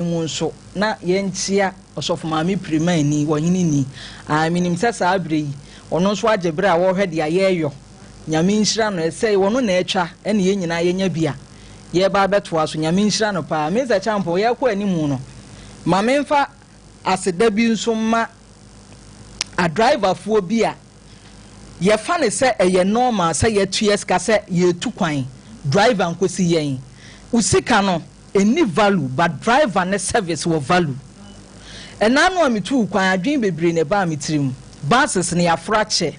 Mu nso na yɛnkyea Ɔsɔfo Maame Pirimani, Ɔhene ni. Ae, menim sɛ saa berɛ yi, ɔno nso agye berɛ a ɔrehwɛ deɛ yɛreyɔ. Nyame nhyira no. Ɛsɛe, ɔno na atwa, ɛne yɛn nyinaa yɛnya bi a, yɛreba abɛtoa so. Nyame nhyira no paa. Mister Champon, yɛrekɔ anim no, ma memfa aseda bi nso mma adriverfoɔ bi a yɛfa no sɛ ɛyɛ normal sɛ yɛtua sika sɛ yɛretu kwan, driver nkosi yɛn. Wo sika no, Ɛnni value but driver ne service wɔ value. Ɛna ano a metuu kwan adwene bebree na ɛbaa me tirim. Buses no yɛaforo akyɛ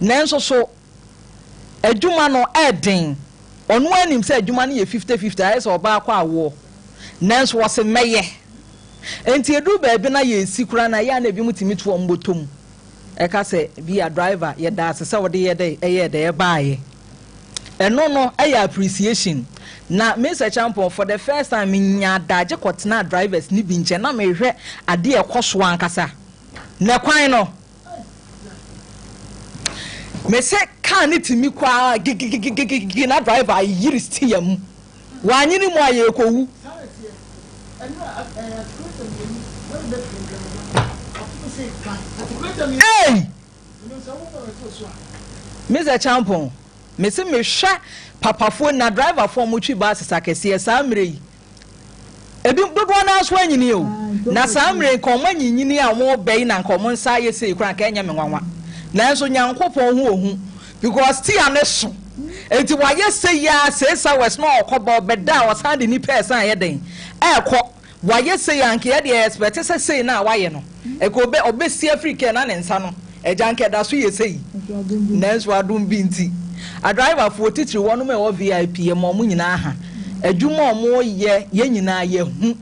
nanso so adwuma no ɛɛden. Ɔno ara nim sɛ adwuma no yɛ fifty fifty ayɛ sɛ ɔbaa kɔ awoɔ nanso ɔse mɛyɛ. Enti ɛduru baabi na yɛresi koraa no a ɛyɛ a na ebinom tumi to wɔn bɔtɔ mu ɛka sɛ bi a driver yɛda ase sɛ wode yɛ dɛ ɛyɛɛ dɛ ɛbaeɛ. Ɛno no yɛ appreciation. Na Mister Acheampong, for the first time me nyaa adagye kɔ tenaa drivers no bi nkyɛn na me hwɛ adeɛ a ɛkɔ so ankasa. Na kwan no, me se car no tumi kɔ ara gigigigigigi na driver ayere steer mu. Wanyere mu a yɛrekɔ wu. Ei! Mister Acheampong, mese mehwɛ papafoɔ na driverfoɔ a wɔtwi buses akɛseɛ saa mmerɛ yi, ebi dodoɔ no ara nso anyini o, na saa mmerɛ yi nka wɔn anyinyini a wɔreba yi na nka wɔn nsa ayɛ sei koraa nka ɛnyɛ me nwanwa. Nanso Nyankopɔn ho ohu because tia ne so. Enti wayɛ sei ara six hours na ɔkɔba ɔbɛda a ɔsan de nipa ɛsan ayɛ dɛn ɛrekɔ. Wayɛ sei a anka yɛdeɛ yɛ expect sɛ sei no a wayɛ no ɛka ɔbɛ ɔbɛsi afiri kaa na ne nsa no agya anka ɛda so yɛ sei nanso adom bi nti adriverfoɔ titiri wɔnom a ɛwɔ VIP yɛma wɔn nyinaa ha adwuma a wɔn yɛ yɛn nyinaa yɛhu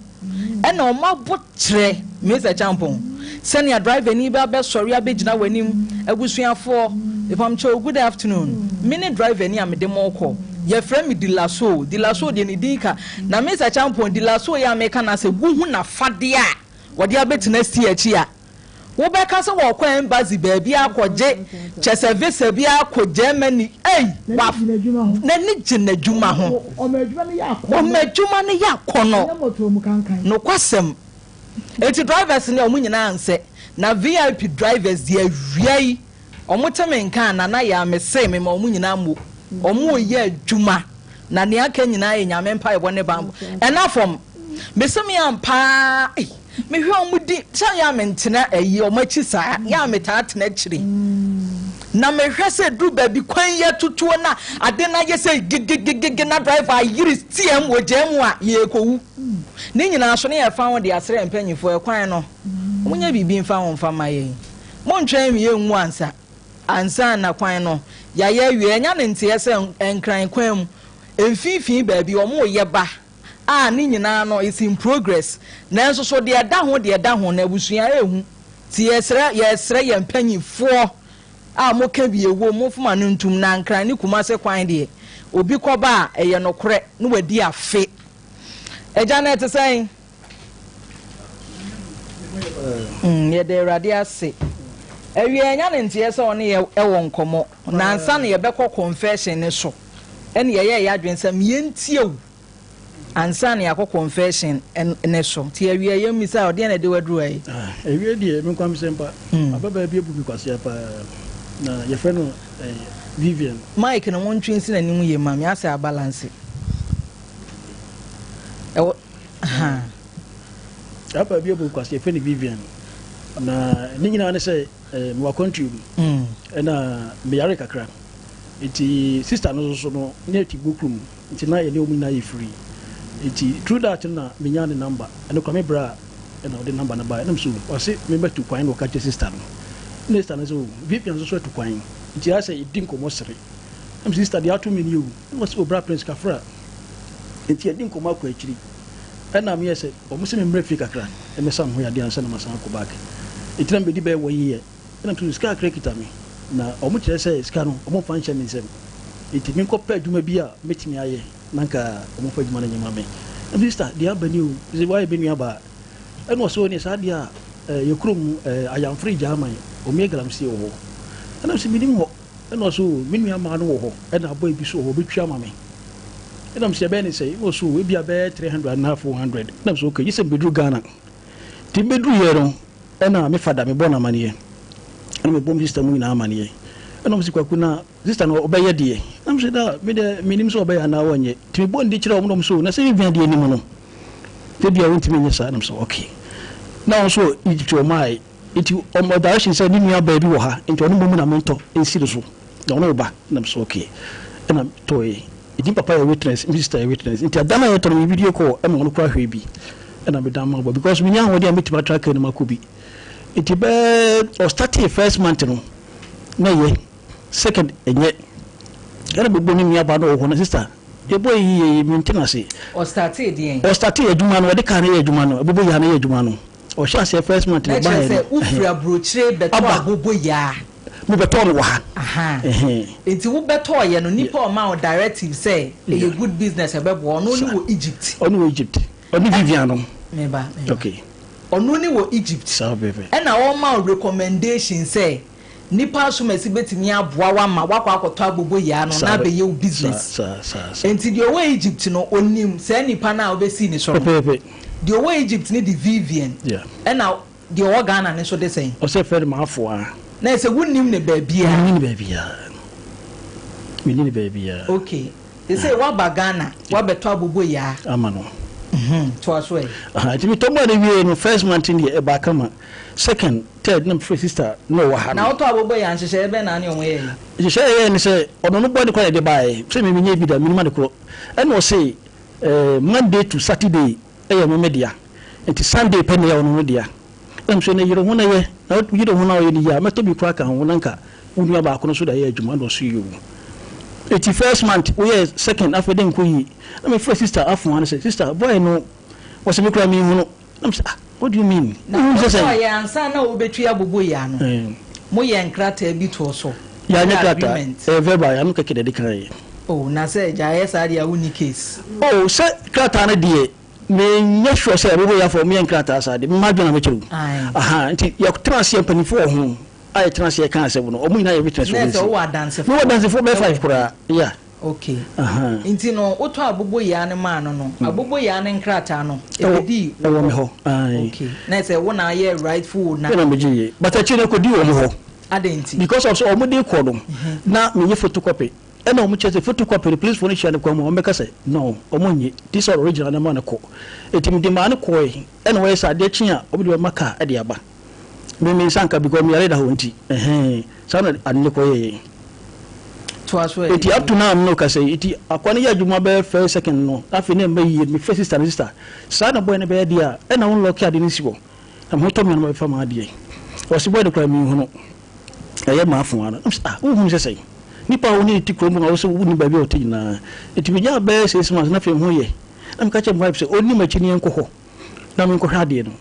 ɛna wɔn abokyerɛ Mister Kyampong Sɛnea driverni bi abɛsɔre abɛgyina w'anim, Abusuafoɔ, mepamkyɛw, good afternoon. Me ne driverni a mede mo rekɔ. Yɛfrɛ me Dilasoo. Dilasoo deɛ ne din ka. Na Mister Acheampong, Dilasoo yi a mereka n'asɛm, wohu n'afadeɛ a ɔde abɛtena steer akyi a, wobɛka sɛ wɔrekɔ embassy baabi akɔgye kyɛ sɛ visa bi akɔ Germany. Ei! Waf, n'ani gye n'adwuma ho. Ɔma adwuma no yɛ akɔnnɔ. Nokwasɛm. Enti drivers no ɔmo nyinaa ansɛ na vip drivers deɛ awia yi ɔmo te me nka a Nana Yaa mese mema ɔmo nyinaa mmo ɔmo reyɛ adwuma na nea aka nyinaa yɛ Nyame mpaebɔ ne banbɔ ɛna fam mese me ampaa ei mehwɛ ɔmo di sɛ yɛ a mentena ayi ɔmo akyi saa yɛ a metaa tena akyire na mehwɛ sɛ duru baabi kwan yɛ tutuo na ade no ayɛ sɛ gigigigigi na driver ayere steer mu ogyaa mu a yɛrekɔwu. Ne nyinaa so, na yɛfa ho de asrɛ mpanyimfoɔ ɛkwan no, wɔnyɛ biribi mfa ho mfa mma yɛn. Montwɛn nwie nwu ansa, ansa na kwan no yɛayɛ awie. Ɛnya ne nteɛ sɛ Nkran kwan mu mfimfini baabi wɔreyɛ ba a ne nyinaa no it's in progress. Nanso so deɛ ɛda ho deɛ ɛda ho no abusua ɛrehu. Nti yɛsrɛ yɛsrɛ yɛn mpanyimfoɔ a moka bi ɛwom momfoma no ntum na Nkran ne Kumase kwan deɛ obi kɔba a ɛyɛ nokorɛ na wadi afe. Agya no ɛte sɛn? Mm, yɛda Awurade ase. Awia ɛnya ne nteɛ sɛ ɔne yɛ ɛwɔ nkɔmmɔ. Na ansa na yɛbɛkɔ confession ne so, ɛne yɛyɛ yɛ adwene sɛ yɛntie wo ansa na yɛakɔ confession ne so. Nti awia yɛn mmisa ɔdeɛ na ɛde waduru ha yi. Ah, awia deɛ me nkwa mesɛ mpa. Ababaa bi abu me kwasea paa. Na yɛfrɛ no eh, Vivian. Mic no montwe nsi n'anim yie ma me asɛ abalanse. Ɛwɔ ha. Apa bi abu kwasi yɛfrɛ no Vivian. Na ne nyinaa ne sɛ eh, mewɔ akwantuo mu. Ɛna meyare kakra. Nti sister no nso no ne ɛte Bokrum. Nti na yɛne wɔn nyinaa yɛ free. Nti through that no na menyaa ne number. Ɛno koraa me bra ɛna ɔde number no baeɛ. Ɛna me so ɔse mebɛtu kwan na ɔka kyerɛ sister no. Ɛna sister no sɛ oh Vivian nso so atu kwan. Nti ayɛ sɛ yɛdi nkɔmmɔ sere. Ɛna me sister deɛ ato me nie o. Ɛna ɔse oh bra Prince kafra. Nti yɛdi nkɔmmɔ akɔ akyiri. Ɛna meyɛ sɛ wɔn se memmra fie kakra mmɛsa me ho yadeɛ ansa na masan akɔ back. Nti na mebɛdi bɛyɛ one year. Ɛna me so sika kakra kita me. Na wɔn kyerɛ sɛ sika no wɔn mfa nhyɛ me nsam. Nti menkɔ pɛ adwuma bi a mɛtumi ayɛ na nka wɔn mfa adwuma no nyɛ ma me. Ɛna me sister deɛ aba ni o. Sɛ woayɛ me nua baa. Ɛna ɔse ɔneɛ saa deɛ a yɛ kurom Ayamfre Gyaman wɔn yɛ galamsey wɔ hɔ. Ɛna me se menim hɔ. Ɛna ɔse oo me nua maa no wɔ hɔ ɛna abɔe bi so wɔ hɔ ɔbɛtwi ama me. Ɛna mesɛ ɛbɛyɛ ne sɛ wɔ so ebi abɛyɛ 300 anaa 400. Ɛna mesɛ okay, gye sɛ mebɛduru Ghana. Nti mebɛduru yɛ no, ɛna me fada mebɔ no amaneɛ. Ɛna mebɔ me sister mu nyinaa amaneɛ. Ɛna ɔmo sɛ Kwaku na sister no ɔbɛyɛ deɛ. Na mesɛ da me deɛ menim sɛ ɔbɛyɛ anaa ɔnyɛ. Nti mebɔ ne di kyerɛ ɔmo na ɔmo sɛ na sɛ Vivian deɛ anim no, ebia wontumi nyɛ saa. Na mesɛ okay. Na ɔno nso Egypt ɔmaa nti ɔmo direction sɛ ne nua baa bi wɔ ha nti ɔno mmom na mentɔ nsi no so na ɔno ba. Na mesɛ okay. Ɛna tɔɛ. Nti papa yɛ witness, me sister yɛ witness. Nti ada no a yɛtɔ no me video call ɛma ɔno koraa hwɛ bi. Ɛna meda ma bɔ because menni ahoɔden a mɛtumi atra kaa no mu akɔ bi. Nti bɛɛ ɔstartee first month no na ɛyɛ, second ɛnyɛ. Ɛna mebɔ ne nua baa no wɔ hɔ no, sister yɛbɔ yi yie yi mente no ase. Ɔstartee deɛn? Ɔstartee adwuma no, ɔde kaa no yɛ adwuma no, aboboyaa no yɛ adwuma no. Ɔhyɛ aseɛ first month no Na kyerɛ ɛbaeɛ sɛ no, wofiri ɛhɛn, aburokyire bɛtɔ aba. aboboyaa. Mebɛtɔɔ no wɔ ha. Ahaa. Ɛhɛn. Nti wobɛtɔɔyɛ no, Yeah. nipa a ɔmaa wo directive sɛ Yeah. ɛyɛ good business ɛbɛboa wo, ɔno ne Saa. wɔ Egypt. Ɔne wɔ Egypt. Ɔne Vivian no. Meba, meba. Okay. Ɔno ne wɔ Egypt. Saa pɛpɛ. Ɛna ɔma wo recommendation sɛ nipa asomasi bɛtumi aboa wo ama woakɔ akɔtɔ aboboyaa no na Saa abɛyɛ wo saa business. saa saa saa. Nti deɛ ɔwɔ Egypt no, ɔnim saa nipa no a wobɛsii ne so no. Pɛpɛɛpɛ. Deɛ ɔwɔ Egypt no de Vivian. Yeah. Ɛna deɛ ɔwɔ Ghana no nso de sɛn? Ɔsɛ fɛ no maafoa. Na ɛsɛ wonnim ne baabiara. Menni ne baabiara. Menni ne baabiara. Okay. Sɛ woaba Ghana, woabɛtɔ aboboyaa. Ama no. Toa so ɛ. Aha, nti metɔ maa no wie no, first month deɛ ɛbaa kama. Second, third, na mefrɛ sister na ɔwɔ ha no. Na wotɔ aboboyaa nhyehyɛeɛ bɛn na ne ɔmo yɛeɛ? Nhyehyɛeɛ yɛɛ ne sɛ, ɔno no bɔ ne kwan na ɛde baeɛ. Sɛ me menyɛ bi da, menim ade korɔ. Ɛna ɔse, eh, Monday to Saturday ɛyɛ me me dea. Nti Sunday pɛ na ɛyɛ ɔno no dea. Ɛna mesɛ na yere ho na yɛ, na yere ho na ɔyɛ no yie a, mɛtɔ bi koraa ka ho na nka wo nua baako no nso de ayɛ adwuma. Ɛna ɔse yoo. Eti first month woyɛɛ second, afei de nkɔ yie. Na mefrɛ sister Afoa no sɛ, sister boy no, ɔse me koraa menhu no. Na mesɛ ah, what do you mean? Na Wohu sɛ sɛn? wotɔeɛ ansa na wobɛtwi aboboyaa no, moyɛɛ nkrataa bi too so? Yɛanyɛ Moyɛɛ krataa, agreement? ɛyɛ verbal, yɛano kɛkɛ na yɛde kaeɛ. Oh, na sɛ agya ayɛ saa deɛ a wonni case. Oh, sɛ krataa no deɛ, menyɛ sure sɛ aboboyafoɔ wɔyɛ nkrataa saa deɛ, me m'adwene na mekyerɛ o. Ae. Aha, nti yɛtena aseɛ, mpanimfoɔ wɔ ho a yɛtena aseɛ ka asɛm no, wɔn nyinaa yɛ witness Na wɔ ɛsɛ ho nti. wowɔ adansefoɔ? Mewɔ adansefoɔ bɛyɛ five Ɛwɔ koraa, yeah. Okay. Aha. Nti no, wotɔ aboboyaa no maa no no, aboboyaa no nkrataa no, Ɛwɔ ɛbɛdii wo ɛwɔ me hɔ? hɔ, ae. Okay. Na ɛsɛ wo na ayɛ rightful owner? Me na megyeeɛ, but akyire no ɛkɔdii wɔn hɔ. Adɛn nti? Because of sɛ wɔde rekɔ no, na meyɛ photocopy. Ɛna wɔn kyerɛ sɛ photocopy no policefoɔ no hyia no kwan mu a, wɔbɛka sɛ no, wɔn nnye, nti sɛ original no ma no kɔ. Nti mede maa no kɔɔe, ɛna wɔyɛ sɛ adeɛ kye a, wɔde bɛma car de aba. Me me nsa nka because me yare da hɔ nti, ɛhɛn, saa na ade no kɔyɛeɛ. Toa so ɛ. Nti up to now me ne wo kasa yi, nti akoa no yɛ adwuma bɛyɛ first second no, afei na ɛmma yie, mefrɛ sister no, sister, saa na boy no bɛyɛ deɛ a, ɛna wo nlɔke ade no nsi hɔ, na me ho tɔ me a na mabɛfa m'adeɛ. Ɔse boy no koraa menhu no. Ɛyɛ m'afoa no. Na mese, ah, wonhu me sɛ sɛn? Nipa a wo ne no te kurom a wo sɛ wonnim baabi a ɔte nyinaa. Nti menyaa bɛyɛ 6 months na afei me ho yɛ. Na meka kyerɛɛ me wife sɛ ɔnni m'akyi na yɛnkɔ hɔ na menkɔhwɛ adeɛ no.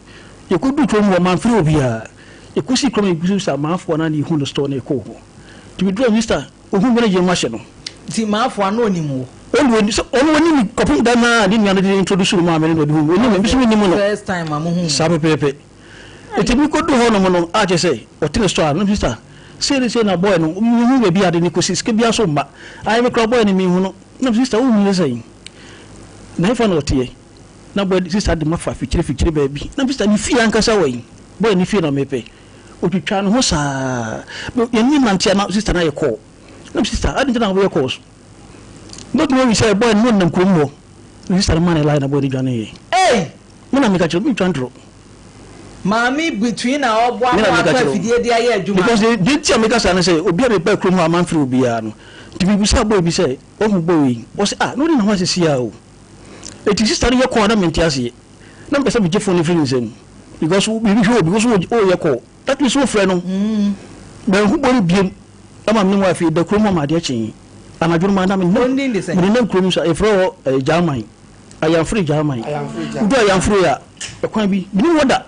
Yɛkɔduu kurom hɔ, mamfrɛ obiara. Yɛkɔsii kurom a yɛbisa m'afoa no a na yɛhu no store na yɛkɔɔ hɔ. Nti meduruu hɔ, Mister, ɔhuu me na gyama ahyɛ no. Nti m'afoa no ɔnim wo? Ɔno ɔnim, sɛ ɔno ɔnim me kɔpem da no a ne nua no de introduce no maa me no na ɔde huu me. Ɔnim me, me nso mennim no. First time a mohuu Saa no? pɛpɛɛpɛ. Enti mekɔduu hɔnom no, a kyerɛ sɛ, ɔte ne store ano, Sister, sei ne sei na boy no, menhu baabi a ade no kɔsi, sika biara nso mma. Ae, me koraa boy no menhu no. Na mese, Sister, wonhu no sɛn? Na hefa na ɔteɛ? Na boy, sister de mafa fikyire fikyire baabi. Na sister, ne fie ankasa wɔ he? Boy no fie na mepɛ. Ɔtwitwaa ne ho saa. Yɛne no nante a na sister no ayɛ call. Na mese, Sister, adɛn nti na woyɛ calls? Wobɛtumi ahu sɛ boy no na ɔnam kurom hɔ. Na sister no maa no line na boy no dwaneeɛ. Ei! Me na meka kyerɛ wo, mentwa ntorɔ. Maame between na ɔboa Me na mo meka atɔ kyerɛ wo. afidie de ayɛ adwuma Because no. deɛ nti a meka saa ne sɛ, obi a mebaa kurom hɔ a mamfrɛ obiara no, nti mebisaa boy bi sɛ, wahu boy yi? Ɔse ah, na ɔne ne ho asisi ara o. Enti sister no yɛ call a na mente aseɛ. Na mepɛ sɛ megye phone no firi ne nsam. Because biribi hwɛ obi, wo nso woyɛ call. That means wofrɛ no. Manhu boy no biom. Ɛma me ne wife yɛda kurom hɔ ma adeɛ kyee. Anadwo no maa na Ɔndin de sɛn? menenam kurom saa, yɛfrɛ hɔ eh, German. Ayamfre German. Wodu Ayamfre a, ɛkwan bi, menim hɔ da.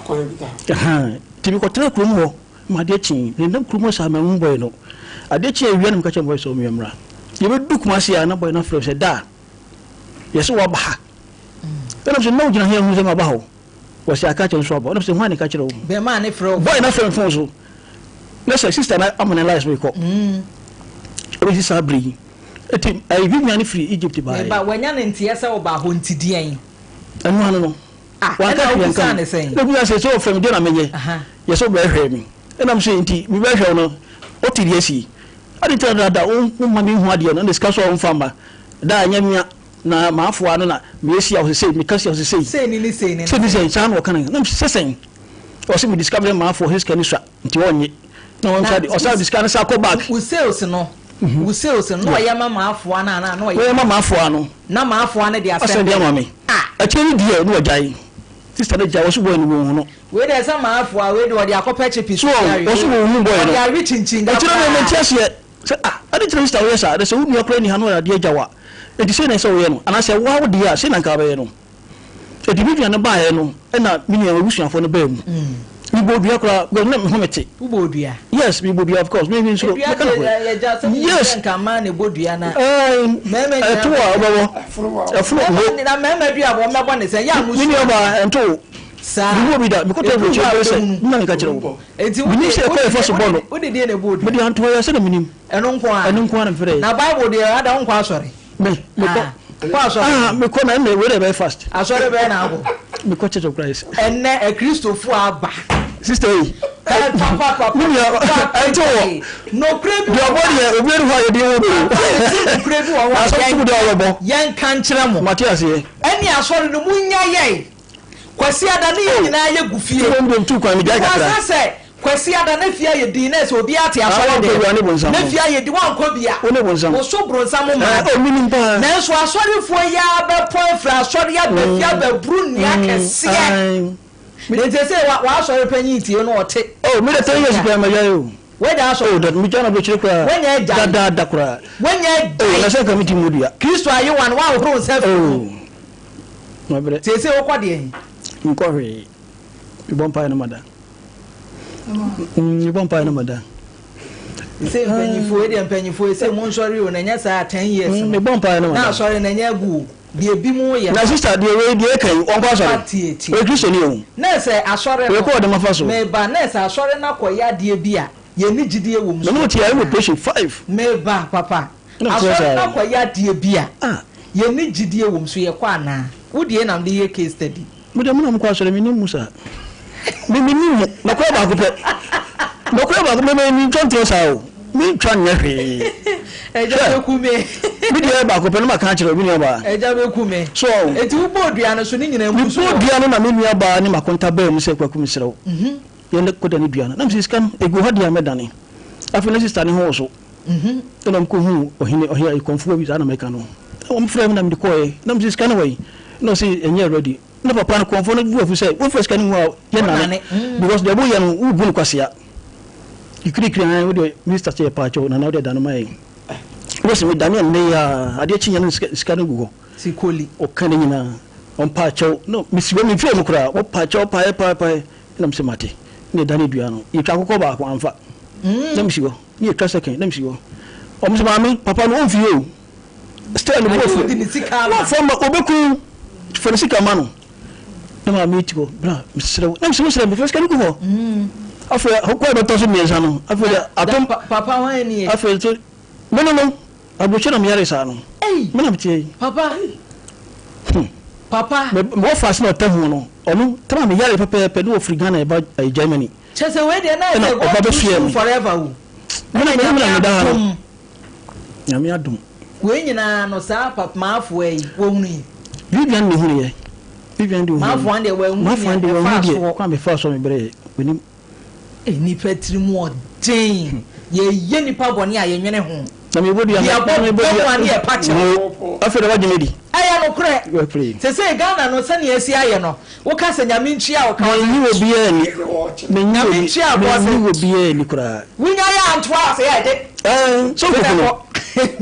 Nti mekɔtena kurom hɔ ma adeɛ kyee. Menenam kurom hɔ saa manhu boy no. Adeɛ kyee awia na meka kyerɛ boy sɛ ɔmmea mmra. Yɛbɛdu Kumasi a na boy no afrɛ me sɛ da, yɛse woaba ha. Ɛna mesɛ na wogyina he ahunu sɛ maba hɔ? Wɔse aka kyerɛ nso aba. Ɛna mesɛ hwan na ɛka kyerɛ wo? Bɛmaa ne frɛ wo. Boy no afrɛ me phone so. Na sɛ sister no ama ne lies mekɔ. Ɛbɛsi saa bere yi. Eti ɛyi Vivian no firi Egypt baeɛ. Me ba, wanya ne nteɛ sɛ ɔbaa hɔ nti deɛn? Ɛno ano no. Ah, Wanka ɛna hwee anka wobisaa ho. ne sɛn? Ɛna obisaa sɛ, sɛ wɔfrɛ me deɛ na menyɛ? Yɛ sɛ wobɛhwɛ me. Ɛna mese, nti mebɛhwɛ wo no, wote deɛ asi? Adɛn nti na dada womma menhu adeɛ no, ɛna sika nso a womfa mma? Da a ɛnyɛ mea na m'afoa no na meyɛ si a ɔse sei, meka si a ɔse sei. Sei ne ne sei ne ne Sei ne sei. sei, saa na ɔka no. Na mese, sɛ sɛn? Ɔse mede sika brɛ m'afoa, ɔse sika no sua nti ɔnnye. Na ɔnsa de, ɔsan de sika no san kɔ back. Wo sales no, wo sales no, na ɔyɛ ma m'afoa no anaa na ɔyɛ. Ɔyɛ ma m'afoa no. Na m'afoa no de asɛnde. Asɛnde ama me. Ah! Akyire no deɛ na wagyae. Sister no gyae, ɔse boy no wɔnhu no. Wei deɛ sɛ m'afoa wei deɛ ɔde akɔpɛ chipis So wɔn, ɔse wɔnhu boy no. Ɔde awe kyinkyin da Akyire no koraa. mente aseɛ sɛ ah, adɛn nti na sister woyɛ saa, na sɛ wo nua koraa nni ha na ɔde adeɛ agya wo a, enti sei na ɛsɛ sɛ woyɛ no, anaasɛ woa wo deɛ a, sei na anka wobɛyɛ no. Enti me nua no baeɛ no ɛna me nua m'abusuafoɔ no baa mu. Mebɔɔ dua koraa because na me ho mete. Wobɔɔ dua? Yes, mebɔɔ dua of course. Me me nsuro. Dua Mɛka deɛ nokorɛ. yɛgya sɛ menim Yes. sɛ nka mmaa na ɛbɔ dua na Ɛɛ mmarima nyinaa ɛto a bɔ. wobɛbɔ. Ɛfono Mmarima ho. na mmarima dua bɔ mmɛbɔ ne sɛ yɛ a Me mosua. nua baa ɛnto wo. Saa. Mebɔɔ bi da. Mekɔtɔ Ɛduru hɔ aburokyire a bɛyɛ sɛ wobɛhunu. me na meka kyerɛ wo. Enti wode Menim sɛ ɛkwan a yɛfa so bɔ no. wode deɛ na ɛbɔɔ dua? Mede antoa yɛ sɛdeɛ menim. Ɛno nko ara. Ɛno nko ara na mefrɛɛ. Na Bible deɛ ada wonkɔ asɔre? Me mekɔ. Ah, kɔ asɔre. Ah, mekɔ na ɛnna wei na ɛbɛyɛ fast. Asɔre bɛyɛ na akɔ. Mekɔ Church of Christ. Ɛnɛ akristofo aba. Sister yi. Ɛ papa papa. Me nua ɛnti wɔ. Nokura bi wɔ. Deɛ ɔbɔ deɛ obi ɛni hɔ a yɛde wo do. Nokura bi wɔ hɔ. Asɔre so deɛ ɔbɛbɔ. Yɛn ka nkyerɛ mo. Mate aseɛ. Ɛne asɔre no mu nya yɛn. Kwasiada ne yɛn nyinaa yɛ gu fie. Mmom deɛ metu kwan megyae kakra. Wasa sɛ Kwasiada ne fie ayɛ din na ɛsɛ obiara te asɔre dɛm. Ne fie ayɛ din wankɔ bi a. Woso bronsam mmaa de. Nanso asɔrefoɔ yi ara bɛpɔn afiri asɔre aba fie abɛboro nnua kɛseɛ. Na nti sɛ w'asɔre panyin tie no ɔte. Oh, me de 10 years koraa magyae o. Wagya asɔre. Oh, that megya no aburokyire koraa. Wanya agyae. Dadaada koraa. Wanya agyae. Oh, na sɛ nka me ti mu dua. Kristo ayewa no woahohoro nsa afiri mu. Oh, mabrɛ. Seesei wokɔ deɛ he? Nkɔ hwee. Mebɔ mpaeɛ na mada. Mebɔ mpaeɛ na mada. Sɛ mpanyinfoɔ deɛ mpanyinfoɔ sɛ mo nsɔre o na nyɛ saa 10 years no. Mebɔ mpaeɛ na mada. Na asɔre na nyɛ agu o. Deɛ ebi mo yɛ. Na sister deɛ wei deɛ ɛka yi ɔnkɔ asɔre. Tie tie. Ɔyɛ Kristoni o. Na sɛ asɔre no. Wei kɔ ɔde ma fa so. Meba na sɛ asɔre no akɔyɛ adeɛ bi a yɛn ni gyidie wɔ mu so. Na mo te ayɛ operation 5. Meba papa. Asɔre no akɔyɛ adeɛ bi a yɛn ni gyidie wɔ mu so yɛkɔ anaa? Wo deɛ na mede yɛ case study. Me deɛ mo na mo kɔ asɔre me nim mu saa. Me me nim mu nɔkorɛ baako pɛ. Nɔkorɛ baako me me me ntwa ntorɔ saa o. Me ntwa nyɛ hwee. Ɛgya bɛ ku me. Me deɛ baako pɛ no ma ka akyerɛ me nua baa. Ɛgya bɛ ku me. So ɔn. Eti wo bɔ dua no so ne nyinaa mu so. Me bɔ dua no na me nua baa ne makonta baa mu sɛ Kwaku me serɛ wo. Yɛn kɔ dane dua no. Na me sɛ sika no egu hɔ deɛ a mɛ dane. Afei na sister ne ho wɔ so. Ɛna mekɔ huu ɔhene ɔhene kɔmfoɔ bi saa na mɛka no. Wɔn frɛ me na mede kɔɛ. Na mese sika no wɔ yi. Na ɔse ɛnyɛ ready. Na papa no kɔmfoɔ no bu afu sɛ womfa sika no ngu a yɛ nane. Because deɛ woyɛ no wobu no kwasea. Kikirikiri an wode minister sɛ yɛpa akyɛw nana wode dane ma yɛn. Wose me dane ɛnnɛ yi a adeɛ kye yɛ no sika no gu hɔ. Sikoli. Ɔka ne nyinaa. Ɔmpa akyɛw. No mesi hɔ memfie mu koraa. Wɔpa akyɛw paeɛ paeɛ paeɛ. Na mese mate. Na ɛdane dua no. Yɛtwa akokɔ baako amfa. Na mesi hɔ. Ne yɛtwa second na mesi hɔ. Ɔmo sɛ maame papa no ɔmfie o. Still ne bo afu. Wamfa ma ɔbɛku fa ne sika ma no. Na maame ti hɔ bra mesrɛ wo. Na mesrɛ wo srɛ me fa sika no gu hɔ. Afei kɔ a ɛbɛtɔ so mmiɛnsa no afei de atom. Papa hwan nie? Afei nso me no no aburokyire na meyare saa no. Me na meteɛ yi. Papa. Papa. Mewɔ faase na ɔtɛ ho no ɔno tena meyare pɛpɛɛpɛ na ɔfiri Ghana ɛba Germany. Kyɛ sɛ wei deɛ na Ɛna ɛsɛ ɔba God too bɛsoɛ soon me. forever o. Me na Ɛna me na Nyame meda ha no. adom. Nyame adom. Wei nyinaa no saa pap maafoa yi wɔhunu yi. Vivian na ehunu yɛ. Vivian de ohunu. Maafoa deɛ wɔahunu Maafoa nea de wɔahunu ɛfaa deɛ soɔ. kwan mefaa so a mebrɛ yɛ. Wɔnim. Ei nipa tiri mu ɔden. Yɛyɛ nipa bɔne a yɛnwene ho. Na mebɔ dua Deɛ na ɛbɔ mebɔ bɛ mu dua. a ne yɛpa kyɛw. Wo afei na wagye me di. Ɛyɛ nokorɛ. Wapire. Sesei Ghana no sɛnea asi ayɛ no Woka sɛ Nyame ntua wo ka Menyi obiara ani. Menyi Nyame obi ntua wo ka menyi obiara ani koraa. Wonya yɛ antoa ase yɛ de. Ɛɛ sɛ wokoku no.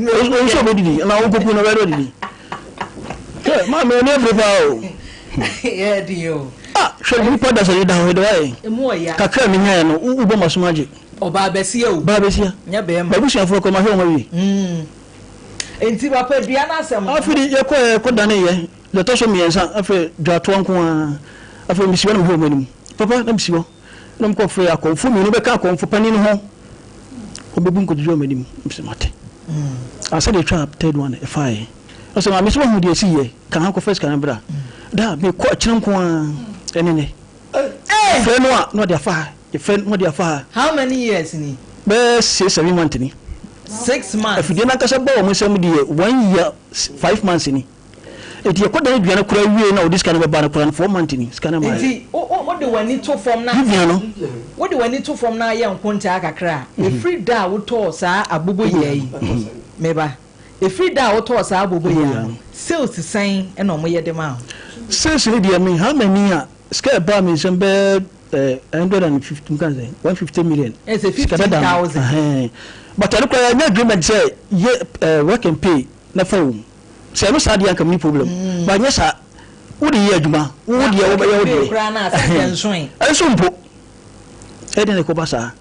Owu sɛ obedidi na wokoku no ɔbɛyɛ dɛ odidi. Hwɛ maame ani abere paa o. Yɛ den o. Ah hwɛ nipa da sɛ da hɔ de wayɛ. Emu ɔya. Kakra mi nyaeɛ no wobɔ masom agye. Ɔbaa bɛsia o. Baa bɛsia. Nyɛ bɛrima. M'abusuafoɔ kɔ mahwɛ wɔn awie. Nti papa dua no asɛm no. Afei de yɛkɔɛ yɛkɔ dane yɛ. Deɛ ɛtɔ so mmiɛnsa, afei dwatoa nko ara. Afei mesi hɔ na mehwɛ wɔn anim. Papa, na mesi hɔ. Na mekɔfrɛɛ akɔmfoɔ mmienu bɛka akɔmfo panin no ho. Wɔbɛbu nkotodwe wɔ m'anim. Mese, mate. Ansa na yɛtwaa third one no, ɛfaeɛ. Ɔsɛ maame sɛ wahu deɛ ɛsi yɛ, ka ha kɔfa sika no bra. Da mekɔ akyire nko ara ɛne nɛ. Yɛfrɛ no a na ɔde afa ha, yɛfrɛ no na ɔde afa ha. How many years ni? Bɛyɛ 6, 7 months ni. 6 months. Afidie no ankasa bɔ wɔn nsam deɛ 1 year 5 months ni. Eti yɛkɔ dan aduane koraa wie na ɔde sika no bɛba no koraa no 4 months ni sika no ma yɛ. Nti wode w'ani to fam na Vivian no. Wode w'ani to fam na ayɛ nkontaa kakra a, ɛfiri da a wotɔɔ saa aboboyaa yi, meba, ɛfiri da a wotɔɔ saa aboboyaa no, sales sɛn ɛna ɔmo yɛ de ma wo? Sales no deɛ me ha m'ani a sika ɛbaa me nsam bɛyɛ 150 nka sɛ 150 million. Ɛsɛ Sika dada no. 15,000. Ɛhɛn. But ɛno koraa yɛnyɛ agreement sɛ yɛ work and pay na fa wɔ mu. Sɛ ɛno saa deɛ anka menni problem. But nyɛ saa, wode yɛ adwuma, wo deɛ wobɛyɛ wo deɛ. Koraa na asɛ deɛ nsoe. Ɛnso mpo ɛde na ɛkɔba saa.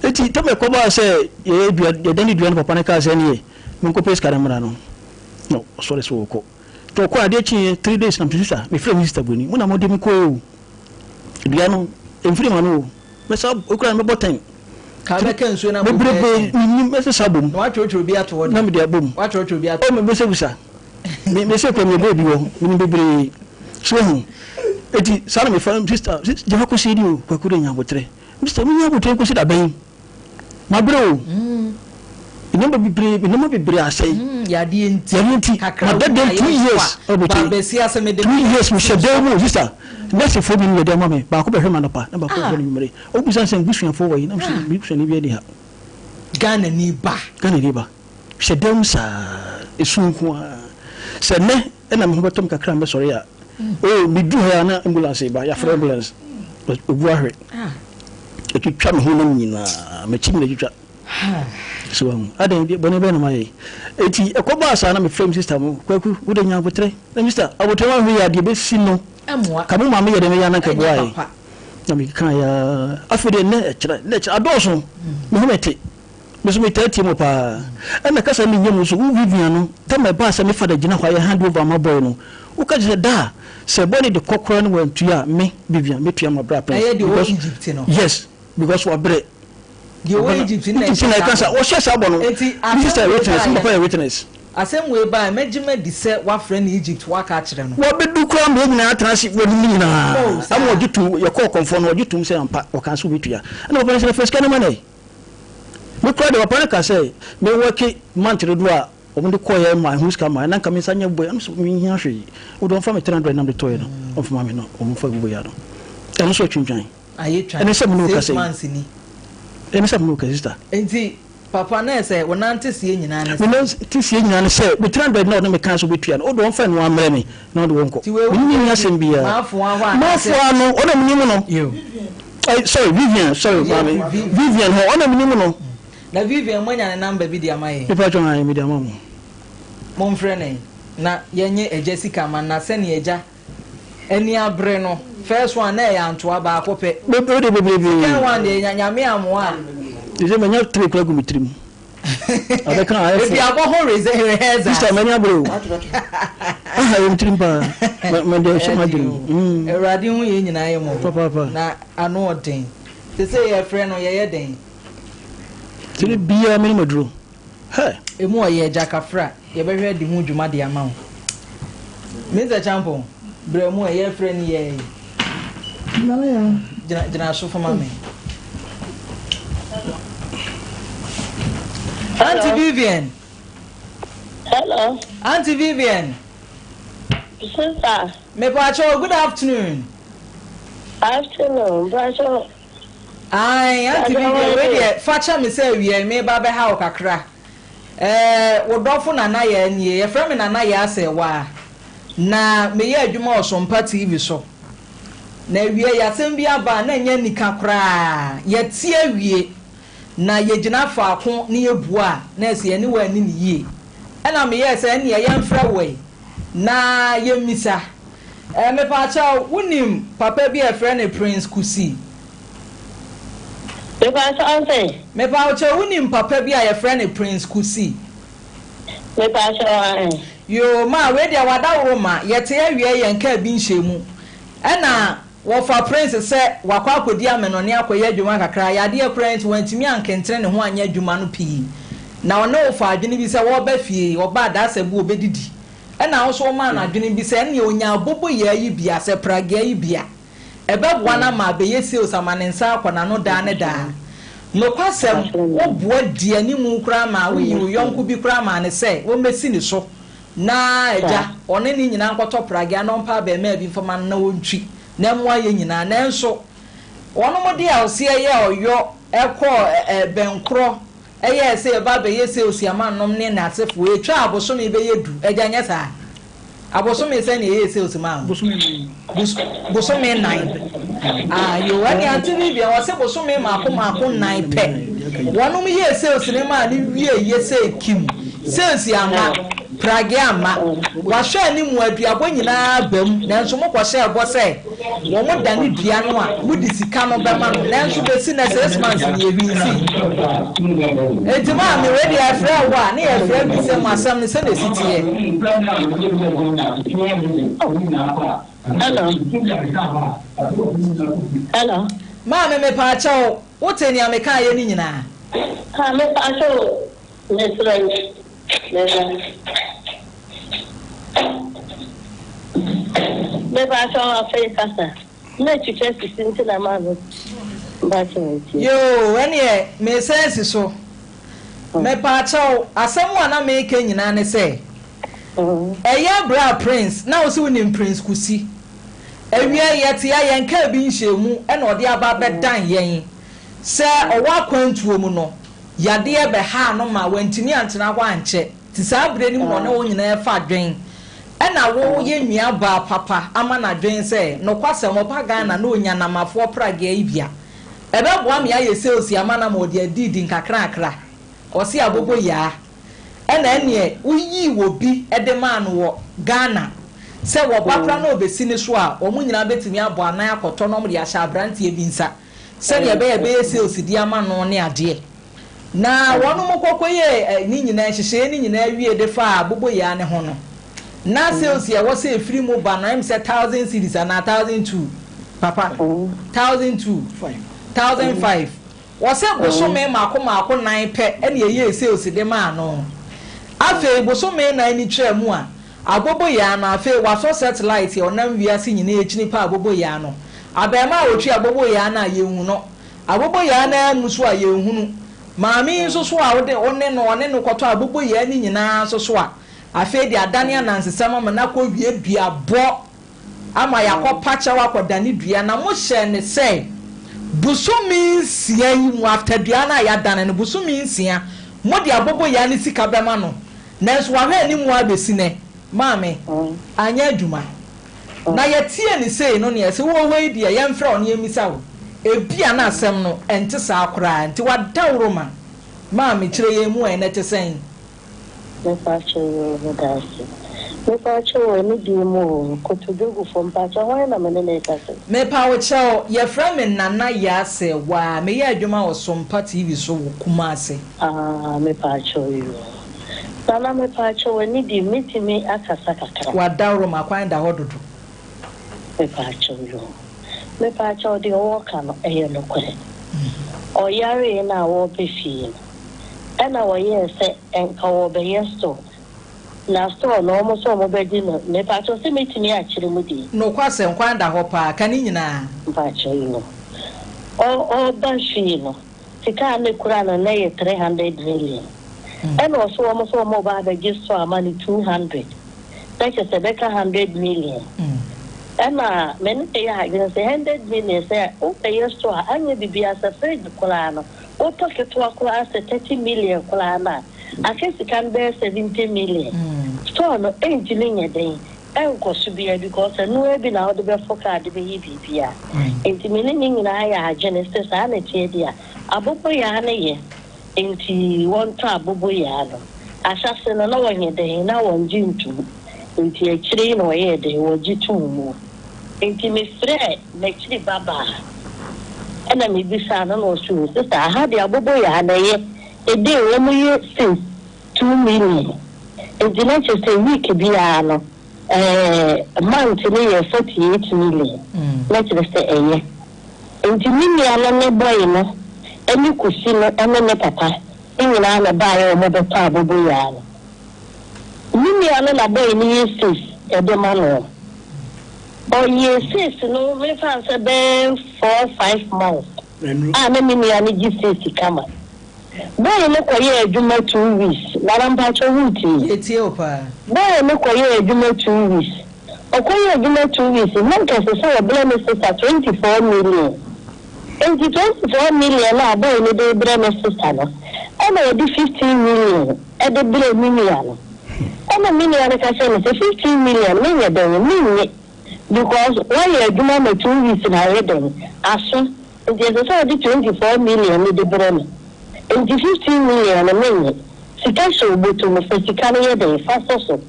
Eti tɛm ɛkɔba sɛ yɛyɛ dua, yɛdane dua no, papa no kaa sɛ neɛ menkɔpɛ sika no mmra no, na ɔsɔre sɛ wɔkɔ. Nti ɔkɔ adeɛ kyeeɛ 3 days na mesisa mefrɛ me sister buroni mo na mode me kɔɛ o, dua no ɛmfiri ma no o, mɛsa okura no mɛbɔ 10. Ka bɛka nsuo no abom. Bebrebe menim mɛsesa bom. Na watwerɛtwerɛ bi ato hɔ de na mede abom. Watwerɛtwerɛ bi ato. O mebɛsɛbusa mesɛ kura meyɛ baabi wɔ menim bebree so ahu. Eti saa na mefa sister gyafa kɔsi di o. Kwaku de nya abotrɛ. Sister, menya abotrɛ nkɔsi da bɛn? Mabrɛ o, nneɛma bebree, nneɛma bebree asɛe. Yadeɛ nti. Yadeɛ nti mada dɛm 2 years ɔbɛkyɛ 2 years mehyɛ dan mu. Sister, nɛɛsefoɔ bi no yɛ de ama me, baako bɛhwɛ me anɔpa na baako bɛhwɛ no nwummere. Ɔbusa sɛ mbusuafoɔ wɔ yi na mesɛ mebusuani bi ani ha. Ghana ni ba. Ghana ni ba hyɛ dan mu saa, esu nko ara. Sɛ nnɛ ɛna me ho bɛtɔ me kakra mbɛsɔre a, o medu ha na ambulance ba, yɛafrɛ ambulance, obu ahwɛ, ɛtwitwa me ho nam nyinaa, m'akyi nyina twitwa so wahu adan deɛ bɔne bɛyɛ na mayɛ. Eti ɛkɔbaa saa na mefrɛ me sister mo, Kwaku, wode nya abotrɛ na sister abotrɛ wahwɛ yɛ adeɛ bɛsi no ka mo maame yɛ dɛ mɛyɛ ananka boaeɛ na mekeka yɛ. Afei deɛ nnɛ ɛkyerɛ nnɛ ɛkyerɛ adɔɔso me ho mɛte me so metaa tie mu paa. Ɛna kasa menyɛ mu so wo Vivian no tam ɛbaa sɛ me fada gyina hɔ ayɛ hand over ma boy no, woka kyerɛ sɛ daa sɛ boy no de kɔ koraa no wantua a, me Vivian mɛtua ma bra Prince. Ɛyɛ deɛ ɔwɔ Egypt no. Yes, because wabrɛ. Deɛ ɔwɔ Egypt no na Egypt na ɛka sa wɔhyɛ saa bɔ no. Eti me sister yɛ witness, me papa yɛ witness. Asɛm wei baa, mɛgye ma di sɛ wafrɛ no Egypt waka akyerɛ no. Wɔbɛdu koraa ma yɛn nyinaa atena ase wɔ anim nyinaa ama ɔgye tom. Yɛkɔɔ kɔmfoɔ no, ɔgye tom sɛ ampa wɔkaa sɛ wobɛtua. Ɛna papa no sɛ fa sika no ma no ɛ. Me koraa deɛ papa no ka sɛ me wɔke month dodoɔ a wɔn de kɔɛ ma ɛho sika ma na nka me nsa nyɛ bɔ ɛno so menhia hwee. Wode ɔmfa me 300 nam de tɔɛ no ɔmfa ma me no ɔmfa gugu ya no ɛno so atwintwan. Ayɛ twan. Ɛne sɛ me ne wo six kasa yi months ni. Ɛne sɛ me ne wo kasa, sister. Nti papa na ɛsɛ wɔnante sie nyinaa ne me nante sie nyinaa ne sɛ me 300 na ɔne me kan so bɛtua no, wode ɔmfa no ammerɛ me na ɔde wɔn kɔ. Ti wei mene ne ni asɛm biara. Maafoa hɔ anaasɛ Maafoa no ɔna menim no. Yo. Sorry, Vivian, sorry maame. Vivian hɔ ɔna menim no. Na Vivian moanya ne number bi de ama yɛn? Mepa twɛn ayɛ mede ama mo. Momfrɛ ne na yɛnyɛ agya sika ma na sɛnea agya ani abere no. First one na ɛyɛ antoa baako pɛ. Wode bebrebe. Second one deɛ Nyame amoa a. Te sɛ manya three kora gu me tirim abɛka ayɛ ebi fo. Abɔ ho rehearsal. Sister, mani abere o, aha yɛ me tirim paa, mede hyɛ m'adwene mu. Awurade hu yɛn nyinaa yɛ mmɔbɔ. Papaapa. Na ano ɔden te sɛ yɛfrɛ no yɛyɛ den. Tiri biara mene maduro hɛ. Emu ɔyɛ agya kafra, yɛbɛhwɛ de ho dwuma de ama wo. Mr Champon, brɛ mu ɛ, yɛfrɛ no yɛ Nana ya. Gyina gyina so fama me. Auntie Vivian. Hello. Auntie Vivian. Sister. Mepacho, good afternoon. Afternoon. Bracho. Aye, Auntie Vivian, wei deɛ fakyɛ me sɛ awia yi meba bɛha wo kakra. Wo dɔfo Nana Yaa nie. Yɛfrɛ me Nana Yaa Sɛwaa. Na meyɛ adwuma wɔ Sompa TV so. Na awia yi asɛm bi aba a na ɛnyɛ anika koraa. Yɛte awie na yɛgyina faako na yɛbua a na ɛsɛ yɛne wo anni no yie. Ɛna meyɛɛ sɛ ɛnneɛ yɛmfrɛ wo ɛ na yɛmmisa. Mepaakyɛw, wonim papa bi a yɛfrɛ no Prince Kusi? Mepakyɛw ɔse. Mepaakyɛw, wonim papa bi a yɛfrɛ no Prince Kusi? Mepakyɛw ahe. Yoo, ma wei deɛ wadaworo ma yɛte awie yɛn kaa bi nhyɛ mu. Ɛna wɔfa Prince sɛ wakɔ akɔdi amenɔne akɔyɛ adwuma kakra, yadeɛ koraa nti wantumi ankentene ne ho anyɛ adwuma no pii. Na ɔne wo faa adwene bi sɛ wɔreba fie, ɔba a daasɛ bi ɔbɛdidi. Ɛna wo nso womaa no adwene bi sɛ ɛnneɛ ɔnya aboboyaa yi bi a, sɛ pragea yi bi a, ɛbɛboa no ama abɛyɛ sales ama ne nsa akɔ n'ano daa ne daa. Nokwasɛm, woboa dii animu koraa maa woyii wo yɔnko bi koraa maa no sɛ ɔmmɛsi ne so na agya, ɔne ne nyinaa nkɔtɔ pragea na ɔmpa abarimaa bi mfa ma no na ɔntwi na ɛmmoa yɛn nyinaa. Nanso wɔnom de a ɔseɛ yɛ ɔyɔ kɔɔ bɛnkorɔ Ɛyɛɛ sɛ yɛba abɛyɛ sales ama nom ne n'asefoɔ. Ɛtwaa abosome bɛyɛ du. Agya, nyɛ saa? Abosome sɛn na yɛyɛɛ sales maa wo? Bosome nnan. Bos, bosome nnan. Ah, yoo, ɛne Auntie Vivian, wɔse bosome mmaako mmaako nnan pɛ. Wɔnom yɛɛ sales no maa no wieeɛ sɛ kim. Sales amma, pragea amma. Wahwɛ anim, aduabɔ nyinaa aba mu, nanso mokɔhyɛɛ bɔ sɛ Wɔn da ne dua no a mode sika no bɛma no nanso bɛsi nnɛ 6 months nie hwee nsii. Enti maame wei deɛ yɛfrɛ wo a ne yɛfrɛ bisa mu asɛm no sɛdeɛ ɛsi teɛ. Hello. Hello. Maame mepaakyɛw wotee nea mekaeɛ no nyinaa? Ah mepaakyɛw mesrɛ wo meba. Mepakyɛw afei kasa. Na twitwa sisi nti na ma me mpakyɛw ntie. Yoo ɛneɛ mesan asi so. Mepaakyɛw asɛm a na meka nyinaa ne sɛ ɛyɛ berɛ a Prince na wose wonim Prince Kusi awia yi yɛte a yɛn kaa bi nhyɛmu ɛna ɔde aba abɛdan yɛn sɛ ɔwɔ akwantuo mu no yadeɛ bɛhaa no ma wantumi antena hɔ ankyɛ Nti saa berɛ no mu na ɔne wo nyinaa fa adwen ɛna wo yɛ nua baa papa ama no adwen sɛ nokwasɛm ɔba Ghana na ɔnya namafoɔ pragea yi bi a ɛbɛboa me ayɛ sales ama no ama ɔde adiidi nkakrakra ɔse abobo yaa ɛna ɛneɛ wo yii wɔ bi de maa no wɔ Ghana sɛ wɔba koraa na ɔbɛsi ne so a wɔn nyinaa bɛtumi abɔ anan akɔtɔ na wɔde ahyɛ abranteɛ bi nsa sɛdeɛ ɛbɛyɛ ɛbɛyɛ sales de ama no ne adeɛ. Na wɔnom kɔkɔyɛɛ ne nyinaa, nhyehyɛeɛ no nyinaa wie de faa aboboyaa no ho no, na sales a ɛwɔ sɛ ɛfiri mu ba no, ɛm sɛ thousand cedis anaa 1,002, papa, 1,002, 1,005. Wɔsɛ bosome mmaako mmaako nan pɛ na ɛyɛɛ sales de maa no. Afei bosome nan no twaa mu a, aboboyaa no, afei wasɔ satellite a ɔnam wiase nyinaa akyini pɛ aboboyaa no. Abarimaa a ɔtwi aboboyaa no a yɛnhu no, Aboboyaa no ara mu nso a yɛnhunu. Maame yi nso so a wode wo ne no ɔne no kɔtɔ aboboyaa no nyinaa nso so a, afei de adane anansesɛm ama no akɔwie duabɔ ama yɛakɔpa kyɛw akɔdane dua na mohyɛɛ no sɛ bosome nsia yi mu after dua no a yɛadane no bosome nsia mode aboboyaa no sika bɛma no nanso wahwɛ anim ara bɛsi nɛ maame anyɛ adwuma. Na yɛteɛ no sei no neɛ sɛ wowɔ hɔ yi deɛ yɛmfrɛ wo na yɛmmisa wo, ebia na asɛm no ɛnte saa koraa nti w'adaworoma maame kyerɛ yɛn mu ɛ na ɛte sɛn? Mepakyɛw yoo medaase. Mepakyɛw o ɛne deɛ mu o kotodwe gu fam mpakyɛw hwan na mene no rekasa yi. Mepa wo kyɛw, yɛfrɛ me Nana Yaa Serwaa, meyɛ adwuma wɔ Sompa TV so wɔ Kumasi. Ah mepakyɛw yoo. Nana mepaakyɛw w'ani di metumi akasa kakra. W'adaworoma kwan da hɔ dodo. Mepaakyɛw yoo. Mepaakyɛw deɛ ɔɔka no ɛyɛ nokorɛ. Ɔyaree no a wɔɔbɛ fie no ɛna wɔyɛɛ sɛ nka wɔɔbɛyɛ store na store no ɔmo sɛ ɔmo bɛgye no mepaakyɛw sɛ mɛtumi akyerɛ mu deɛ. Nokwasɛm kwan da hɔ paa ka ne nyinaa. Mpakyɛw yoo. Ɔɔba fie no Sika a na ekura no na ɛyɛ 300 million. Ɛna ɔse wɔn sɛ wɔn reba abɛgye store ama no 200. Na kyerɛ sɛ ɛbɛka 100 million. Ɛna me ne no yɛɛ adwene sɛ 100 million sɛ wobɛyɛ store a anyɛ biribiara sɛ fridge koraa no wotɔ ketewa koraa sɛ 30 million koraa no a aka sika no bɛyɛ 70 million. Store no ɛntumi nyɛ dɛn ɛnkɔ so biara because ɛno ara bi na wode bɛfo kaa de bɛyɛ biribiara. Enti me ne ne nyinaa yɛ adwene sɛ saa na ɛteɛ deɛ a, aboboyaa no yɛ. Enti wɔntɔ aboboyaa no. Ahyɛase no na wɔnyɛ dɛn? Na wɔngye ntom. Enti akyire yi na wɔyɛɛ dɛn? Wɔgye too mu. Enti mefrɛɛ m'akyiri babaa ɛna mebisaa no na ɔse o sista aha deɛ aboboyaa no ɛyɛ, ɛdei wɔyɛ sei. 2 million nti na kyerɛ sɛ week biara no ɛɛ month no yɛ 48 million na kyerɛ sɛ ɛyɛ nti me nua no ne boy no ɛne Kusi no ɛne ne papa. Ne nyinaa na ɛbaeɛ a wɔbɛtɔ aboboyaa no. Me nua no na boy no yɛ sales de ma no. Ɔyɛɛ sales no memfa no sɛ bɛyɛ four five months a na me nua no gye sales kama. Boy no kɔyɛɛ adwuma 2 weeks. Nana, mpakyɛ, woretie? Yɛtie wo paa. Boy no kɔyɛɛ adwuma 2 weeks. Ɔkɔyɛɛ adwuma 2 weeks na nka ɛsɛ sɛ ɔbrɛ me sister 24 million. Nti 24 million a boy no de brɛ me sister no, ɛna ɔde 15 million ɛde brɛ me nua no. Ɛna me nua no ka kyerɛ me sɛ 15 million menyɛ dɛn mennye, because wɔayɛ adwuma ma 2 weeks na ayɛ dɛn aso, nti ɛsɛ sɛ ɔde 24 million no de brɛ me, nti 15 million no menyɛ. Sika hyɛ oboto mu, fa sika no yɛ dɛn fa sɔ so.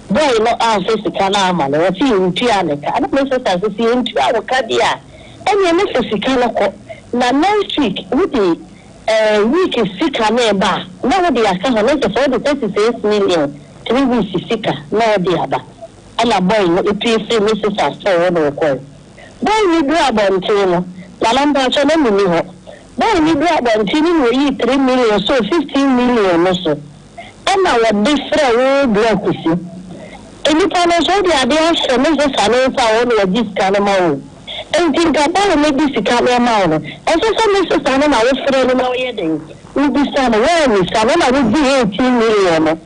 Boy no amfa sika no ama no, wɔte yɛntua ne ka. Ɛna me sister sɛ yɛntua wo ka deɛ a, ɛneɛ ne fa sika no kɔ na next week wode week sika no ɛba a, na wode aka ho, na kyɛ sɛ wode 36 million 3 weeks sika na wode aba. Ɛna boy no epue firi me sister store hɔ na ɔkɔɛ. Boy no duru abɔnten no, Nana, mpakyɛ, na menni hɔ. Boy no duru abɔnten no na oyii 3 million so 15 million no so, ɛna wɔde frɛ wo block si nnipa no nso wode adeɛ ahyɛ me sister ne nsa a wɔn na wɔgye sika no ma wo. Nti nka boy no de sika no ma wo no, ɛsɛ sɛ me sister no na wofrɛ no na woyɛ den wobisa no. Wɔammisa no na wogye 18 million no.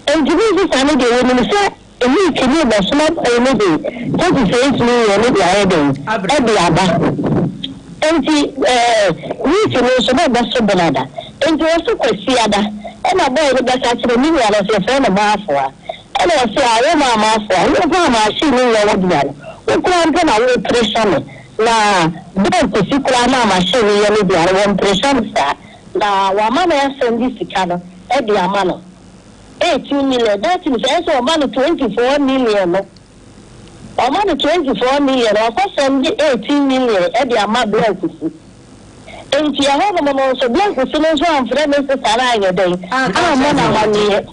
Nti me sister no deɛ, wɔnim sɛ week ne bɛsoma boy no de 36 million no de ayɛ den ɛde aba. Nti week no nso na ɛbɛso benada, nti wɔso kwasiada ɛna boy no bɛka kyerɛ me nua no sɛ yɛfrɛ no Maafoa. Ɛna ɔse a wo maa Maafoa wo mpo a maahye ne nya wo dea no, wo koraa mpo na wopere hyɛ me na bɛɛ Kwasi koraa na maahye ne yɛ ne dea no, wɔmpere hyɛ me saa. Na wama no asɛm de sika no ɛde ama no 18 million. That means ɛyɛ sɛ ɔma no 24 million no, ɔma no 24 million, ɔkɔ sɛm de 18 million ɛde ama Black Kusi. Nti ɛhɔ nom no nso, Black Kusi no nso amfrɛ me sister no anyɛ dɛn amma no amanneɛ.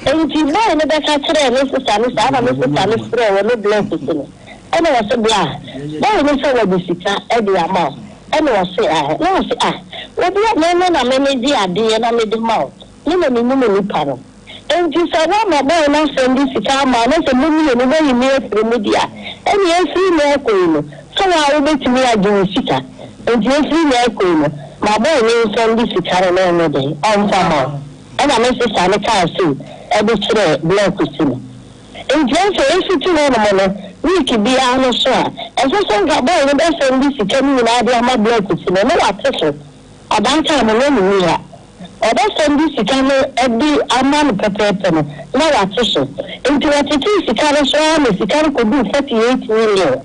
Nti boy no bɛka kyerɛɛ me sister no saa na me sister no frɛ wɔ ne Black Kusi no, ɛna wɔse bla boy no sɛ wɔde sika ɛde ama wo. Ɛna wɔse ah, na wɔse ah, obi a mene na mene gye adeɛ na mede ma wo, me na menim nipa no. Nti sɛ woama boy no asɛm de sika ama wo na sɛ mo mmienu moayi me afiri mu deɛ a, ɛne ɛfiri na ɛkɔ yi no sɛ wo a wobɛtumi agye wo sika. Nti ɛfiri na ɛkɔ yi no, ma boy no nsɛm de sika no na ɛnyɛ den ɔmfa ma wo. Ɛna me sister no kaa sei ɛde kyerɛɛ Black si no. Nti ɛsɛ ɛfiti hɔ nom no, week biara no so a ɛsɛ sɛ nka boy no bɛsɛm de sika no nyinaa de ama Black si no na wate so adanka no na ne ha ɔbɛsɛm de sika no de ama no pɛpɛɛpɛ no na wate so. Nti wɔtetee sika no so ara na sika no kɔduu 48 million.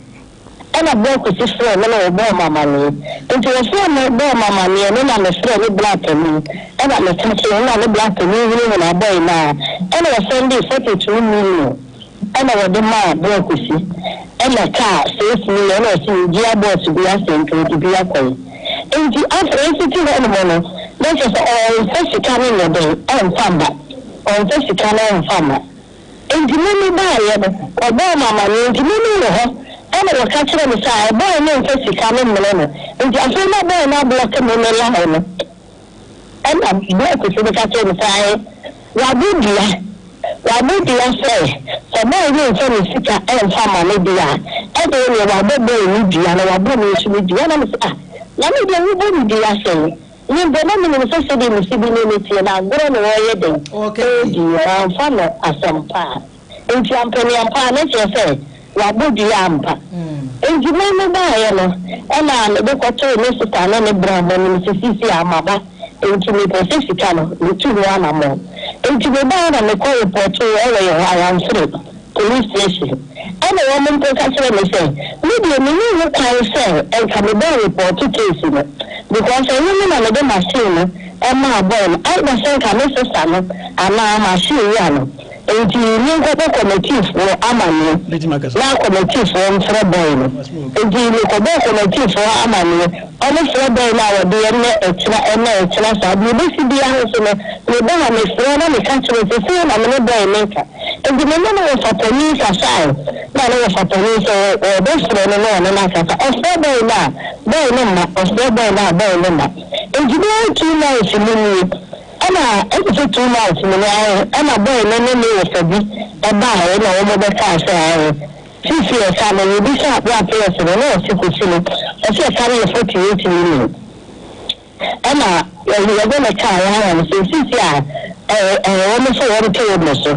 Ɛna Black si frɛ me na wɔbɔɔ me amanneɛ. Nti wɔfrɛ me bɔɔ me amanneɛ no na mefrɛ ne bra panin, ɛna meka kyerɛ no na ne bra panin hunahuna boy no a, ɛna wɔsɛndee 42 million ɛna wɔde maa Black si, ɛna kaa 6 million ɛna ɔsi ngyia bɔs bi asɛ nti wɔde bi akɔyɛ. Nti afei efiti hɔ nom no, na kyerɛ sɛ ɔmfa sika no nyɛ dɛn ɔmfa mma, ɔmfa sika no ɔmfa mma. Nti mimi baayɛ no, ɔbɔɔ me amanneɛ, nti mimi wɔ hɔ ɛna wɔka kyerɛ me sɛ a boy no mfa sika no mmerɛ no. Nti afei na boy no ablock me me line no. Ɛna block so no ka kyerɛ me sɛ ayɛ wabo dua, wabo dua sɛ boy no mfa ne sika ɛmfa ma no deɛ a, ɛdeɛ neɛ wabɔ boy no dua na wabɔ me nso me dua. Na me sɛ ah, na me deɛ wobɔ me dua sɛn? Me mpo na menim sɛ sɛdeɛ mesi bi ne ne teɛ na agorɔ na wɔyɛ den ɛredi, mamfa no asɛm pa a. Nti ampaniampa a na kyerɛ sɛ wabɔ dua ampa. Nti me me baeɛ no, ɛna mede kɔtoo me sister ne ne bra mo anim sɛ sisi a maba, nti mepɛ sɛ sika no metu ho anammɔn. Nti mebaeɛ na mekɔ repɔtoo ɛwɔ yɛ hɔ Ayanfere police station. Ɛna wɔn mpo ka kyerɛ me sɛ me deɛ menni ho kwan sɛ nka mebɛ report case no, because ɛno me na mede machine no ɛmaa boy no, either sɛ nka me sister no anaa machine wura no. Nti menkɔbɔ committeefoɔ amanneɛ na committeefoɔ mfrɛ boy no. Nti mekɔbɔɔ committeefoɔ amanneɛ, ɔmo frɛ boy no a wɔde ɛnɛ ɛkyena, ɛnɛ ɛkyena saa deɛ ɛbɛsi biara nso no, meba a mefrɛ na meka kyerɛ sɛ sei na me ne boy no ka. Nti me ne no wɔ fapanin kasae na ne wɔ fapanin sɛ wɔbɛfrɛ no na ɔne no akasa. Ɔfrɛ boy no a, boy no mma. Ɔfrɛ boy no a, boy no mma. Nti bɛyɛ 2 months mu nie, ɛna ɛte sɛ 2 months mu no ae, ɛna boy no ne ne wɔfa bi ɛbaeɛ na wɔn bɛkaa sɛ ae, sisi ɛka no yɛbisa bra PS no na ɔse kɔsi no, ɔse ɛka no yɛ 48 million. Ɛna yɛde ne kaa yɛ ara no sɛ sisi a ɛɛ ɛɛ wɔn nso wɔn te wɔn so,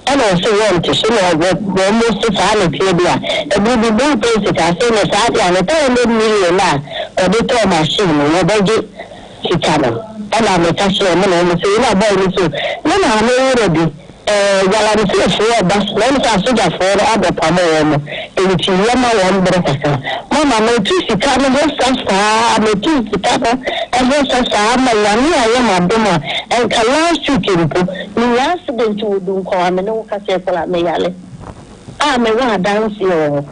ɛna ɔse wɔn te so na wɔn mo se saa na ɛteɛ bi a ɛbere bi bere pɛ sika ase na saa deɛ a ne 300 million a ɔde tɔɔ machine no, wɔbɛgye sika no. Ɛna meka kyerɛ mo na wɔn sɛ yɛn abɔɔ no so ne maame werɛ bi galamseyfoɔ ɔba na wɔn sɛ asogyafoɔ no abɛpam wɔn mo, nti yɛma wɔn bere kakra. Mama metu sika no ho sa saa, metu sika no ho sa saa ma Nyame a yɛ ma dom a ɛnka last week mpo menya accident wɔ Dunkwa. Me ne wo kasa koraa, meyare a mewɔ adanseɛ wɔ hɔ.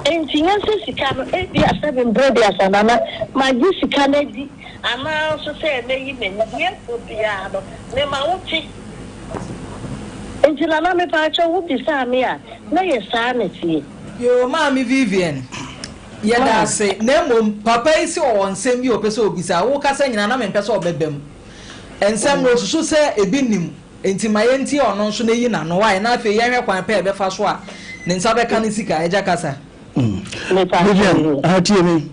Nti nyɛ sɛ sika no ebi a sɛ mbrɛ bi asa nana magye sika no adi anaa nso sɛ mɛyi m'ani deɛ ɛkɔ biara no mema wo te. Nti nana, mepaakyɛw, wo bisaa me a, na yɛ saa na tie. Yoo, Maame Vivian, yɛda ase. Na mmom papa yi sɛ ɔwɔ nsɛm bi a ɔpɛ sɛ ɔbisa. Wo kasa nyinaa na mempɛ sɛ ɔbɛba mu. Nsɛm no ɔsusu sɛ ebi nnim, nti ma yɛntie ɔno nso na ɛyi n'ano wae, na afei yɛnhwɛ kwan pɛ a ɛbɛfa so a ne nsa bɛka ne sika. Agya, kasa. Vivian, aha tie me.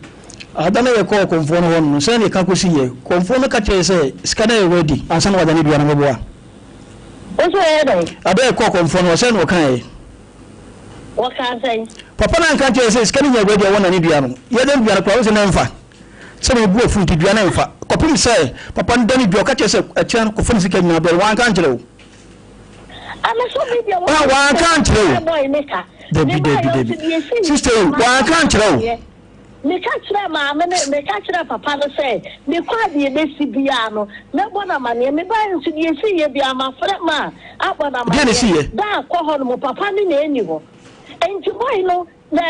Ada na yɛkɔɔ kɔmfoɔ no hɔ no, sɛn na ɛka kɔsi yɛ? Kɔmfoɔ no ka kyerɛ sɛ sika no yɛ ready ansa na wadane dua no mɛboa. Wo nso ɛyɛ dɛn? Ada yɛkɔɔ kɔmfoɔ no hɔ, sɛn na ɔkaeɛ? Wɔkaa sɛn? Papa no anka nkyerɛ sɛ sika no nya ready a wɔnane dua no. Yɛdan dua no koraa, wo sɛ na ɛmfa. Sɛ mebu afu nti dua no ɛmfa. Kɔpem sɛ papa no dane dua, ɔka kyerɛ sɛ ɛkyerɛ no kɔfa ne sika nyinaa brɛ no. Wanka nkyerɛ wo? Anaso bi deɛ. Wanka nkyerɛ wo? Boy ne ka. Dabi, dabi, dabi. Sister yi, wanka nkyerɛ wo? Meka kyerɛ maame no, meka kyerɛ papa no sɛ mekɔ adeɛ bɛsi biara no, mɛbɔ no amanneɛ. Mebaeɛ nso, deɛ ɛsi yɛ biara mafrɛ ma a abɔ no Deɛ na ɛsi amanneɛ. yɛ? Da akɔ hɔ no mo papa no na ɛni hɔ, nti boy no na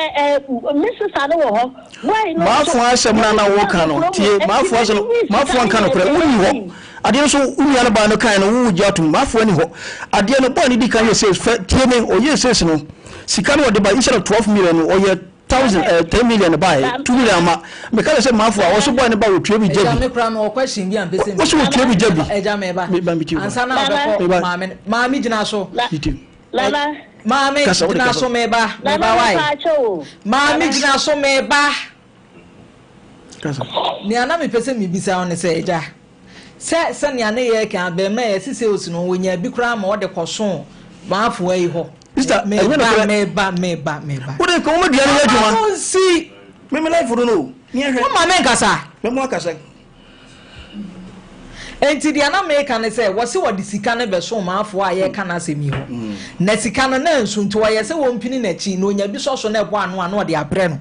me sister no wɔ hɔ, boy no nso. Maafo asɛm no na woka no, tie, maafo asɛm no, maafo anka no korɛ, wonni hɔ. Adeɛ nso wo nua no baa no kan no, wo gye atom, maafo ani hɔ. Adeɛ no boy no di kan yɛ sales fɛ, tie me, ɔyɛ sales no, sika no ɔde ba, instead of 12 million no, ɔyɛ thousand 10 million baeɛ, 2 million ama. Meka sɛ maafo a ɔso boy no ba, wɔtua bi gya Ɛgya bi. Me koraa mewɔ question bi a mpɛ sɛ Wɔso wɔtua bi gya bi. Ɛgya, meba. Meba, metie wo. Ansa na Nana. wobɛkɔ. Meba. Maame, maame gyina so. Metie. Nana. Maame Kasa, wode gyina kasa. so, meba. Nana. Meba wae. Mepaakyɛw o. Maame Nana. gyina so, meba. Kasa. Nea na mepɛ sɛ mebisa wo ne sɛ, agya, sɛ sɛnea ne yɛ kan abɛɛma yɛ sɛ sales no wɔnya bi koraa ma ɔde kɔso maafoa yi hɔ. Sister, ɛnyɛ Meba. nokorɛ. Meba, meba, meba. Wode ka wɔma dua no yɛ adwuma. Ɔma nsi. Meme life no no ne yɛhwɛ. Woma me nkasa. Mɛmo akasa. Nti deɛ na meka ne sɛ wɔse wɔde sika no bɛso maafoɔ a yɛreka n'asɛm yi hɔ, na sika no na nso nti wɔyɛ sɛ wɔmpini n'akyi na onya bi sɔ so na ɛbɔ ano a na ɔde abrɛ no.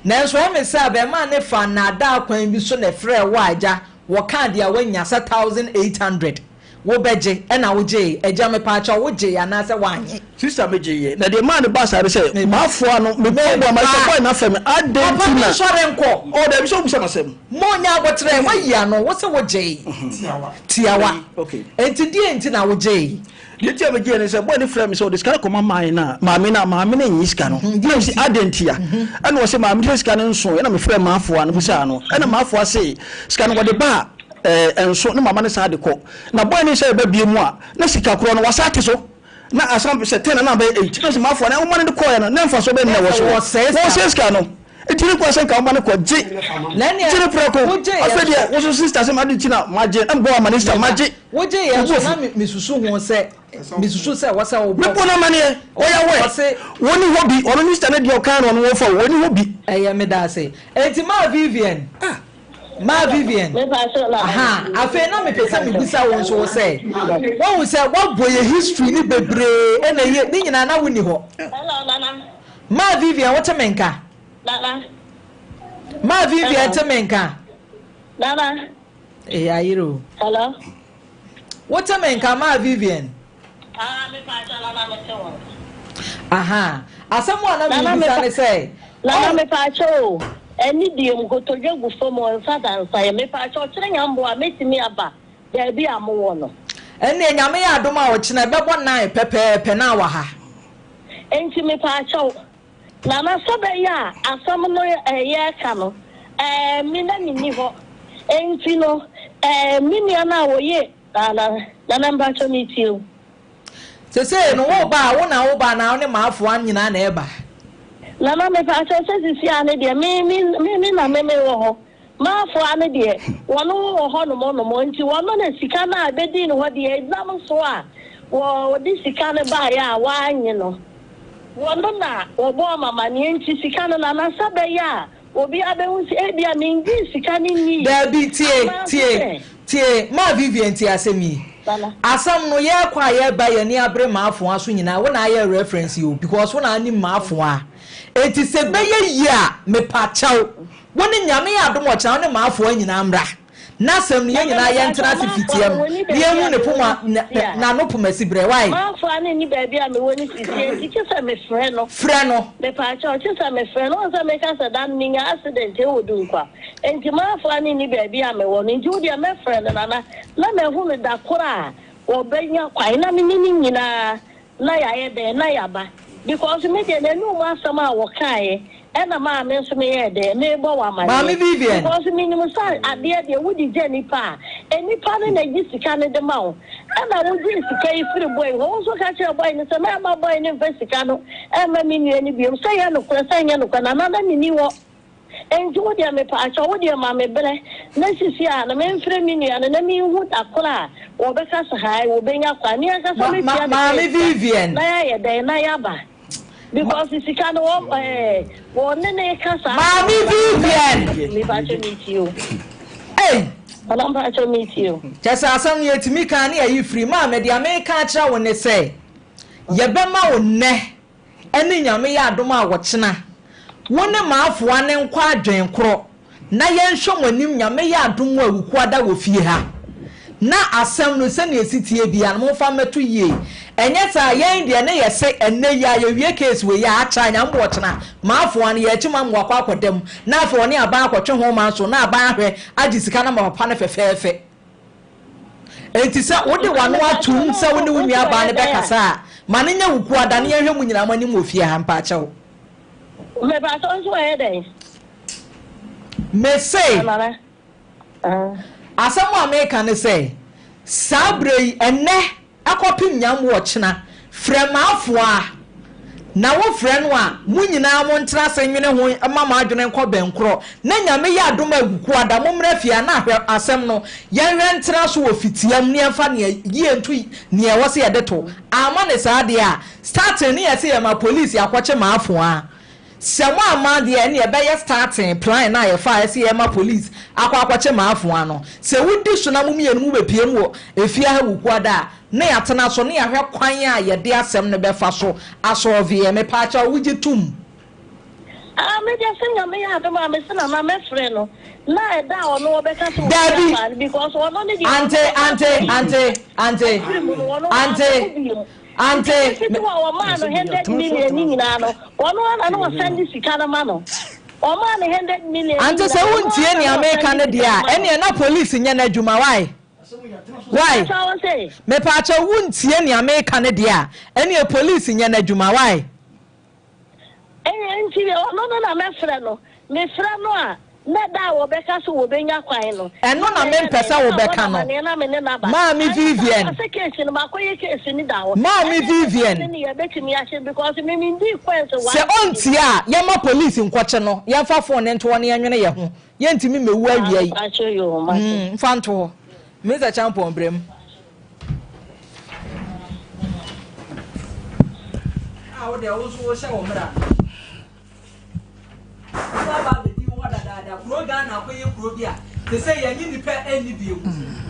Nanso ɛme sɛ abɛɛmaa ne fa nnaadaa kwan bi so na ɛfrɛ wo a, agya, wɔkaa deɛ a woanya sɛ 1800 wobɛgye, ɛna wogyee. Agya, mepaakyɛw, wogyee anaasɛ woanye? Sister, megye yɛ. Na deɛ maa ne ba saa ne sɛ maafoa no mebɔ bɔ ama sɛ boy na fɛ me adɛn Papa nti mi na nsɔre nkɔ. Ɔ dabi, sɛ wobisa m'asɛm. Mo nya abɔkyerɛ wayi ano, wo sɛ wogyee tiawa. Okay. Nti deɛ nti na wogyee? Deɛ nti a megye ne sɛ boy ne frɛ me sɛ ɔde sika no kɔma maa no a, maame no a, maame no nyi sika no. Na mesi adɛn nti a? Ɛna ɔsɛ maame sɛ sika no nso. Ɛna mefrɛ maafoa no bisaa no, ɛna maafoa se sika no wɔde ba a ɛnso ne mama no saa de kɔ. Na boy ne sɛ ɛba bie mu a, na sika korɔ no wasa ate so na asan sɛ 10 na bɛyɛ 8. Na sɛ maafoa no woma no de kɔɛ no, na mfa so bɛ nna wɔ so Wɔsɛe sika. Wɔsɛe sika no, nti ne kɔ sɛ nka woma no kɔ gye Na ɛneɛ, gye ne prɛko. wogye yɛ Afei deɛ so. wo so sister sɛ made nti na magye mbɔ ama ne sister magye. Wogye yɛ Wo nso bo na afu. mesusu ho sɛ mesusu sɛ wɔsɛ wobɔ Mebɔ no amaneɛ, ɔyɛ awɛ. Ɔse wɔni hɔ bi, ɔno ne sister no deɛ ɔka no ɔno wɔfa o, wɔni hɔ bi. Ɛyɛ, meda ase. Enti maa Vivian, maa Vivian. Mepaakyɛw, Nana. Aha, afei na mepɛ sɛ mebisa wo nso wo sɛ woahu sɛ woabɔ yɛ history ne bebree, ɛna yɛ ne nyinaa na wonni hɔ. Hello, Nana. Maa Vivian, wote me nka? Nana. Maa Vivian, te me nka? Nana. Ɛyɛ ayere o. Hello. Wote me nka, maa Vivian? Ah, mepaakyɛw, Nana, mete wo nka. Aha, asɛm a na Nana, mebisa mepa ne sɛ Nana, oh, mepaakyɛw o. Ɛne deɛ mu kotodwe gu fam o, nsa da nsa yɛ. Mepaakyɛw, kyerɛ nyamboa a mɛtumi aba baabi a mowɔ no. Ɛnneɛ Nyame yɛ adom a, ɔkyena ɛbɛbɔ 9 pɛpɛɛpɛ na wɔ ha. Enti mepaakyɛw, Nana, sɛ bɛyɛ a asɛm no yɛreka no, me na menni hɔ. Enti no, Ɛɛ me nua no a wɔyɛ Nana Nana mpakyɛ metie o. Sesei no wo ba a wo na wo ba anaa wo ne m'afoa nyinaa na ɛba? Nana mepakyɛ sɛ sisi a ne deɛ me me me me na me me wɔ hɔ. M'afoa no deɛ wɔn wɔ hɔ nom nom nti wɔn na sika no a ɛbɛdii ne hɔ deɛ ɛnam so a wɔde sika no baeɛ a wɔanye no wɔn na wɔbɔɔ me amaneɛ nti sika no Nana sɛ bɛyɛ a Obiara bɛhu sɛ ebia mengyee sika no nnii. Dabi, tie, Anaa nso tie, sɛ. tie, Ma Vivian tie asɛm yi. Nana. Asɛm no, yɛrekɔ a yɛreba yɛn ani abere Maafoa so nyinaa, wo na ayɛ reference yi o, because wo na anim Maafoa. Enti sɛ ɛbɛyɛ yie a, mepa kyɛw, wo ne Nyame yɛ adom ɔkyena wo ne Maafoa nyinaa mmra. N'asɛm no, yɛn Nana nyinaa yɛntena mepatwɔ ase Maafoa fitiam no wɔnni na baabi yɛnhu a ne mewɔ poma, no na, sisi a. n'ano poma siberɛ. Wai? Maafoa no nni baabi a mewɔ no sisi enti kye sɛ mefrɛ no. Frɛ no. Mepaakyɛw, kye sɛ mefrɛ no. Wohu sɛ meka sɛ da no menya accident wɔ Dunkwa enti Maafoa no nni baabi a mewɔ no nti wo deɛ mɛfrɛ no Nana na mahu no da koro a wɔbɛnya kwan na me ne no nyinaa na yɛayɛ dɛn na yɛaba because me deɛ n'anum asɛm a wɔkaeɛ ɛna maa me nso meyɛɛ dɛn merebɔ wo Maame amaneɛ Vivian. because menim sɛ adeɛ deɛ wode gya nipa a nipa no na gye sika no de ma wo ɛna wogyee sika yi firi boy hɔ wo nso ka kyerɛ boy no sɛ mɛmma boy no mfa sika no ɛmma me nua no biom sɛ ɛyɛ nokorɛ sɛ ɛnyɛ nokorɛ Nana na menni hɔ Enti wo deɛ mepaakyɛw, wo deɛ ma me berɛ na sisi a no memfrɛ me nua no na menhu da koro a wɔbɛka sɛ hae wɔbɛnya kwan. Me ankasa Ma, ma, mɛtua ne Maame kaa sika Vivian. na yɛayɛ dɛn na yɛaba. Ma, Because sika no wɔ ɛɛ wɔne no reka saa asɛm Maame no na Vivian! mepaakyɛw metie o. Ei! Nana mpaakyɛw metie o. Kyerɛ sɛ asɛm no yɛtumi ka ne yɛyi firi. Maame, deɛ meka akyerɛ wo ne sɛ, yɛbɛma wo nnɛ Ɛne Nyame yɛ adom a ɔkyena wo ne m'afoa no nkɔ adwen korɔ na yɛnhwɛ mo anim Nyame yɛ adom a Wukuada wɔ fie ha na asɛm no sɛnea ɛsi teɛ biara no momfa mmɛto yie ɛnyɛ saa a yɛn deɛ ne yɛse ɛnnɛ yi a yɛwie case wei a akyɛ a Nyame bɔ ɔkyena m'afoa no yɛakyi ma ma wakɔ akɔda mu na afei ɔne aban akɔtwe ho manso na aban ahwɛ agye sika no ama papa no fɛfɛɛfɛ. Enti sɛ wode w'ano atom sɛ wo ne wo nuabaa no bɛkasa a, ma no nyɛ wo kuada na yɛnhwɛ mo nyinaa mo anim wɔ fie ha. Mpaakyɛw. Mepakyɛw nso ɛyɛ dɛn? Mese, asɛm a meka ne sɛ, saa berɛ yi, ɛnnɛ, Kɔpem nyam wɔ kyena. Frɛ m'afoa, na wo frɛ no a, mo nyinaa mo ntena ase nwene ho ma mo adwene nkɔ bɛnkorɔ, na Nyame yɛ adom a Wukuada mo mmra fie a na ahwɛ asɛm no, yɛnhwɛ ntena so wɔ fitiam na yɛmfa nea yie nto nea ɛwɔ sɛ yɛde to. Amma no saa deɛ a, starting ne yɛse yɛma police akɔkye m'afoa. Sɛ mo amma deɛ ɛneɛ ɛbɛyɛ starting plan no a yɛfaeɛ sɛ yɛrema police akɔ akɔkye m'afoa no. Sɛ wodi so na mo mmienu mo bɛpiem wɔ efie ha Wukuada a, na yɛatena so na yɛahwɛ kwan a yɛde asɛm no bɛfa so asɔlveɛ. Mepaakyɛw wogye tom? Ah me deɛ sɛ Nyame yɛ adom a mese Nana mɛfrɛ no na ɛda a ɔno ɔbɛka sɛ ɔdi Daabi! akwaa no because ɔno ne deɛ ɔno Ante, ɔba ante, afiri ante, ante, afiri mu no ɔno ante. wankɔ bio. Ante, Sika me. ketewa a wɔmaa no hundred million ne nyinaa no, ɔno ara na na wɔsan de sika no ma no. Wɔmaa no hundred million ne Ante nyinaa sɛ no, ɔno wontie ara na nea na wɔsan meka de no sika deɛ no a, ma no. ɛneɛ na police nyɛ n'adwuma, why? Why? Mepaakyɛw wo se? Mepaakyɛw wontie nea meka no deɛ a, ɛneɛ police nyɛ n'adwuma, why? Ɛɛ, nti ɔno no na mɛfrɛ no. Mefrɛ no a, na da a wɔbɛka sɛ wɔbɛnya kwan no, Ɛno na na mɛyɛ mempɛ dɛn? sɛ Na mabɔ no wobɛka no. amanneɛ na me ne no aba. Maame Anyɛ saa Vivian. a, sɛ case no, makɔyɛ case no da hɔ. Maame Ɛnneɛ sɛ saa Vivian. ne ne yɛbɛtumi ahye because me mendii coins one Sɛ cedi ɔntie da. a, yɛmma police nkɔkye no, yɛmfa phone no nto hɔ na yɛnwene yɛn ho. Yɛntumi mmɛwu Ah, awia yi. mepakyɛw yoo, mate. Mm, mfa nto hɔ. Mister Champon, brɛ mu. A wo deɛ wo nso wohyɛ wo mmara no. Wo aba abɛdi wo hɔ dadaada. Kuro Ghana akɔyɛ kuro bi a te sɛ yɛnye nipa ɛnni bio.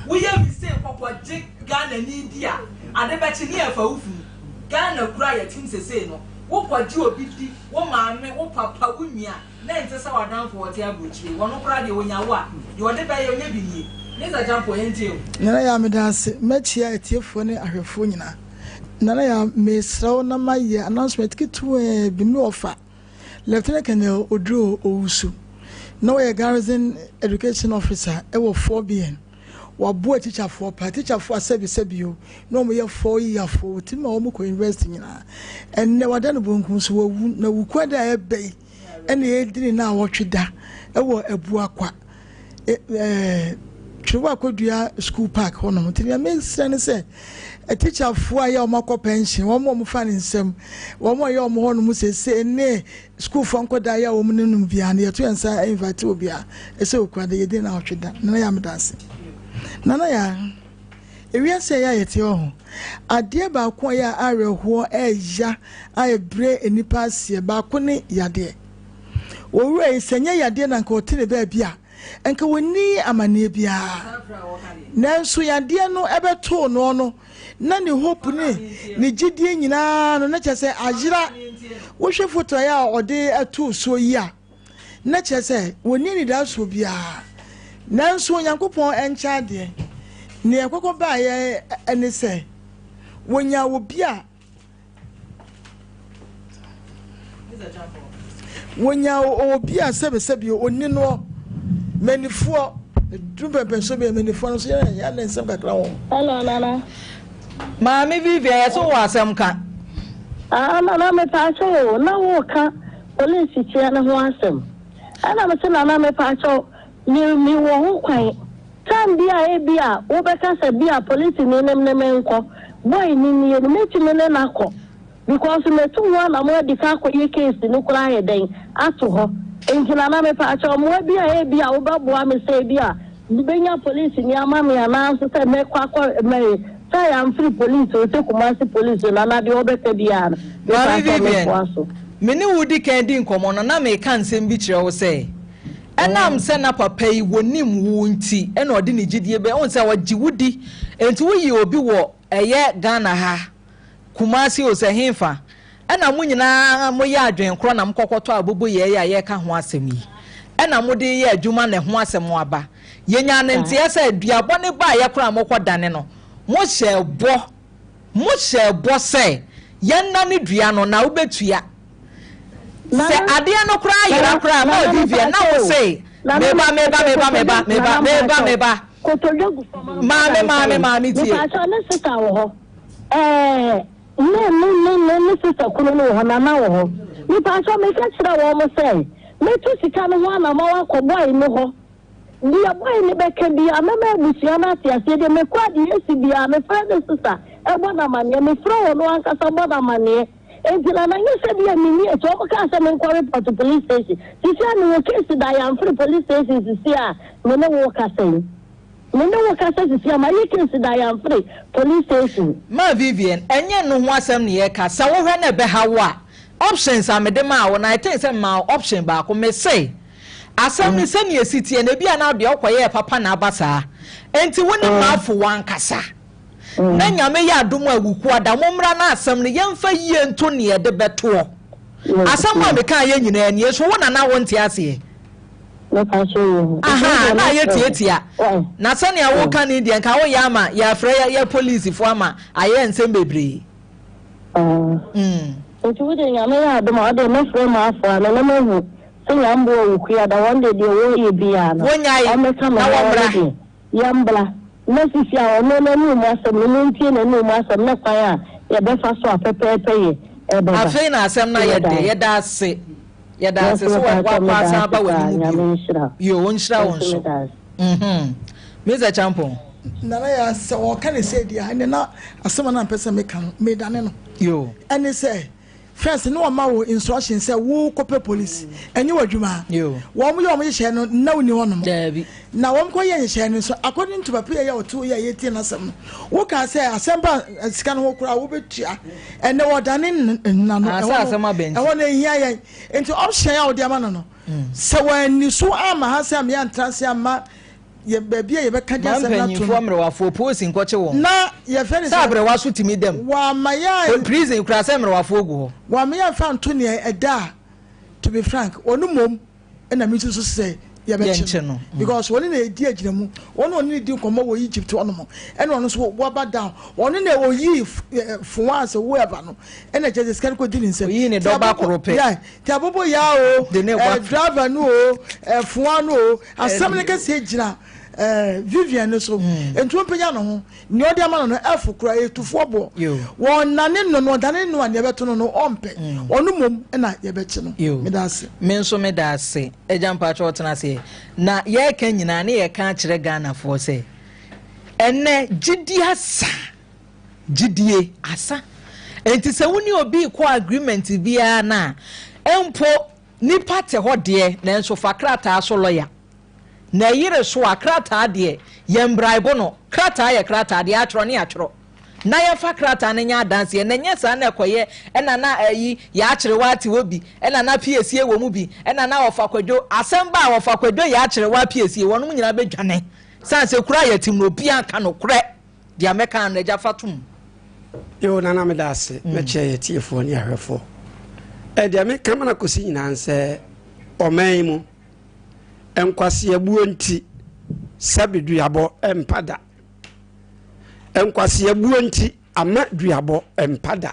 Woyɛ mistake kɔkɔgye Ghana ni di a ade bɛkye ne yɛfa wo funu. Ghana kuro a yɛtem sesei no wokɔgye obi di, wo maame, wo papa, wo nua Na ɛnte sɛ w'adamfo a ɔte aburokyire, ɔno koraa deɛ ɔnya wo a, deɛ ɔde bɛyɛ ɔnyɛ bi nie. Mister Gyampo, yɛntie o. Nana Yaa meda ase, mɛkyea atiefoɔ ne ahwɛfoɔ nyinaa. Nana Yaa mesrɛ wo na mayɛ announcement ketewaa bi, me wɔfa Lieutenant Colonel Oduro Owusu, na ɔyɛ Garrison Education Officer wɔ 4BN. Waboa tikyafoɔ paa, tikyafoɔ a sɛbi sɛbi o, na wɔn yɛ fɔɔ yiafoɔ, wɔtumi ma wɔn kɔ university nyinaa. Ɛnnɛ wada no bonkum so, wawu, na wukuada a ɛbɛ yi, ɛna yɛredi ne naawɔtwe da wɔ Abuakwa. Twere Akɔdua School Park hɔnom. Nti nea mesrɛ ne sɛ atikyafoɔ a ɛyɛ wɔn akɔ pension, wɔn a wɔfa ne nsam, wɔn a ɛyɛ wɔn hɔnom seesei ne sukuufoɔ nkɔdaa yɛ a wɔn ne nom biara no, yɛto yɛn nsa invite obiara ɛsɛ okura de yɛdi na ɔtwe da. Nana Yaa, meda ase. Nana Yaa, ewiase a ɛyɛ a yɛte hɔ ho, adeɛ baako a ɛyɛ a awerɛhoɔ ɛɛya a ɛbrɛ nnipa aseɛ baako ne yadeɛ. Owura yi, sɛ nyɛ yadeɛ na nka ɔte ne baabi a, nka wɔnni amanneɛ biara. Nanso yadeɛ no ɛbɛtoo no no, na ne hope ne ne gyidie nyinaa no, na kyerɛ sɛ ayera. Wohwɛ foto a ɔde ɛtoo soɔ yi a, na kyerɛ sɛ wɔnni anidasoɔ biara. Nanso Onyankopɔn nkyɛ adeɛ. Nea ɛkɔkɔ baeɛ ne sɛ, wɔnya obi a wɔnya obi a sɛbesɛbe ɔni noɔ, manifoɔ, duru mpɛmpɛnsoɔ bi a manifoɔ no nso yɛ yɛ ne nsɛm kakra wɔ. Hello, Nana. Maame Vivian, yɛ so wɔ asɛm ka. Ah, Nana, mepaakyɛw o, na woka polisi kyea no ho asɛm. Ɛna me sɛ, Nana, mepaakyɛw, me me wɔ ho kwan. Time bi a ebi a wobɛka sɛ bi a polisini ne ne me nkɔ, boy ni nie no, mɛtumi ne no akɔ. Because mɛtu ho anamo adi ka akɔyɛ case no koraa ayɛ dɛn ato hɔ. Nti Nana, mepaakyɛw, mmoa bi a ebi a wobɛboa me sɛ ebi a bɛnya polisini ama me anaa nso sɛ mɛkɔ akɔ mɛ sɛ yɛamfiri police o, sɛ Kumasi police o, Nana, deɛ wɔbɛka biara no, Maame mepaakyɛw, Vivian, mɛtoa so. Me ne wo di kan di nkɔmmɔ no, na meka nsɛm bi kyerɛ wo sɛ, ɛnam sɛ na papa yi wɔnim wo nti, ɛna ɔde ne gyidie bɛ, wohu sɛ ɔgye wo di, nti woyi obi wɔ ɛyɛ Ghana ha, Kumasi o, sɛ hemfa, ɛna mo nyinaa moyɛ adwen korɔ na mokɔkɔtɔ aboboyɛɛ a yɛreka ho asɛm yi, ɛna mode yɛ adwuma na ɛho asɛm aba. Yɛnyaa ne nteɛ sɛ duabɔ ne baeɛ koraa a mokɔdane no, mohyɛɛ bɔ, mohyɛɛ bɔ sɛ yɛnnane dua no na wobɛtua. Sɛ adeɛ no koraa yera koraa ma Vivian na wo se meba meba meba meba meba meba meba. Kotodwe gu fam ampa. Maame maame maame tie. Mepaakyɛw, ne sista wɔ hɔ. Ɛɛ ne ne ne ne ne sista kunu no wɔ hɔ, Nana wɔ hɔ. Mepaakyɛw, meka kyerɛ wɔn sɛ metu sika no ho anamɔn akɔ boy no hɔ. Deɛ boy no bɛka biara, mɛma abusua no ate aseɛ. Deɛ mekɔ a deɛ esi biara, mefrɛ ne sista ɛbɔ no amaneɛ. Mefrɛ wɔn ankasa bɔ no amaneɛ. Enti na na nyɛ sɛ bi a menni akyi. Wɔn kaa sɛ menkɔ report police station. Sisi a mewɔ case da Yamfiri police station sisi a me ne wo kasa yi. Me ne wo kasa sisi a mayɛ case da Yamfiri police station. Ma Vivian, ɛnyɛ ɛno ho asɛm na yɛreka. Sɛ wohwɛ na ɛbɛha wo a, options a mede maa wo no, I think sɛ memaa wo option baako. Mese, asɛm no sɛnea ɛsi teɛ no, ebia na deɛ wokɔyɛɛ papa na aba saa. Enti wo ne Mafo w'ankasa. Na Nyame yɛ adom a Wukuada, mommra na asɛm no yɛmfa yie nto nea yɛde bɛtoɔ. Asɛm a mekaeɛ nyinaa nie, so wo na na wonte aseɛ? Aha, na ayɛ tiatia. Na sɛnea woka no deɛ, nka woyɛ ama yɛafrɛ yɛ polisifoɔ ama ayɛ nsɛm bebree. Nti wo deɛ Nyame yɛ adom a, ɔdeɛ mɛfrɛ m'afoa no na mahu sɛ Nyamboa Wukuada, wɔn deɛ deɛ wɔyɛ biara no, Wonyae ɔmmɛka me na ho, ɔno wɔmmra. deɛ. Yɛmbra, na sisi a ɔno n'anomu asɛm no, montie n'anomu asɛm ne kwan a yɛbɛfa so a pɛpɛɛpɛ yɛ ɛbɛba. Afei na asɛm no ayɛ dɛ. Yɛda ase. Yɛda ase sɛ wakɔ asan aba w'anim bio. Yo, ɔnhyira wo nso. Mhm. Mr. Champon. Nana yɛ sɛ ɔka ne sɛ deɛ ɛne na asɛm a na mpɛ sɛ meka no medane no. Yo. Ɛne sɛ first ne wɔma wo instruction sɛ wo kɔpɛ police, ɛnyɛ w'adwuma. Wɔn yɛ wɔn hyehyɛ no na wonni hɔ nom. Daabi. Na wɔn kɔ yɛ nhyehyɛ no nso, according to papa yɛ ɔto yɛ yɛtie n'asɛm no, woka sɛ asɛm ba sika no ho koraa wobɛtua. Ɛnɛ wɔdane nna no, ɛhɔ no ɛhia yɛn. Nti option a wode ama no, sɛ wɔani so ama ha sɛ ameyɛ antra ase ama yɛ baabi a yɛbɛka de asɛm no ato no. Mpanyinfoɔ mmerewafoɔ polisi nkɔkye wɔn. Na yɛfɛ ne sɛ aberewa so tumi dɛm. Wɔama yɛ prison kura sɛ mmerewafoɔ gu hɔ. Wɔama yɛ nfa nto nea ɛda a, to be frank, wɔn mmom ɛna mi nso so sɛ yɛbɛkye no because wɔn na edi agyina mu, wɔn na wɔn ne di nkɔmɔ wɔ Egypt hɔnom, ɛna ɔno nso wɔaba down, wɔn na oyi foa sɛ whoever no ɛna kyerɛ sɛ sika no kɔ di ne nsam. Oyi ne dɔba koro pɛ. Yeah, ti abobo ya o, driver no o, foa no o, asɛm no kɛseɛ gyina. eh, Vivian no so. Nti ɔmpagya ne ho. Nea ɔde ama no no, ɛfo koraa, ɛyɛ tufoɔ boɔ. Wɔnnane no na ɔdane no a, nea ɛbɛto no no, ɔmpɛ. Ɔno mmom na yɛbɛkye no. Meda ase. Me nso meda ase. Agya mpakyɛ ɔtena ase. Na yɛreka nyinaa ne yɛka akyerɛ Ghanafoɔ sɛ, ɛnnɛ gyidie asa. Gyidie asa. Enti sɛ wo ne obi rekɔ agreement biara no a, mpo nipa te hɔ deɛ, nanso fa krataa so lɔya. Na ɛyere so a, krataa deɛ, yɛmbraibo no. Krataa yɛ krataa, deɛ atwerɛ ne yɛatwerɛ. Na yɛmfa krataa no nyɛ adanseɛ, na ɛnyɛ saa na ɛkɔyɛ ɛna na ayi, yɛakyerewa ate hɔ bi, ɛna na piesie wɔ mu bi, ɛna na wɔfa kwadwo. Asɛm ba a, wɔfa kwadwo, yɛakyerewa, piesie, wɔnom nyinaa bɛdwane. Sane sɛ kuro a yɛte mu no, obiara nka nokorɛ. Deɛ mɛka no, Agya, fa tom. Yoo Nana meda ase mɛkyerɛ yɛ tiefoɔ ne ahwɛfoɔ. Ɛ deɛ meka ma no akɔsi nyinaa nsɛ ɔman yi mu nkwaseabuo nti sɛbe duabɔ mpa da. Nkwaseabuo nti ama duabɔ mpa da.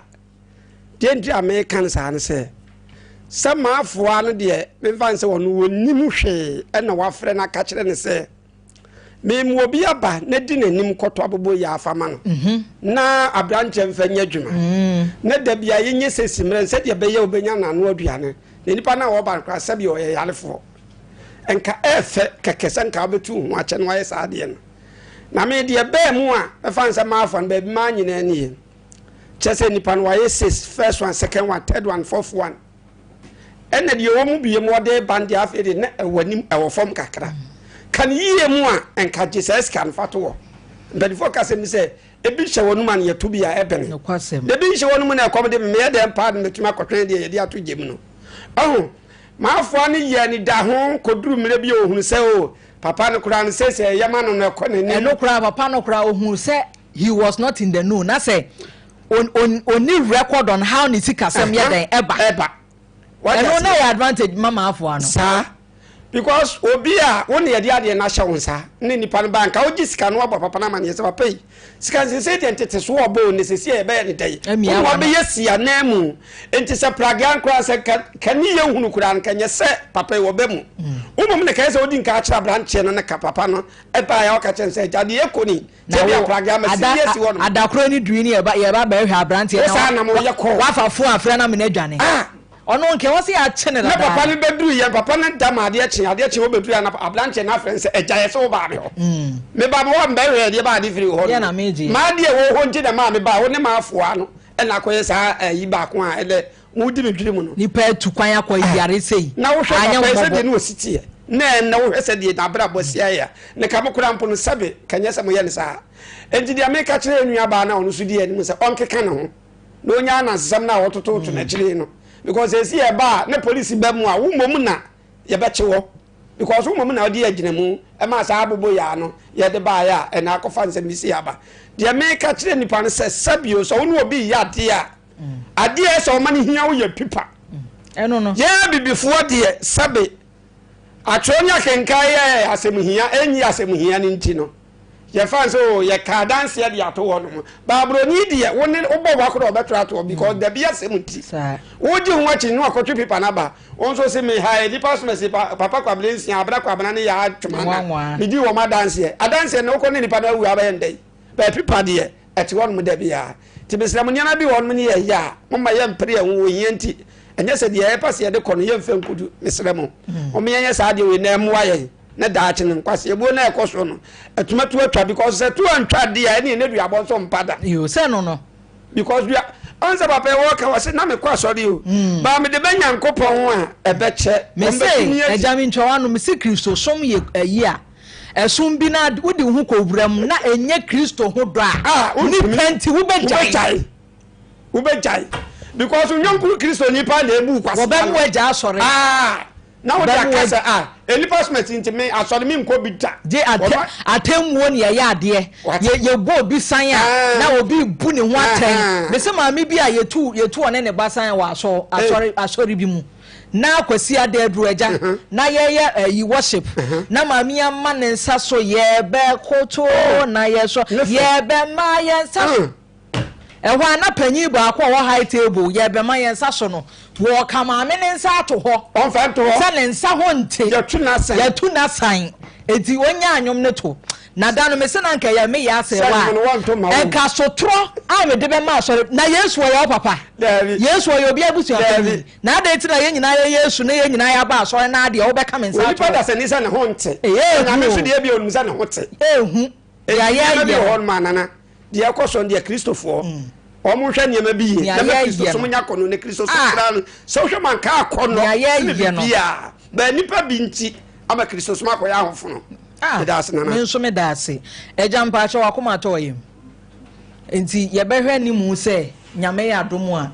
Deɛ nti a meka no saa ne sɛ sɛ maafoa no deɛ memfa nsɛ wɔn wɔnim hwee ɛna wafrɛ no aka kyerɛ ne sɛ Memu obi aba na di n'anim kɔtɔ aboboyaa fa ma no mhm. na aberanteɛ mfa nyɛ adwuma mm. na da bia yɛnyɛ sɛ simmerɛ sɛdeɛ ɛbɛyɛ wobɛnya n'ano aduane na nipa no a wɔba no koraa sɛdeɛ ɔyɛ yarefoɔ nka ɛɛfɛ kɛkɛ sɛ nka wobɛtu ho akyɛ no wayɛ saa adeɛ no na me deɛ bɛɛ mu a mɛfa nsɛ maafa no baabi maa nyinaa nie kyɛ sɛ nipa no wayɛ six first one second one third one fourth one Ɛna deɛ ɛwɔ mu biem wɔde ba no deɛ afei deɛ na ɛwɔ anim ɛwɔ fam kakra ka no yie mu a nka gye saa sika no fa to hɔ mpanimfoɔ ka sɛm sɛ ebi hyɛ wɔn mu a no yɛto bi a ɛbɛn na ebi nhyɛ wɔn mu na ɛkɔm de mmea dɛm paa no mɛtumi akɔtwɛn deɛ yɛde ato gye mu no ɔho maafoa no yɛ ne da ho kɔduru mmerɛ bi a ɔhunu sɛ o papa no koraa no sɛ sɛ ɛyɛ ma no no ɛkɔ n'anim ɛno koraa papa no koraa ɔhunu sɛ he was not in the know na sɛ ɔnni record on how ne sikasɛm yɛ dɛn ɛba. Ɛba. Ɛno na yɛ advantage ma maafoa no. Saa because obi a wo na yɛde adeɛ no ahyɛ wo nsa ne nipa no ba nka wogye sika no wabɔ papa no amaneɛ sɛ papa yi sika nsesei deɛ ntete so ɔbɔ o ne sɛsi a yɛbɛyɛ ne dɛn wo na wabɛyɛ si anan mu nti sɛ pragea nkoraa sɛ ka ne yɛ hunu koraa nka nyɛ sɛ papa yi wɔbɛ mu mm. wo mmom ne kɛyɛ sɛ wodi nka akyerɛ aberanteɛ no ne ka papa no ɛbaeɛ a wɔka kyerɛ no sɛ agya deɛ ɛkɔ ni Na wo, ada, adakoro ne dui ne yɛba, yɛba bɛhwɛ aberanteɛ na wa, wa, wafa fo afrɛ na mene adwane. Ah! Ɔno nkɛ wɔ sɛ yɛakye ne dada. Na papa no bɛduru yɛn, papa no da ma adeɛ kye, adeɛ kye wɔbɛduru yɛn na aberanteɛ no afrɛ no sɛ, agya yɛ sɛ wobaa me hɔ. Mm. Meba me hɔ mbɛhwɛ adeɛ baa de firi hɔ no. na megye. Maa deɛ wɔ hɔ nti na maa mebaa, wo ne maafoa no ɛna akɔyɛ saa ayi baako a ɛnɛ Wodi me dwiri mu no. Nipa atu kwan akɔ yare sei. Na wohwɛ papa yi sɛdeɛ ne ɔsi teɛ na ɛnnɛ wohwɛ sɛdeɛ n'abrabɔ si ayɛ a, ne ka mo koraa mpo no sɛbe ka nyɛ sɛ moyɛ no saa. Enti deɛ meka kyerɛ yɛn nua baa no a ɔno nso di yɛn anim sɛ ɔnkeka ne ho na ɔnya anansesɛm no a wɔtototo no akyire no because ɛsi ɛba a na polisi ba mu a wo mmom na yɛbɛkye wɔ because wo mmom na wode agyinamu ɛma saa abobo yaa no yɛde baeɛ a ɛna akɔfa nsɛm bi si aba. Deɛ meka kyerɛ nipa no sɛ sɛbio sɛ wo ne obi yɛ adeɛ a adeɛ a ɛsɛ ɔma no hia wo yɛ pipa ɛno no yɛn abibifoɔ deɛ sɛbe atwerɛ ne akenkan yɛ asɛm hia ɛnyi asɛm hia no nti no yɛfa sɛ o yɛka adanseɛ de ato hɔ nom baaburoni deɛ wo ne wobɔ wakoro ɔbɛtwerɛ ato hɔ because dabi asɛm nti wogye ho akyi no akɔtwe pipa no aba wo nso se me ha nipa somasi papa kwabena nsia abena kwabena ne yɛ atwoma na medi wɔn adanseɛ adanseɛ no wokɔ ne nipa no awu abɛyɛ ndɛn bɛɛ pipa deɛ Ɛte hɔnom da biara. Nti mesrɛ mo, nneɛma bi wɔ hɔnom ne yɛyɛ a, momma yɛmpere yɛn ho wɔ hia nti. Ɛnyɛ sɛ deɛ yɛpɛ sɛ yɛde kɔ no, yɛmfa nkodu. Mesrɛ mo, momma yɛnyɛ saa adeɛ wei na ɛmmoa yɛn na daakye no, nkwaseabuo no a ɛkɔ so no, atumi atu atwa because sɛ to antwa deɛ a, ɛne ɛnɛ duabɔ nso mpa da. Yoo, sɛ no no. Because dua, ɔn sɛ papa ɛwɔ ka wɔ se na mekɔ asɔre o, mm. baa mede bɛ Nyankopɔn a ɛbɛkyɛ. Mese, agya mentwa w'ano, mese Kristosom yɛ ayi a, Ɛsom bi na wode wo ho kɔwura mu na ɛnyɛ Kristo ho dɔ a, nnipa nti wobɛgyae. Wobɛgyae. Because wo yɔnko Kristoni paa na ebu kwasea no. Wɔbɛmo agya asɔre. Ah, na wode aka sɛ ah, nnipa som asi nti me asɔre me nkɔ bi da. Gye atɛmmuo ne yɛyɛ adeɛ. Yɛbɔ obi san a na obi bu ne ho atɛn. Mese maame bi a yɛtu yɛtu ɔne ne ba san wɔ asɔ asɔre asɔre bi mu. Na Kwasi Ada aduru agya na yɛyɛ ayi worship na maame yi ama ne nsa so yɛbɛkoto oh, na yɛsɔ yɛbɛma yɛn nsa so. Ɛhɔ a na panyin baako a ɔwɔ high table yɛbɛma yɛn nsa so no Wɔka maame ne nsa ato hɔ. Ɔmfa nto hɔ. Sɛ ne nsa ho nte. Yɛtu n'asan. Yɛtu n'asan. Eti onya anwom ne to. Na da no mese na nka ɛyɛ me yɛ asɛ Sɛ wa. nnwom no wɔnto ma wo. Nka sotorɔ a mede bɛma asɔre. Na Yesu ɔyɛ wo papa. Daabi. Yesu ɔyɛ obi abusua Daabi. panyin. Na adɛn nti na yɛn nyinaa yɛ Yesu na yɛn nyinaa yɛaba asɔre na adeɛ wobɛka me nsa ato Onipa hɔ. da sɛ ni sɛ ne ho nte. Ɛyɛ Onyame ehu nso o. deɛ bi onim sɛ ne ho te. Ehu. Enti Deɛ nneɛma bi yɛayɛ wɔ no. hɔ nom a nana deɛ ɛkɔ so no deɛ Kristofoɔ wɔn hwɛ nneɛma bi yie Nea na ma yɛyɛ Kristosom no. nya akɔnɔ ne Kristosom Ah. koraa no sɛ wohwɛ ma nka akɔnɔ Nea yɛyɛ sene no. biribiara bɛn nipa bi nti ama Kristosom akɔyɛ ahofono. Ah, Meda ase nana. me nso meda ase. Agya mpaakyɛ wakoma atɔ ɔyam. Nti yɛbɛhwɛ anim sɛ Nyame yɛ adom a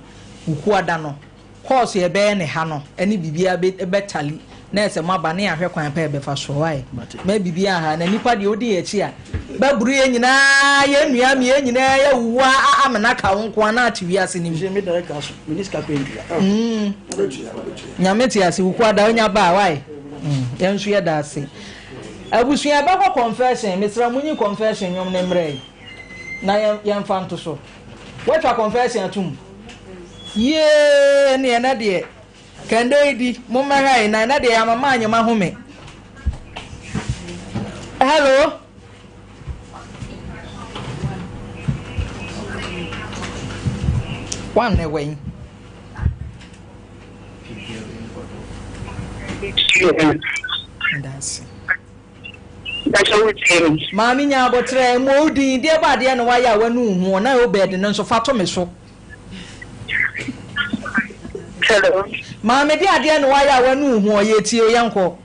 Wukuada no course yɛbɛyɛ ne ha no ɛne biribiara bɛtali na ɛsɛ moaba ne yɛahwɛ kwan pa yɛbɛfa so wae. Mate. Ma biribiara ha na nipa deɛ odi yɛn akyi a bɛboro yɛn nyinaa yɛn nua mi yɛn nyinaa yɛwuwu a amena ka wo nko a na ate wiase no mu. Sɛ me director so, me ni sika kɔ ntua. Nyame te ase Wukuada onya ba wae. Yɛn nso yɛda ase. Abusua yɛbɛkɔ confession mesrɛ mo nyi confession nnwom ne mmerɛ yi na yɛmfa nto so. Woatwa confession atom? Yee ne ɛnɛ deɛ kɛndɛ yi di mommɛhwɛ yi na ɛnɛ deɛ yɛamama anyema home. Hello. One ne wɛn. That's Maame nya abɔtrɛ mu odin deɛ ba adeɛ na wayɛ a wanu ho na Obed no nso fa to me so. Hello. Maame de adeɛ na wayɛ a wanu ho ɔyɛ tie yɛnkɔ.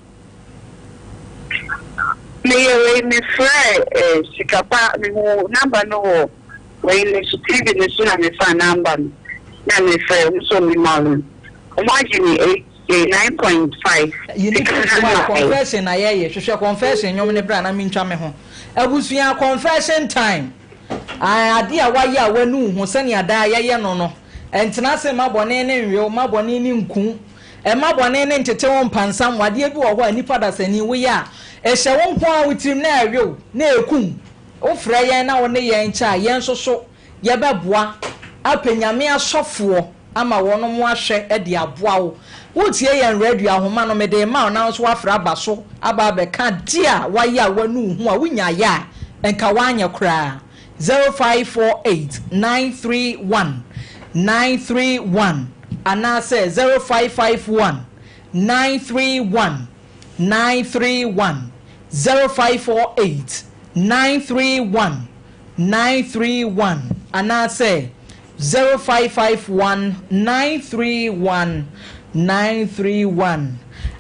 Meyɛ wei mefrɛ sikapa mehu number no wɔ wei ne so TV ne so na mefa number no na mefrɛ ɔmo sɛ ɔmo ma no ɔmo agye me 8 9.5. Yi ne fi wa confession na yɛyɛ hwehwɛ confession nnwom ne bra na mentwa me ho. Abusua confession time. Ade a wayɛ a wanu ho sɛnea daa yɛyɛ no no. Ɛntena ase mma bɔne ne nwew, mma bɔne ne nku. Ɛmma bɔne ne ntete wo mpansam. Wadeɛ bi wɔ hɔ a nipa dasani woyɛ a ɛhyɛ wo nko a wo tirim na ɛwew na ɛkum. Wofrɛ yɛn na wo ne yɛn kyɛ a yɛn nso so yɛbɛboa apɛ Nyame asɔfoɔ ama wɔn mo ahwɛ de aboa wo. Wotie yɛn radio ahoma no mede ma wo na nso wafrɛ aba so aba abɛka de a wayɛ a wanu wo ho a wonyaeɛ a nka woanyɛ koraa. 0548 931 931 anaasɛ 0551 931 931 0548 931 931 anaasɛ 0551 931 931.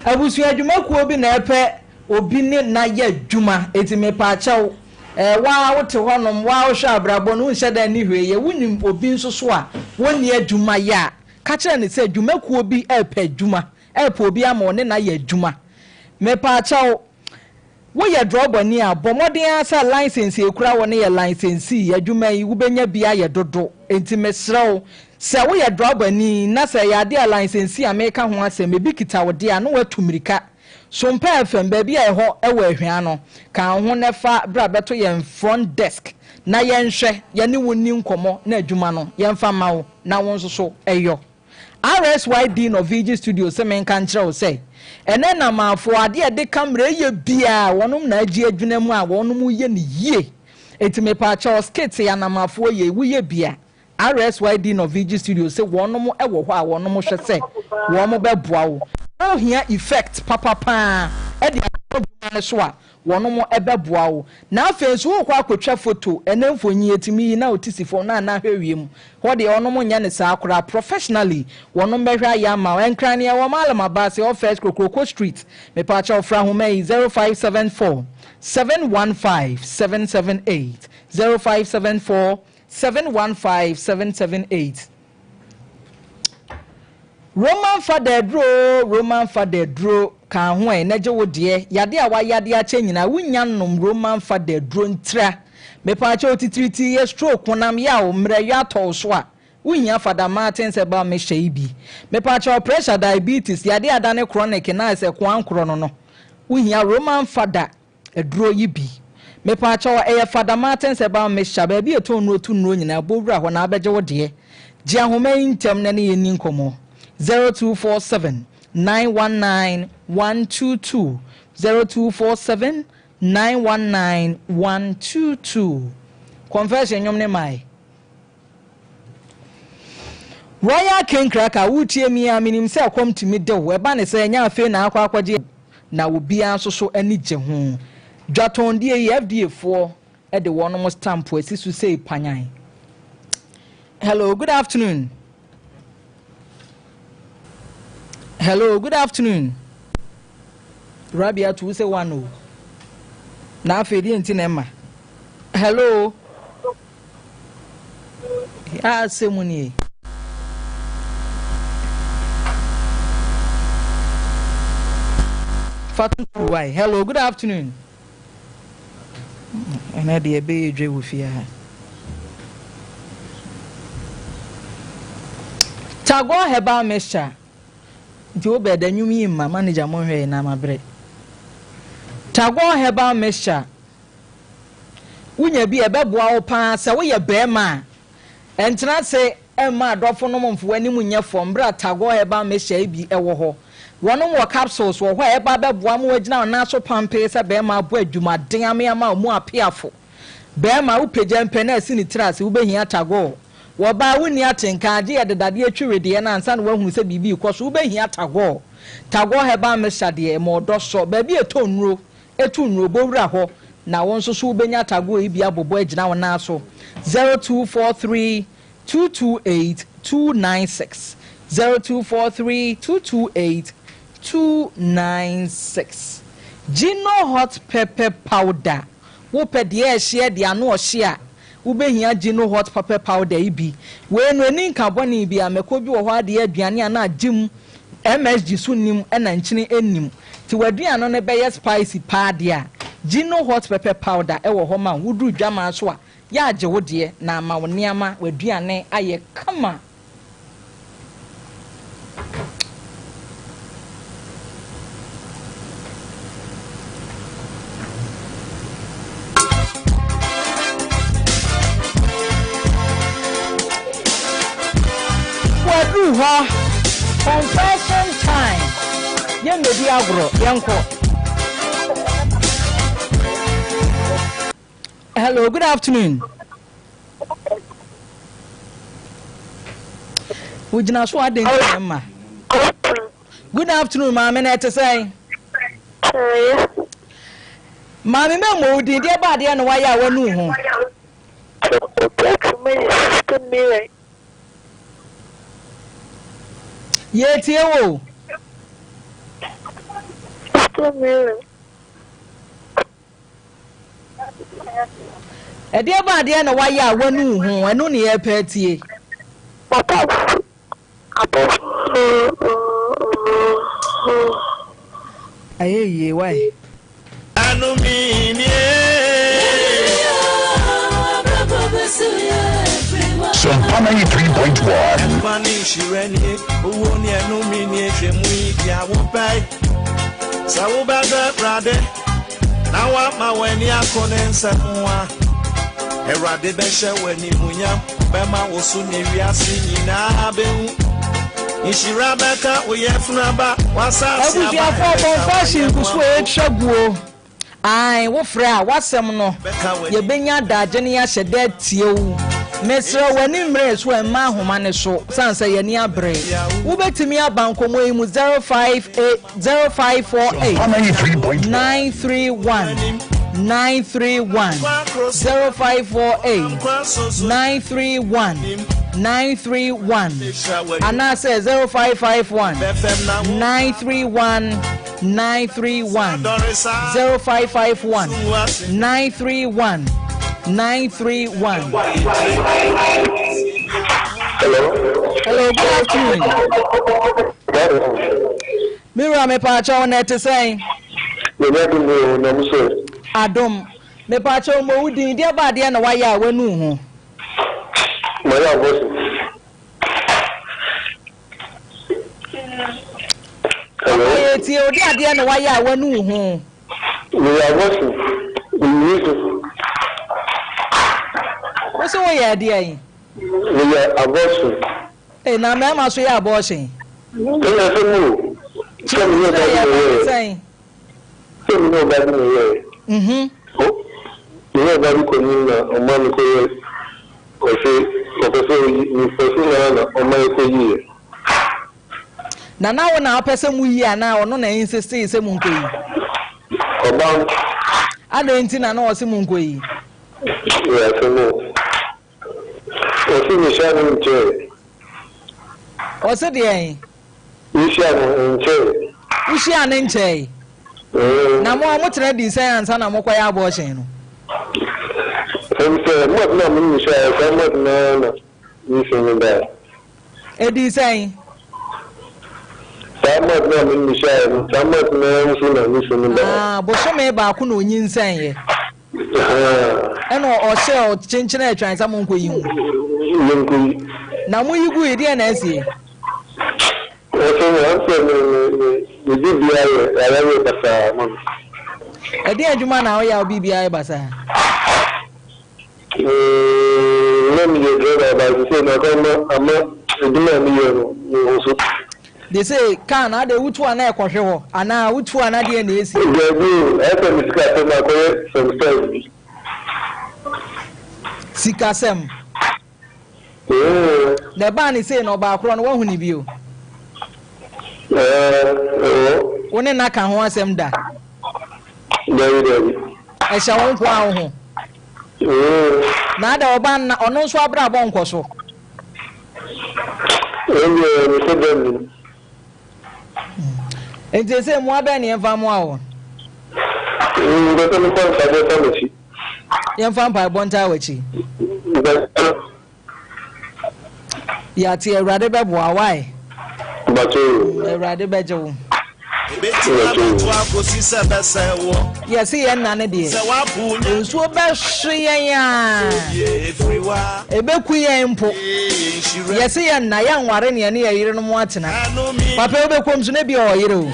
Abusua adwumakuo bi na ɛpɛ obi ne na yɛ adwuma eti mepaakyɛw waa wote hɔnom waa wohwɛ abrabɔ no wonhyɛ da ni hwee yɛ wonim obi nso so a wɔnni adwuma yɛ a ka kyerɛ ne sɛ adwumakuo bi ɛpɛ adwuma ɛpɛ obi ama ɔne na yɛ adwuma. Mepaakyɛw woyɛ drɔbani a bɔ mmɔden ara sɛ license ekura wɔ ne yɛ license adwuma yi wobɛnya bi ayɛ dodo nti mesrɛ wo sɛ woyɛ drɔbani na sɛ yɛ adeɛ a license a meka ho asɛm ebi kita wo deɛ a na watu mmirika Sompa FM baabi a ɛhɔ ɛwɔ Ahwea no ka ho na fa bra bɛto yɛn front desk na yɛnhwɛ yɛne wo ni nkɔmmɔ na adwuma no yɛmfa ma wo na wo nso so ɛyɔ. RSYD no VG Studio sɛ menka nkyerɛ wo sɛ ɛnɛ namafoɔ adeɛ a ɛde camera yɛ biaa wɔnom na agye adwuna mu a wɔnom yɛ ne yie enti mepaakyɛw skit yɛ anamafoɔ yɛ woyɛ bia RSYD no VG Studio sɛ wɔnom ɛwɔ hɔ a wɔnom hwɛ sɛ wɔn bɛboa wo wohia effect papapaa ɛde akɔ adwuma no so a wɔnom ɛbɛboa wo na afei nso wokɔ akɔtwa photo ɛnɛ mfonyin etimi yi na oti si fam na ana ahwɛ wiem hɔ deɛ ɔnom nyɛ ne saa koraa professionally wɔnom bɛhwɛ ayɛ ama wo Ɛnkran neɛ wɔ Malam Abaase ɔ First Kokroko Street. Mepaakyɛw fra ahoma yi 0574 715 778 0574 715 778. Roman Fada aduro, Roman Fada aduro ka ho ɛ na gye wo deɛ yade a wayade akyɛ nyinaa wonya nom Roman Fada aduro ntira. Mepaakyɛw titiriti yɛ stroke honam yaw mmerɛyɔ atɔ wo so a wohia Fada Martins herbal mixture yi bi. Mepaakyɛw pressure, diabetes yade adane chronic na sɛ koankorɔ no wohia Roman Fada aduro yi bi. Mepaakyɛw ɛyɛ Fada Martins herbal mixture baabi a ɛtɔn nnuro to nnuro nyinaa bɔ wura hɔ na abɛgye wo deɛ. Gye ahoma yi ntɛm na ne yɛnni nkɔmmɔ. 0247 919 122, 0247 919 122. Confession nnwom ne mae. Royal King Cracker, woretie me a, menim sɛ ɛkɔm tumi de wo. Ɛba ne sɛ, ɛnyɛ afei na akɔ akɔgye na obiara nso so ani gye ho. Dwatɔndie yi, FDA foɔ de wɔnom stamp asi so sei panyan. Hello, good afternoon. Hello, good afternoon. Rabia tu sɛ one o. Na afei deɛ nti na ɛma. Hello. Asɛm nie. Fa tutu wai. Hello, good afternoon. Ɛnɛ deɛ ɛbɛyɛ dwe wɔ fie ha. Tagore herbal mixture. Nti wo bɛda nnwom yi mma manager mo nhwɛ yi na mabrɛ. Tagore herbal mixture. Wonya bi a ɛbɛboa wo paa sɛ woyɛ barima a, ɛntena ase mma adɔfonom mfa w'anim nyɛ fam bere a Tagore Herbal Mixture yi bi wɔ hɔ. Wɔnom wɔ capsules wɔ hɔ a ɛba bɛboa ma woagyina wo nan so pampee sɛ barima abɔ adwumaden ame ama wo mu apeafo. Barima, wopagya mpɛ na asi ne tiri ase, wobɛhia Tagore. Wɔ ɔbaa, wonni atenka, agye yɛde dadeɛ twi wedeɛ no ansa na woahunu sɛ biribi rekɔ so, wobɛhia Tagore. Tagore Herbal Mixture deɛ, ɛma ɔdɔ sɔ. Baabi a ɛtɔ nnuro, Tu nnuro, bɔ wura hɔ, na wo nso so wobɛnya tagoɔ yi bi abobɔ agyina wo nan so, 0243 228 296, 0243 228 296. Gino Hot Pepper Powder, Wopɛ deɛ ɛhyeɛ deɛ ano ɔhye a, Wobɛhia Gino hot pepper powder yi bi. Wei no ɛnni nka bɔne biara. Mako bi wɔ hɔ a deɛ aduane a na agye mu, MSG so nnim ɛna nkyene nnim. Nti w'aduane no bɛyɛ spicy paa deɛ a, Gino hot pepper powder wɔ hɔ ma wo. Woduru dwaman so a, yɛ agye wo deɛ na ama wo nneɛma, w'aduane ayɛ kama. Waduru hɔ confession time yɛmmɛdi agorɔ yɛnkɔ. Hello, good afternoon. Wogyina so adɛn nti na mma? Good afternoon, maame na ɛte sɛn? Maame mɛ mmɔ wo din, deɛ ba adeɛ na wayɛ a wanu ho. Yɛtie wo. Ɛdeɛ bɛn adeɛ na wayɛ a wanu wo ho? Ɛno ne yɛrepɛ atie. Ayɛ yie wai. Sompa 93.1. Na woama w'ani akɔ ne nsɛm ho a, Awurade bɛhyɛ w'animuonyam, bɛma wo so ne wiase nyinaa bɛhu. Nhyira bɛka wo yafunu aba, w'asase aba, Abusuafoɔ ɛbɛka confession gu w'ayɛmmoa so ɛretwa guo. Ae, wo frɛ a, w'asɛm no, yɛbɛnya adagye na yɛahyɛ da atie wo. Mesrɛ wo, w'ani mmeree so mma ahoma no so, sane sɛ yɛn ani abere. Wobɛtumi aba nkɔmmɔ yi mu 058 0548 931 931 0548 931 931 anaasɛ 0551 931 931 0551 931 931. Hello. Hello, good afternoon. Me wura mepaakyɛw na ɛte sɛn? Nyame adom o, na mo so? Adom. Mepaakyɛw mmɔ wo din, deɛ ba adeɛ na wayɛ a wanu ho? Mayɛ abɔso. Papa yɛ tie o, de adeɛ na wayɛ a wanu wo ho? Meyɛ abɔso, mewie so. Wo se woyɛ ɛdeɛn? Meyɛ abɔso. Ee, na mmarima so yɛ abortion? Ɛna asɛm o. Sɛ me ne ɔbaa bi na ɛyɛɛ. Sɛ me ne ɔbaa bi na ɛyɛɛ. Mhm. O, me ne ɔbaa bi kɔ nim na ɔma me kɔ yɛ ɔse ɔpɛ sɛ oyi me fɔsi na na ɔma yɛ kɔ yi yɛ. Na na wo na wopɛ sɛ mo yi anaa ɔno na insistee sɛ mo nkɔ yi? Ɔbaa no. Adɛn nti na na ɔse mo nkɔ yi? Yɛ asɛm o. Ɔse mehyia no nkyɛe. Ɔse deɛn? Mehyia no nkyɛe. Wohyia no nkyɛe? Na mo a motena dii sɛn ansa na mokɔyɛ abortion no? Ɛm sɛ month no a me ne no hyiaeɛ saa month no ara na nyinsɛn no baeɛ. Ɛdii sɛn? Saa month no a me ne no hyiaeɛ no saa month no ara nso na nyinsɛn no baeɛ. Ah, bosome baako na ɔnyinsɛneeɛ. Ɛna ɔhyɛɛ ɔkyenkyene atwan sɛ monkɔyi ngu. Yɛnkɔyi. Na moyi gui, deɛn na asie? Ɔsɛ me ansɛ me me me me biribiara yɛ ayɛ basaa ma me. Ɛdeɛn adwuma na woyɛ a wo biribiara yɛ basaa? Mm, na meyɛ driver but sɛ maka ama ama adwuma a meyɛ no me ho so. De se car no adɛn wotu a na ɛkɔhwe hɔ anaa wotu a na deɛn na ɛsi? Daabi o, ɛyɛ sɛ me sikasɛm akɔyɛ some styles bi. Sikasɛm? Mm. Na ɛbaa ne sei no ɔbaa korɔ no woahu ne bio? Ɛɛ, ɛwɔ. Wo ne no aka ho asɛm da? Daabi daabi. Ɛhyɛ wo nko ara wo ho? Mm. Na adɛn ɔbaa no na ɔno nso abrabɔ nkɔ so? Ɛndeɛ mesɛ dɛm nim. Nti ɛsɛ mmoa bɛn ne yɛmfa mmoa wo? Mpɛ sɛ mefa mpaebɔ ntaa m'akyi. Yɛmfa mpaebɔ ntaa w'akyi. Yɛate Awurade bɛboa why? Awurade bɛgye wo. Yɛse yɛn nna no deɛ, nsuo bɛhwe yɛn a, ɛbɛku yɛn mpo. Yɛse yɛn nna, yɛnware ne yɛne yɛn yerenom atena. Papa yi wobɛkɔm so na ebia ɔyere o.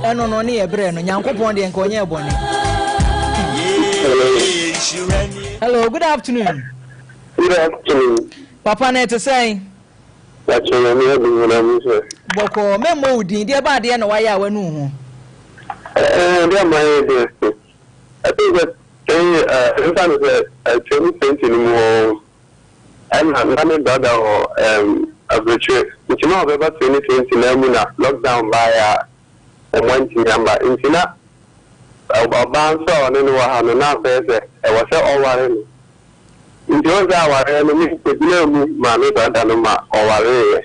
Ɛno no ne yɛ berɛ no, Nyankopɔn deɛ nka ɔnyɛɛ bɔne. Hello, good afternoon. Good afternoon. Papa na ɛte sɛn? Pakyɛ Nyame adom na me sɛ. Bɔkɔɔ, mɛmmɔ wo din, deɛ ba adeɛ na wayɛ a wanu wo ho? Ɛɛ deɛ mayɛ deɛ I think sɛ ɛyɛ ɛmfa no sɛ 2020 no mu hɔ ɛna na me brother wɔ ɛm aburokyire nti na ɔbɛba 2020 na mu na lockdown baeɛ a wɔn antumi amba nti na ɔbaa nso a ɔne no wɔ ha no na akɔyɛ sɛ ɛwɔ sɛ ɔware no. Nti wohu sɛ awareɛ no me megyinaa mu maa me brada no ma ɔwareeɛ.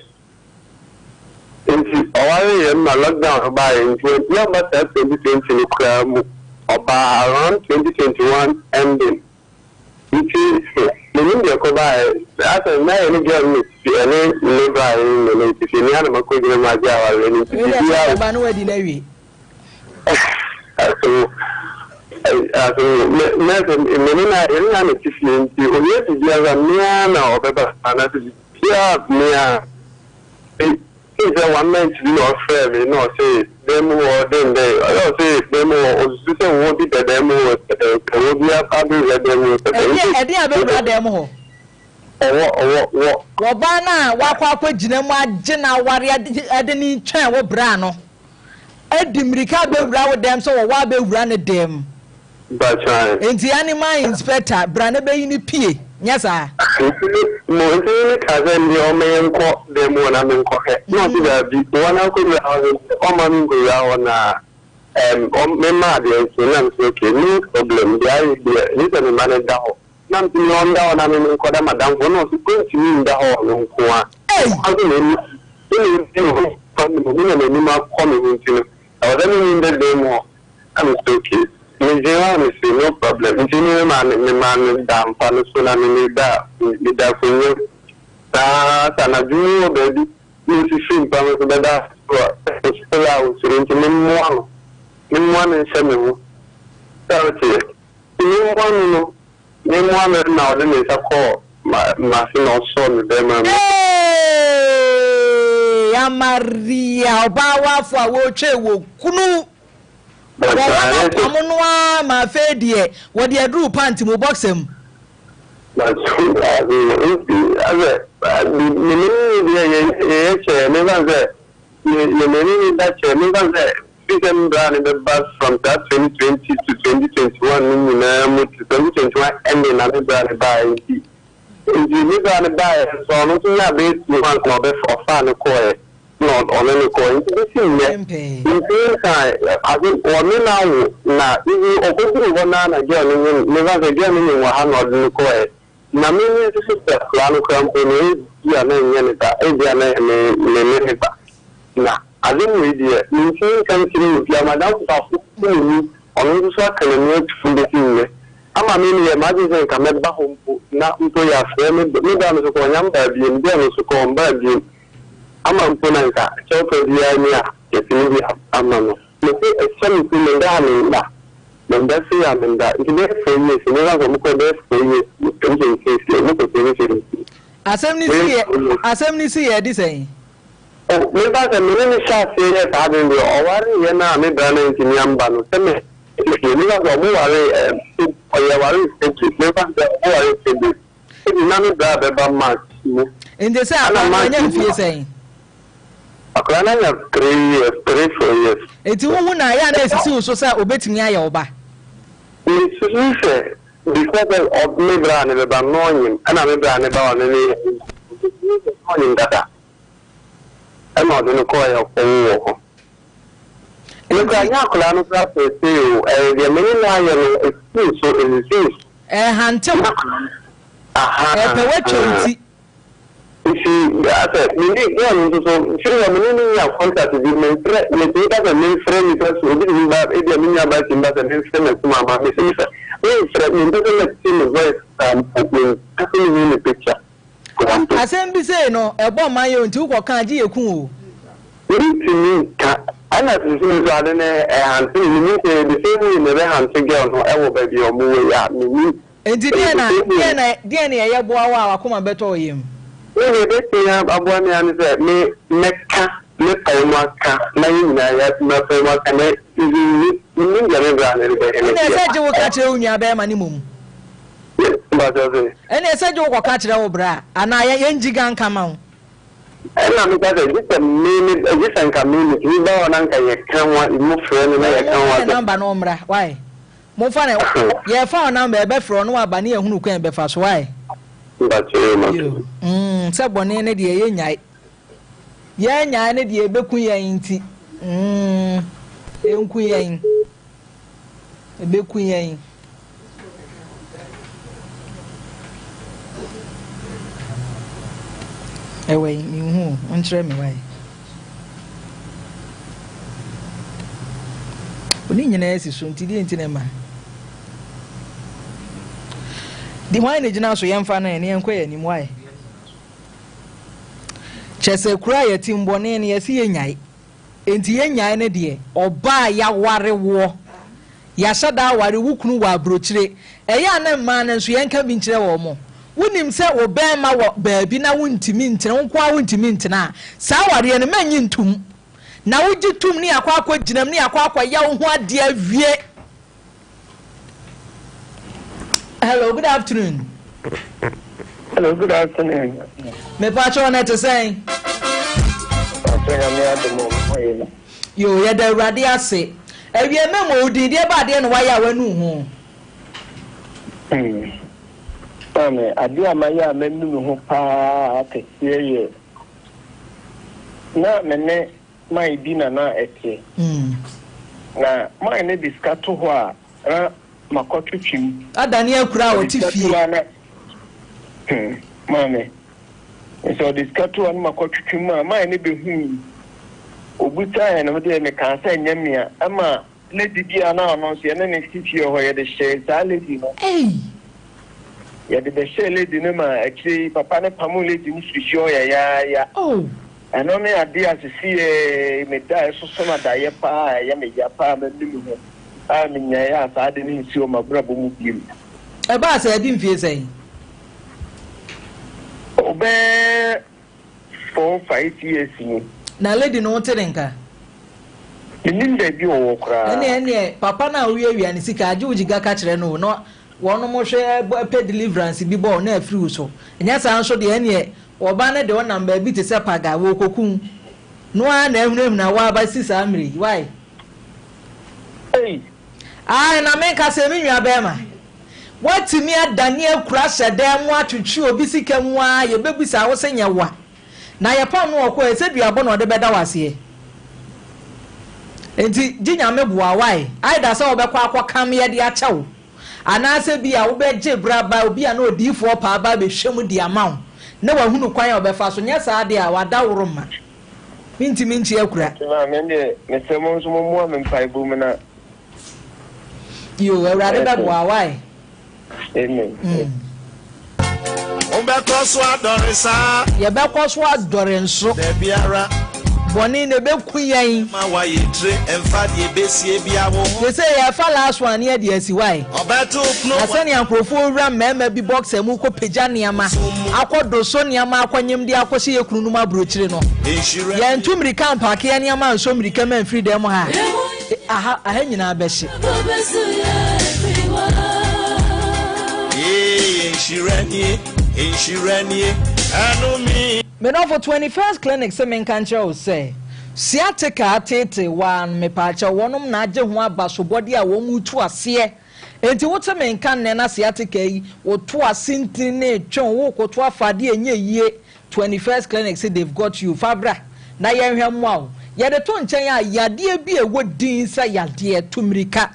Nti ɔwareeɛ no na lockdown no baeɛ nti wantumi amba saa 2020 no koraa mu. Ɔbaa around 2021 ending. Nti mennim deɛ ɛkɔbaeɛ. Asɛ na yɛne girl no na ɛte fie, ɛne ne bra no na ɛte fie. Me ara na makɔgyina mu agye awareɛ no nti Wei deɛ sɛ biribiara. ɔbɛba na wadi no awie. Aso aso me me sɛ me ne na yɛne na na te fie nti ohia biribiara me ara na ɔbɛba anaasɛ biribiara me ara e sɛ one month bi na ɔfrɛ me na ɔse dan mu hɔ den dɛn ɔyɛ ɔse dan mu hɔ ɔsusu sɛ wɔ bi da dan mu hɔ sɛ dɛn sɛ wɔ bi abɛwura dan mu hɔ sɛ dɛn Ɛdeɛ ɛdeɛ abɛwura dan mu hɔ. Ɔwɔ ɔwɔ wɔ. Ɔbaa no a wakɔ akɔgyina mu agye no aware ade no twɛn wo bra no adi mmirika abɛwura wo dɛm sɛ wɔwɔ abɛwura ne dɛm. Bakyan. Nti animal inspector bra na bɛyi no pie, nyɛ saa? Nti mo nti ne me kaa sɛ ndeɛ ɔma yɛn nkɔ dɛm hɔ na me nkɔ hwɛ na ɔse daabi wɔn akɔwura hɔ no ɔma me nkɔwura hɔ na ɛm ɔm me ma adeɛ nso na me sɛ okay no problem deɛ ayɛ deɛ gye sɛ me ma no da hɔ. Na mese me ɔnda hɔ na me menkɔda m'adamfo na ɔse ɔntumi nda hɔ ɔno nko a. Ei! Ɔse n'ani me na ɛdi ne ho fa me mu me na m'anim akɔ me ho nti no ɛwɔ sɛ me ne no da dan mu hɔ na mese okay medwen ho a mese no problem nti me memaa no memaa no da mpa no so na me meda meda akonnwa mu saa sɛ anadwo mu wɔ baabi na ɔsi firi mpa no so bɛda so a ɔsɔre a ɔsuro nti memmoa no memmoa no nhyɛ me ho sɛ woteɛ. Memmoa no no, memmoa no na ɔde ne nsa kɔɔ m'ase na ɔsɔɔ me bɛrima mu. Eeii Amaria ɔbaa wafo a wɔretwa wɔ kunu wɔwɔ no apam no ara ma afei deɛ wɔde aduru pant mu boxer mu. Nti asɛ. Me ne no deɛ yɛyɛ kyɛɛ, memfa no sɛ yɛ me ne no da kyɛɛ, memfa no sɛ firi sɛ me bra no bɛba from saa 2020 to 2021 no nyinaa mu to 2021 ending na me bra no baeɛ nti, nti me bra no baeɛ nso ɔno nso nyaa bɛyɛ 2 months na ɔbɛfa ɔfaa no kɔeɛ na ɔne no kɔeɛ nti bɛsi nnɛ mentumi nkaa ase ɔne no awo na even ɔkɔduru hɔ no ara na girl no nyem, memfa no sɛ girl no nyem wɔ ha na ɔde no kɔeɛ. Na me me nso sɛ akwadaa no koraa mpo no, ebia na ɛnyɛ ne ba, ebia na ɛyɛ me me ne ne ba. Na ade wei deɛ, mentumi nka nkyerɛ obiara. M'adamfo baako nso wɔ mu, ɔno nso so aka n'ani atom bɛsi nnɛ. Ama me meyɛɛ m'adwene sɛ nka mɛba hɔ mpo, na mpo yɛafrɛ me, me bra no nso koraa ɔnnya mbaa biom, girl no nso koraa ɔmbaa biom. Ama mpo na nka kyɛwpa biara ni a yɛtumi de ama no. Mese ɛhyɛ me ti menda a menda, menda sei a menda nti bɛyɛ 4 years me fa sɛ ɔmo kɔɛ bɛyɛ 4 years 2026 yɛ ɔmo kɔ 2026. Asɛm no si yɛ asɛm no si yɛ ɛde sɛn? Oh me fa sɛ me ne no hyɛ aseɛ yɛɛ saa ade no deɛ ɔware yɛ no a me bra no antumi amba no sɛ me fie me fa sɛ ɔmo waree ɛɛ ɔyɛ waree February me fa sɛ ɔmo waree February February na me bra bɛba March mu. Nti sɛ Ɛna akwadaa no March wanya mu mfie sɛn? Akwadaa no anya 3 years, 3, 4 years. Enti wohu no a, ɛyɛ a na esisi wo so sɛ obetumi ayɛ wo ba? Mesusu sɛ before sɛ ɔ me bra no bɛba no na ɔnyem, ɛna me bra no ba ɔne no yɛ nti mesusu sɛ na ɔnyem dada ɛna ɔde no kɔeɛ ɔkɔwoo wɔ hɔ. Me koraa Enti. nyɛ akwadaa no koraa per se o, ɛyɛ deɛ me ne no ayɛ no esisi me so, esisi me so. Ɛrehantew. Nyɛ akwadaa no, ahaa, Ɛrepɛ woatwa wo ahaa. ti. Nti asɛ me ne girl no nso so firi hɔ me ne no nya contact bi memfrɛ metumi ka sɛ memfrɛ nipa so obi tumi ba ebia me nua baa tumi ba sɛ memfrɛ m'akuma ama me sɛ mesɛ memfrɛ mempɛ sɛ mɛte ne voice saa mpo mempɛ sɛ mehu ne picture koraa mpo. Asɛm bi sei no ɛbɔ mman yɛ o nti wokɔ ka a gye yɛ ku o. Mentumi nka ɛna seesei nso ade no ɛhante me menim sɛ the same way na ɛbɛhante girl no ɛwɔ baabi a ɔmo wɔ yi a menim. Enti deɛn na, deɛn na, deɛn na yɛyɛ boa wo a w'akoma bɛtɔ wo yam? Me deɛ ɛbɛtumi aboa me ara ne sɛ me mɛka mɛpae mu aka na yɛn nyinaa yɛatumi apae mu aka na even me mennim deɛ me bra no rebɛyɛ me Ɛnna deɛ. ɛsɛ gye wo ka kyerɛ wo nua bɛrima no mmom. Mpakyɛw se. Ɛnna ɛsɛ gye wo kɔka kyerɛ wo bra anaa yɛ, yɛn gyi ga nka ma wo. Ɛnna meka sɛ gye sɛ me me gye sɛ nka me metumi ba hɔ na nka yɛka ho mo frɛ no na yɛka ho Momfa ne asɛm. number no ɔmmra why? Momfa ne yɛfa wo number yɛbɛfrɛ wo na waba ne yɛhunu kwan yɛbɛfa so why? Yo mm sɛ bɔne ne deɛ yɛnyae yɛnyae ne deɛ ɛbɛku yɛn nti mm ɛnku yɛn ɛbɛku yɛn. Ɛwɔ yi menhu o nkyerɛ me why? Ne nyinaa si so nti deɛ nti na ɛma di hwan na gyina so yɛmfa no ɛne yɛnkɔ yɛn anim wae kyɛ sɛ kura a yɛte mbɔne no yɛse yɛnyae nti yɛnyae no deɛ ɔbaa yɛaware woɔ yɛahyɛ da aware wo kunu wɔ aburokyire ɛyɛ a na mmaa no nso yɛnka bi nkyerɛ wɔn mo wonim sɛ wo bɛrima wɔ baabi na wontumi ntena wo nko ara wontumi ntena a saa awareɛ no mɛnye ntom Na wogye tom ne akɔ akɔgyina mu ne akɔ akɔyɛ wo ho adeɛ awie. Hello, good afternoon. Hello, good afternoon. Mepakyɛw na ɛte sɛn? Pakyɛ nyame adom o, mo yɛ no. Yo, yɛda Awurade ase. Awie mɛmɔ wo din, deɛ ba adeɛ na wayɛ a wanu ho? Hmm. Maame, adeɛ a mayɛ a manu me ho paa kɛseɛ yɛ Na me ne Mae bi na na ɛte. Na Mae no de sika to hɔ a, na makɔtwetwe mu. Adane akura a Ɔde ɔte sika to fie. hɔ a na hmm, maame. Sɛ ɔde sika to hɔ a na makɔtwetwe mu a, Mae no bɛhui. Ɔbisaeɛ no, me deɛ mekaa sɛ ɛnyɛ me a, ɛma Lady bi a na ɔno nso yɛne no te fie hɔ, yɛde hyɛɛ saa lady no. Ei! Yɛde bɛhyɛɛ lady no ma akyire yi papa no pamoo lady no firi fie hɔ yayaaya. Oh! Ɛno ne adeɛ a sesei meda a ɛsoso no adaeɛ paa a ɛyɛ me ya paa a manu me ho a menyaeɛ a saa ade no nsi wɔ m'abrabɔ mu bio. Ɛbaa sɛ ɛde mfie sɛn? Oh, bɛyɛ 4, 5 years ni. Na lady no wote ne nka? Mennim baabi ɔwɔ koraa. Ɛneɛ ɛneɛ papa no a wowiawia ne sika agye wo gyiga ka kyerɛ no o na wɔnom hwɛ bɔ pɛ deliverance bi bɔ wo na afiri wo so. Ɛnyɛ saa nso deɛ ɛneɛ. Ɔba no de ɔnam baabi te sɛ paga, wɔrekɔku wo. No ara na ahunahuna wo aba si saa mmerɛ yi, why? Ei! Ae, na menka sɛ, me nua barima, woatumi adane akura ahyɛ dan mu atwetwe obi sika mu ara, yɛbɛbisa wo se nyɛ wo a. Na yɛpam no ɔkɔɛ, sɛ duabɔ na ɔde bɛda wo aseɛ. Enti gye Nyame boa, why? Either sɛ wobɛkɔ akɔkam yɛde akyɛ wo, Anaasɛ bi a wobɛgye berɛ aba obi a na odiyifoɔ paa aba abɛhwɛ mu de ama wo na wahunu kwan a ɔbɛfa so, nyɛ saa deɛ a, w'adaworo mma. Mentumi nkye akura. Nti maame ɛndeɛ mesrɛ mo nso mo mmoa me mpaebɔ mu na. Yoo, Awurade bɛboa wo, wai? Amen. Mm. Wobɛkɔ so adɔre saa. Yɛbɛkɔ so adɔre nso. Da biara. Bɔne na ɛbɛku yɛn. Ma wayɛ tire mfa deɛ ɛbɛsie bia wo ho. Sesei yɛrefa last one ne yɛde asi why? Ɔbɛto pono Na sɛnea nkurɔfoɔ wura mmarima bi boxer mu kɔ pagya nneɛma akɔ doso nneɛma akɔ nyem de akɔhyɛ yɛ kununom aburokyire no, yɛntu mmirika mpaake yɛn nneɛma nsɔ mmirika mu amfiri dan mu ha a, aha aha nyinaa bɛhye. Me dɔfo 21st Clinic se menka nkyerɛ wo sɛ sciatica ateetee wo ara no mepaakyɛw wɔnom na agye ho abasobɔdeɛ a wɔn retu aseɛ enti wote me nka nnɛ na sciatica yi wo to ase ntini no retwe wo worekoto afa adeɛ ɛnyɛ yie 21st Clinic se they've got you fa bra na yɛnhwɛ mmoa wo yɛde to nkyɛn a yadeɛ bi a ɛwɔ din sɛ yadeɛ tu mmirika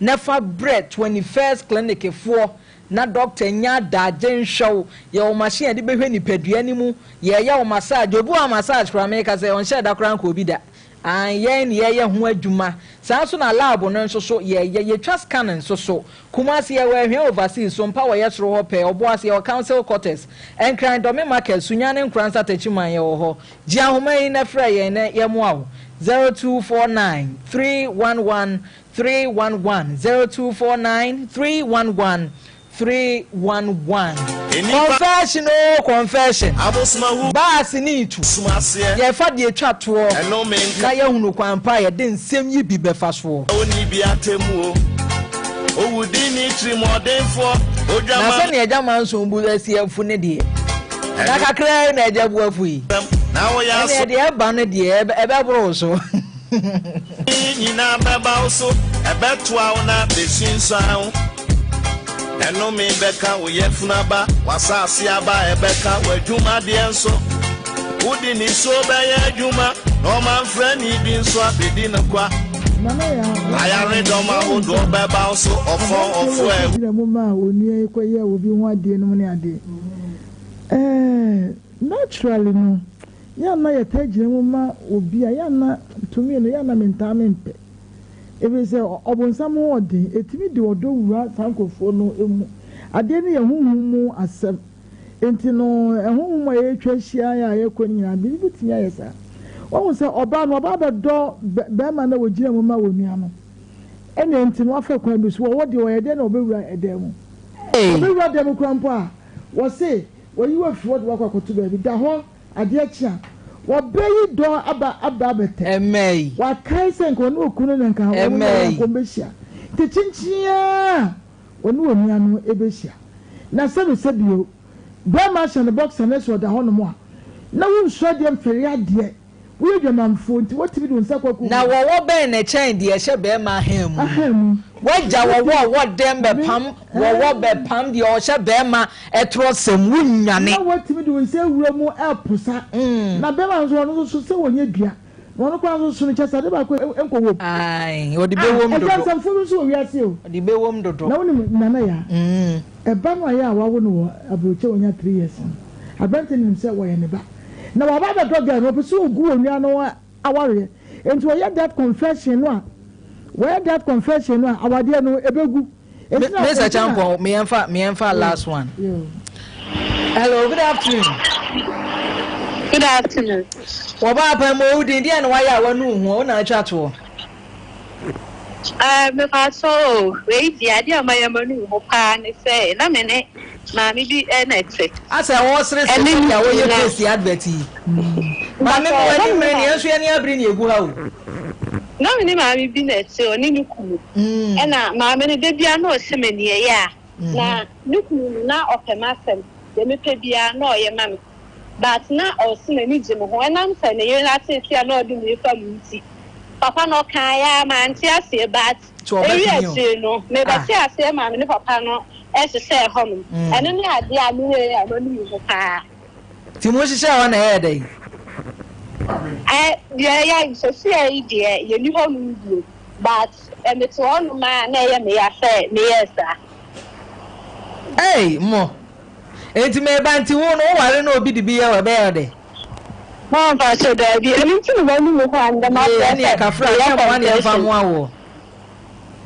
na fa brɛ 21st Clinic foɔ na dɔkta nya adagye nhwɛ wo, yɛwɔ machine a yɛde bɛhwɛ nipadua no mu, yɛyɛ wo massage, obi wɔ hɔ a massage koraa meka sɛ ɔnhyɛɛ da koraa nkɔɔ bi da, aane yɛn na yɛyɛ ho adwuma, saa nso na lab no nso so yɛyɛ, yɛtwa scan nso so, Kumasi yɛwɔ Ahwea Overseas, Sompa wɔ yɛ soro hɔ pɛɛ, Ɔboase yɛwɔ Council Quarters, Nkran Dɔme Market, Sunyani Nkoransa Takyiman yɛwɔ hɔ, gye ahoma yi na frɛ yɛn na yɛmoa wo, 0249 311 311 0249 311 311 Confession oo confession Baase ne itu Yɛfa deɛ ɛtwa toɔ Na yɛahunu kwan pa a yɛde nsɛm yi bi bɛfa soɔ. Na sɛnea agya Manson bu asi afu ne deɛ Na kakraa yi na agya bu afu yi Ɛnneɛ deɛ ɛba no deɛ ɛbɛboro wo so. Nyinaa bɛba wo so, ɛbɛtoa wo na bɛsunsuan wo. Ɛnome bɛka wo yafunu aba, w'asase aba, ɛbɛka w'adwumadeɛ nso. Wode nisuo bɛyɛ adwuma, na ɔmanfrani bi nso abɛdi no kwa. Ayaredɔm ahodoɔ bɛba wo so, ɔfɔn, ɔfoɛ. Aberanteɛ gyina mu maa onua yi kɔyɛɛ obi ho adeɛ nom ne adeɛ. Ɛɛ naturally no, Yɛ a na yɛtaa gyina mu ma obi a, yɛ a na, to me no, yɛ a na mentaa mempɛ. Ɛfiri sɛ ɔbonsam ho ɔden, ɛtumi de ɔdɔ wura saa nkurɔfoɔ no mu. Adeɛ no yɛ honhom mu asɛm. Enti no, honhom a yɛretwa ahyia a yɛrekɔ no nyinaa, biribi bɛtumi ayɛ saa. Wahu sɛ ɔbaa no, ɔbaa bɛdɔ bɛrima no a ɔgyina mu ma onua no. Ɛnna enti no, wafa kwan bi so. Wɔwɔ deɛ ɔyɛ dɛn na ɔbɛwura ɛdan mu. Ɔbɛwura dan mu koraa mpo a, wɔse wɔyi wo afiri hɔ de wo akɔ akɔto baabi. Da hɔ. Adeɛ kye a, wɔbɛyi dɔn aba aba abɛtɛ. Ɛmmɛɛ yi. Wɔakae sɛ nka ɔne okunu no na nka wɔn Ɛmmɛɛ nyinaa yi. nka wɔbɛhyia. Nti kyenkyen ara ɔne onua no bɛhyia. Na sɛbesɛbe o, barima ahyɛ no boxer na sɛ ɔda hɔnom a, na wonsua adeɛ mfɛre adeɛ. Woyɛ dwamanfoɔ nti wotumi de wo nsa kɔ akɔhu. Na wɔwɔ bɛn na ɛkyɛn deɛ ɛhyɛ barima ahan mu? Ahan mu. W'agya wɔwɔ a ɔwɔ dɛm bɛpam wɔwɔ bɛpam deɛ ɔhyɛ barima ɛtorɔsɛm wonnwane. Na woatumi de wo nsa awura mu ɛreposa. Na barima nso ɔno nso so sɛ wɔnyɛ dua na ɔno koraa nso so no kyɛ sɛ ade baako nkɔ wom. Ae ɔde bɛwom Ah dodo. agya nsɛmfo bi nso wɔ wiase o. Ɔde bɛwom dodo. Na wonim Nana Yaa? Ɛba no a yɛ a wawo no wɔ aburokyire a wanya three years no, aberante no nim sɛ wɔyɛ ne ba. Na waba abɛdɔ girl no, ɔpɛ sɛ ɔgu onua no awareɛ. Nti ɔyɛ that confession no a, wɔyɛ that confession no a, awadeɛ no ɛbɛgu. Enti na, Mr. enti na. Champon, me yɛmfa last one. Hello, good afternoon. Good afternoon. Wɔba apam mu owu din deɛ na wayɛ a wanu wo ho, wo na atwa toɔ. Ah, mepakyɛw o, wei deɛ adeɛ a mayɛ manu ho paa ne sɛ na me ne maame bi na ɛte. Asɛ ɔresere sɛ Ɛne ne sɛdeɛ kunu wɔyɛ na. paste advert yi. Maame Mpakyɛw, mo na ani me ne mmere ne yɛn maame nso yɛn ani abere ne egu ha o. Na me ne maame bi na ɛte, ɔne ne kunu. Ɛna maame no da biara na ɔhyɛ me nea ɛyɛ a, na ne kunu no na ɔpɛ m'asɛm, deɛ mepɛ biara na ɔyɛ ma me. But na ɔse n'ani gye me ho ɛnam sɛ ne yere no ateetee a na ɔde me refa mu nti. Papa no ɔkaeɛ ara mante aseɛ but ɛwie akyire no mebɛtee aseɛ maa me ne papa no hyehyɛɛ hɔnom. Ɛno ne adeɛ a meyɛeɛ a m'ani wu ho paa. Nti mo hyehyɛɛ hɔ na ɛyɛɛ dɛn? Ɛ deɛ yɛ sɛsiɛ yi deɛ yɛnni hɔnom bio but mete hɔnom a na ɛyɛ me ya sɛ meyɛɛ saa. Ei mo! Enti meba nti wo no wo ware na obi de bi yɛ wo ɛbɛyɛ wo dɛ? Maa mpakyɛw daabi ɛno nti na m'ani mu hɔ a ndɛ Yee mabrɛ ɛneɛ sɛ kafra meyɛ nyɛ mmoa na yɛmfa confession mmoa woɔ.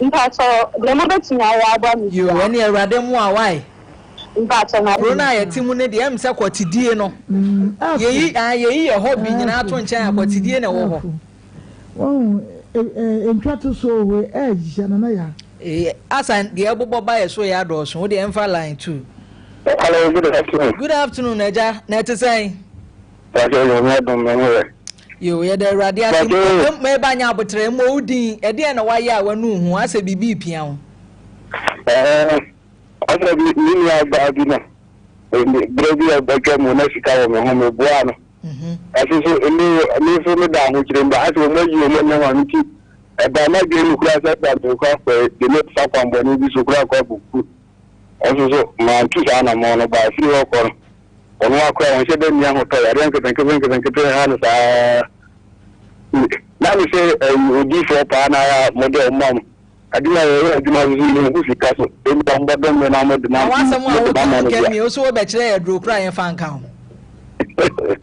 Mpakyɛw deɛ mobɛtumi ayɛ aboa me Yoo biaa. ɛneɛ awurade mmoa wo wai. Mpakyɛw mate. Kuro no a yɛte mu no deɛ ɛm sɛ kɔtedie no yɛyi ah yɛyi yɛ hɔ bi nyinaa to nkyɛn a kɔtedie na ɛwɔ hɔ. Wahu ntwa to so owe ɛɛya nana ya. Ee asa deɛ ɛbobɔ ba yɛ so yɛ adɔɔso wo deɛ ɛmfa line tuu. Hello, good afternoon. Good afternoon agya na ɛte sɛn. Pàṣẹ Nyame adom me ho yɛ. Yo yɛda awurade ase mɛba nya abotrɛ mmɔ wo din ɛdeɛn na wayɛ a wanu ho asɛ biribi repia wo. Ɛɛ ɔsɛ bi me nua baa bi no berɛ bi a atwa mu na sika wɔ me ho meboaa no. Ɛso so mme me nso meda ahokyere mu ba asɛ wɔn ayi wɔn nam a me ti ɛbaa m'adwene mu koraa sɛ da mekɔ akɔ de me fa kwanbɔne bi so koraa kɔ akɔku. Ɛso so mantu saa anammɔn no baa firi hɔ kɔ no ɔno ara koraa ɔnhyɛ da nni ahotɔ yareɛ nketenkete nketenkete ha no saa na me sɛ ɛyi odiifoɔ paa na ayɛ a mode ɔma mo adwuma yɛyɛ adwuma so so yɛhu sika so ebi a mobɛdom me na mode ma Na w'asɛm a mode woka ma no nka bia nwie wo so wobɛkyerɛ yɛ aduro koraa yɛmfa nka ho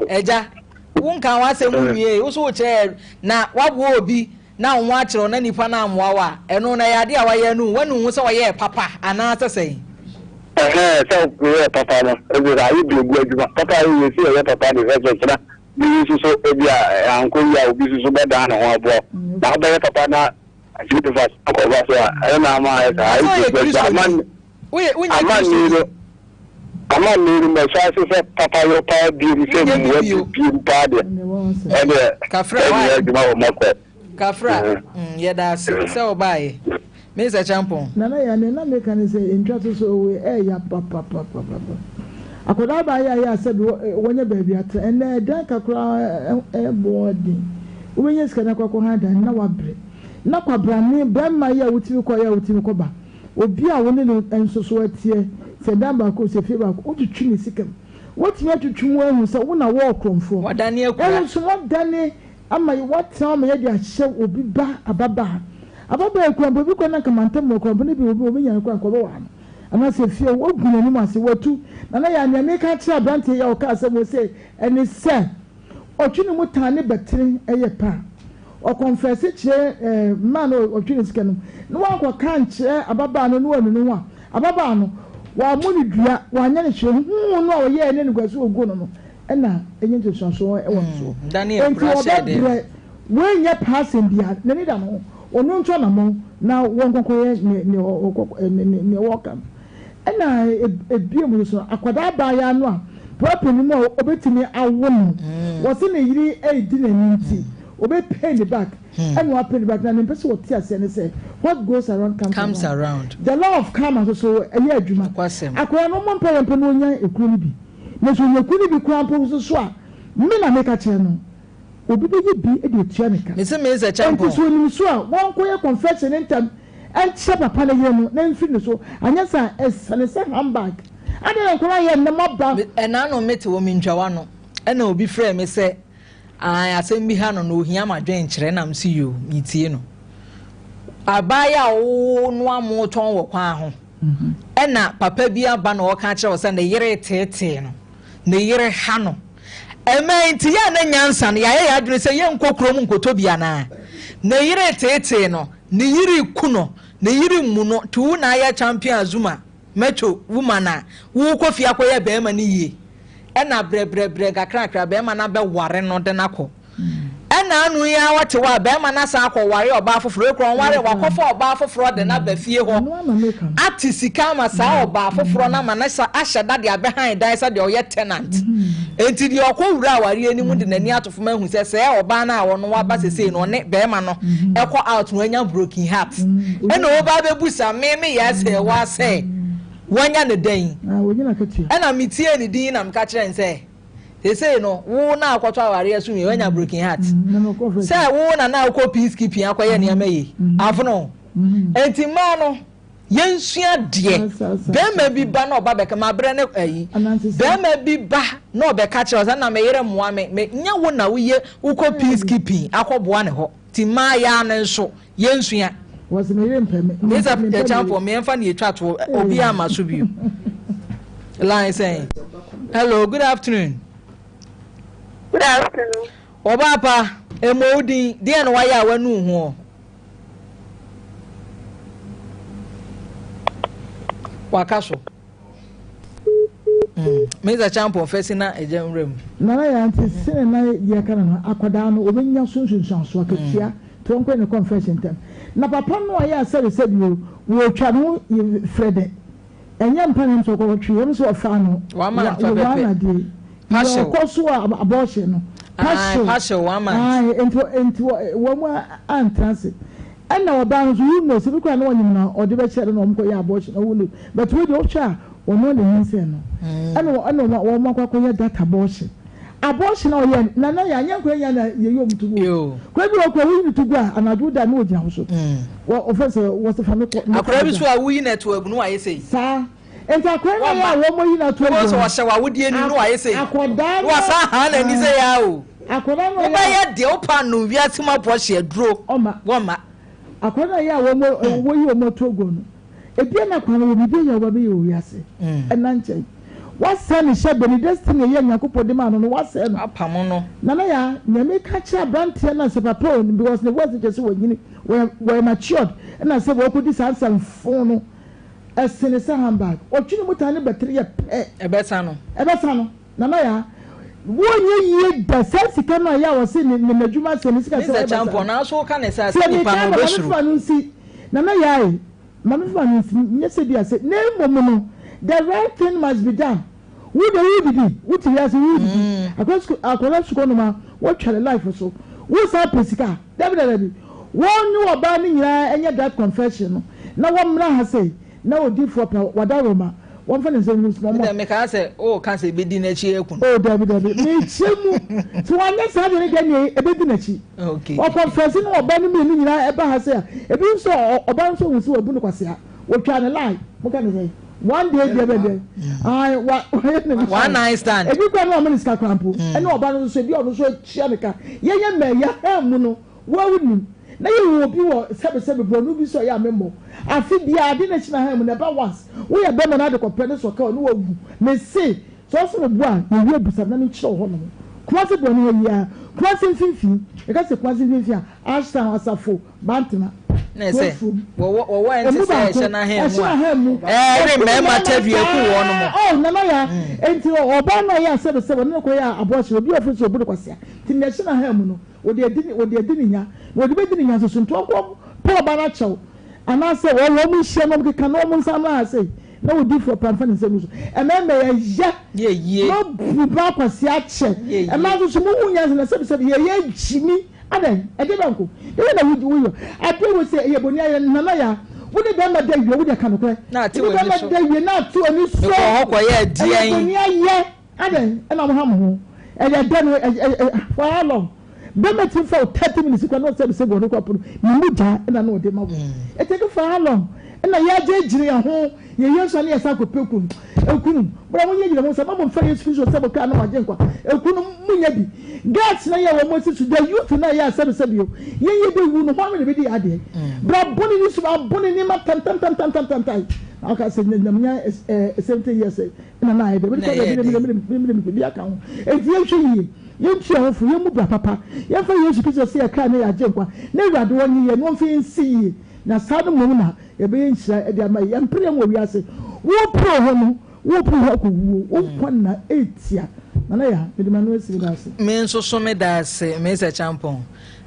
agya wonka w'asɛm nwie wo so wokyerɛ yɛ na waboa obi na wo ho akyerɛ wo na nipa no ammoa wo a, ɛno no ɛyɛ adeɛ a wayɛ anu wo, wanu wo ho sɛ ɔyɛɛ papa anaa sɛ sɛn? Ɛhɛɛ, sɛ woyɛɛ papa no, ɛsɛ sɛ ayɛ berɛgu adwuma. Papa a woyɛ sɛ ɛyɛ papa de, sɛ kyerɛ bi nso so ebi a ankɔ yie a obi nso so bɛdan ne ho aboa wo. Na wobɛyɛ papa na akyiri de fa akɔfa so a, ɛno na ama ayɛ saa. Sɛ Ayɛ ɔyɛ berɛgu adwuma. Kristoni, woyɛ wonyɛ Amanne Kristoni. no, amanne no mɛhyɛ ase sɛ papa yɔ paa biom sɛ Wonyɛ bi mmoa bi bio. biom paa deɛ, ɛnneɛ Kafra, ɛnyɛ why? adwuma wɔ makɔ. Kafra, yɛda ase sɛ wobaeɛ. Mister Kyampong. Nana yaa nea na meka ne sɛ ntwa to so owe ɛɛya papapapapa akwadaa baa yɛ ayɛ a sɛbi wanya baabi atra ɛnɛ ɛdan ka koraa ɛboɔ den wobɛnya sika no akɔ akɔ han dan na wabrɛ na kwabrane bɛrima yi a wotumi kɔ yɛ a wotumi kɔ ba obi a wo ne no nso so ɛteɛ sɛ dan baako sɛ fie baako wotwitwi ne sika mu wotumi atwitwi mu ahu sɛ wo na wɔɔ korɔmfoɔ Wadane akura. ɛno nso wadane Ama wɔatena hɔ ama yɛde ahyɛ obi ba ababaa. Ababaa yi koraa mpo, ebi koraa na anka mantam hɔ koraa mpo na bi obi obenya no koraa anka ɔbɛware no. Anaasɛ efie hɔ, wagu n'anim ase, watu. Nana Yaa, nea meka akyerɛ aberanteɛ yi a ɔkaa asɛm wei sei ne sɛ, ɔtwe ne mu taa ne bɛtene yɛ pɛ a, ɔkɔnfɛse kyerɛ eh, man no a ɔtwe ne sika no, na wankɔka ankyerɛ ababaa no na wanu ne ho a, ababaa no, wammɔ no dua, wanyɛ no hwee, huu no a ɔyɛɛ ne animguase a ɔguu no no, na ɛnya nsunsuansoɔ wɔ ne soɔ. Enti ɔbɛbrɛ, wei nyɛ paa asɛm biara, n'ani da ne ho, ɔno ntu anammɔn na wɔnkɔkɔyɛ neɛ wɔreka no. Ɛna ebiem nso no, akwadaa abaayewa no a papa panin mu a ɔbɛtumi awo no, wɔse ne yere redi n'ani nti, ɔbɛ pay ne back, ɛna wa pay ne back, na nea mepɛ sɛ wɔte aseɛ ne sɛ, what goes around comes around. The law of karma nso so ɛyɛ adwuma. Akwadaa no ɔmmɔ mpaeɛ mpo na ɔnya ekuro no bi. Na sɛ ɔnya kunu bi koraa mpo nso so a, me na meka kyerɛ no, obi bɛyɛ bi de atua ne ka. Mese me sɛ Enti Champon. sɛ ɔnim so a, wɔnkɔyɛ confession ntɛm nkyerɛ papa no yere no na ɛmfiri ne so, anyɛ saa a, ɛsane sɛ handbag. Adɛn na nkwadaa yɛ nnɛ moaba? Me, ɛna ano mete hɔ mentwa w'ano, ɛna obi frɛɛ me sɛ ae asɛm bi ha no na ohia m'adwenkyerɛ na mese yoo, metie no. Abaayewa a wonoa mo tɔn wɔ kwan ho. Ɛna papa bi aba na ɔreka akyerɛ wo sɛ ne yere reteetee no, ne yere ha no. Ɛma nti yɛ a na nyansa no yɛayɛ yɛn adwene sɛ yɛnkɔ kurom nkɔtɔ bi anaa? Ne yere reteetee no, ne yere reku no, ne yere mmu no, nti wo na ayɛ champion Azuma, macho woman a worekɔ fie akɔyɛ barima no yie. Ɛna brɛbrɛbrɛ nkakrakra barima no abɛware no de no akɔ. Ɛna ano yi ara ɔte hɔ a, barima no asan akɔware ɔbaa foforɔ. Wei koraa ɔnware, wakɔfa ɔbaa foforɔ de no aba fie hɔ ate sika ama saa ɔbaa foforɔ no ama no ahyɛ da de abɛhan dan sɛ deɛ ɔyɛ tenant. Enti deɛ ɔkɔwura awareɛ no mu de n'ani ato fam ahu sɛ sɛɛ ɔbaa no a ɔno waba sesei no ɔne barima no kɔ out no anya broken heart. Ɛna ɔba abɛbusa me meyɛ asɛɛwa sɛ wanya no dɛn? Ɛna metiee ne din na meka kyerɛɛ no sɛ. Seesei no, wo na akɔtɔ awareɛ so wie, woanya broken heart. Sɛ wo na na wokɔ peace keeping akɔyɛ nneɛma yie, afono. Enti mmaa no, yɛnsua deɛ. Bɛrima bi ba na ɔba bɛka, mabrɛ ne ayi. Bɛrima bi ba na ɔbɛka kyerɛ wo sɛ, na me yere mmoa me, me nyɛ wo na woyɛ wokɔ peace keeping akɔboa ne hɔ. Nti mmaa yaa no nso, yɛnsua. Wɔsi me yere mpɛ me. Mesa Kyampɔn, mmiɛnfa na yɛtwa toɔ, obiara ama so bio. Line sɛn? Hello, good afternoon. Good afternoon. Ɔbaa pa, mmɔ wo din, deɛ na wayɛ a wanu ho? Waka so. Mesa Kyampɔn fɛsi na ɛgya nwura mu. Nana yaa nti sene na yɛ ka no no akwadaa no ɔbɛnya so nsunsuansoɔ akatua nti ɔnkɔyɛ ne confession ntɛm na papa no a yɛ a sɛbi sɛbi o wɔtwa ne ho frɛ dɛ ɛnyɛ mpa na ɛm sɛ ɔkɔkɔ twe ɛm sɛ ɔfaa no wa wa na deɛ ɔkɔ so a abortion no pahyew ae nti nti wɔn mu antena ase ɛna ɔbaa no nso who knows ebi koraa na ɔnyim na ɔde bɛkyɛ no na wɔn kɔ yɛ abortion who knows but wei deɛ wohwɛ a wɔn na nyinsɛn no ɛna ɛna wɔn akɔ akɔyɛ that abortion abortion a ɔyɛ na na yɛ anyɛ nkora nya na yɛyi wɔn to gu kora bi wɔ kora woyi no to gu a anadwo da na ogyina ho so wɔ ɔfɛ sɛ wɔsɛ fa me kɔ akora bi so a woyi na ɛto agu no wayɛ sɛ saa. Nti akwadaa no yɛ a wɔn yi na to agu no. Wɔn sɛ ɔhyɛ wɔ awodie nim no wayɛ sɛ. Akwadaa no. Wɔsan ha n'ani sɛ yaa o. Akwadaa no yɛ. Wobɛyɛ deɛ wopa no wiase mu aboɔ hyɛ aduro. Ɔma. Wɔma. Akwadaa no yɛ a wɔn wɔyi wɔn ato agu no. Ebia na kwan wɔ biribi yɛ wɔbɛyɛ wɔ wiase. Ɛna nkyɛn. Wasɛe ne hyɛ bɛ ne destiny ɛyɛ Nyankopɔn de maa no no wasɛe no. Apamo no. Nana yaa nea meka kyerɛ abranteɛ no sɛ papa o because ne voice kyerɛ sɛ wanyini wɔyɛ wɔyɛ matured ɛna sɛ wɔkɔdi saa nsɛmfo no. Ɛsene sɛ handbag. Ɔtwe ne mu taa ne batiri yɛ pɛ. Ɛbɛsa no. Ɛbɛsa no. Nana Yaa, wonyɛ yie da. Saa sika no a ɛyɛ a wɔse ne ne n'adwuma asɛe ne sika sɛ Mister ɔyɛ basaa. Champon, nanso woka ne saa Sɛ sɛ nipa meka no a, ma ɔbɛsuro. mefa no nsi. Nana Yaa e, ma mefa no nsi, nyɛ sɛ bi a sɛ, na mmom no, the right thing must be done. Wo deɛ wodidi, wote wiase wodidi. Akwadaa sukuu, akwadaa sukuu noma, wotwa ne life so. Wo san pɛ sika. Dabi dabi dabi. Wɔn ne ɔbaa no nyinaa nyɛ that confession no na wɔmmra ha sei na odiyifoɔ pɛ wadaroma wɔmfa ne nsa ngu so na Me wɔmmɔ. deɛ mekaa sɛ woka sɛ ɛbɛdi n'akyi aku no. Oh dabi dabi mekyerɛ mu sɛ wanyɛ saa deɛ no deɛ neɛ ɛbɛdi n'akyi. Okay. Ɔconfesse ne ɔbaa no mmienu nyinaa ɛba ha sei a ebi nso ɔbaa no nso hu sɛ wabu no kwasea wɔtwaa no lie moka ne sɛn one day deɛ bɛ deɛ ae wa wayɛ ne One night stand. Ebi koraa na wama ne sika koraa mpo ɛne ɔbaa no nso ebi a ɔno nso atua ne ka yɛnyɛ mmaa yi ahan mu no Wo a wonim, na yɛwɔ obi wɔ sɛbesɛbe borɔno bi so a ɛyɛ a memmɔ. Afe biara, ade no akyi na hann mu na ɛba once. Woyɛ bɛma na ade kɔpɛ ne sɔ ka ɔne wawu. Mese, sɛ ɔse meboa a, yɛwie bisa me na menkyerɛ wo hɔnom. Kumasi borɔno ha yi ara, Kumasi mfimfini, yɛka sɛ Kumasi mfimfini a, Ashtown, Asafo, Bantama, Na ɛsɛ, Kurofurom. wɔwɔ, wɔwɔ ɛnte Emu sɛ baako, ɛhyɛ n'ahan ɛhyɛ mu a, n'ahan mu. ɛre Ɛkum mmarima mmarima tadua ku wɔn saa. mo. Oh, Nana Yaa, enti ɔbaa no a ɔyɛ a sɛbesɛbe ɔne no kɔyɛɛ abortion, obi a ɔfiri sɛ ɔbu no kwasea, nti nea ɛhyɛ n'ahan mu no, Wɔde adi ne, wɔde adi ne nya, na wɔde bɛdi ne nya nso so. Nti wɔnkɔ pɛ ɔba no akyɛw, anaasɛ wɔn, wɔn nhyia na wɔn keka na wɔn nsa mmra ha sei, na odiyifoɔ pa mfa ne nsa ngu so. Mmarima yɛyɛ, Yɛ yie. moabu bra kwasea akyɛ. Yɛ yie. Mmaa nso so mohu nyansa na sɛbisɛbi yɛyɛ agyimi. Adɛn? Ɛdeɛ bɛn nko? Deɛ na wo, woyɔ. Adeɛ wei sɛ ɛyɛ bɔni ayɛ, Nana Yaa, wo ne bɛrima da wie, wo deɛ ka nokorɛ. Na ate Wo ne w'ani bɛrima so. da wie na ate w'ani so. Mekɔɔ hɔ kɔyɛɛ Ɛyɛ deɛn? bɔni ayɛ. Adɛn na mo ha mo ho? Ɛyɛ dɛ no ɛ ɛ for how long? Bɛma ti fa wo 30 minutes kora na ɔsɛ sɛ bɔ no kora pono ne mu gya na na ɔde ma wo. It take for how long? Ɛna yɛ agye gyina yɛn ho yɛ yɛ nso ne yɛ san kɔpɛ kunu. Ekunu bra mo nyɛ gyina mo sɛ ma mo mfa Yesu Kristo sɛ mo kra na mo agye nkwa. Ekunu mo nyɛ bi. Girls na yɛ wɔn mo si so the youth na yɛ asɛm sɛ bio. Yɛn yɛ bɛ wu no ho na bɛ di yɛ adeɛ. Bra bɔne ne suma bɔne ne ma tantantantantantantan. Na ɔka sɛ nyam nya 70 years na na ayɛ dɛ mede kɔ baabi na mede mede mede bi aka ho enti yɛnhwɛ yie yɛntu yɛn ho fo yɛmmu bra papa yɛmfa Yesu Kristo sɛ yɛn kra ne yɛn agyenkwa na Awurade ɔnye yɛn na ɔmfa yɛn nsi yie na saa no mmom na yɛbɛyɛ nhyira de ama yɛn yɛmpere yɛn wɔ wiase wopere ho no wopere ho akɔwuo wo nkwa nna ɛretia Nana Yaa mede m'ano asi meda ase. Me nso so meda ase Mesa Kyampong.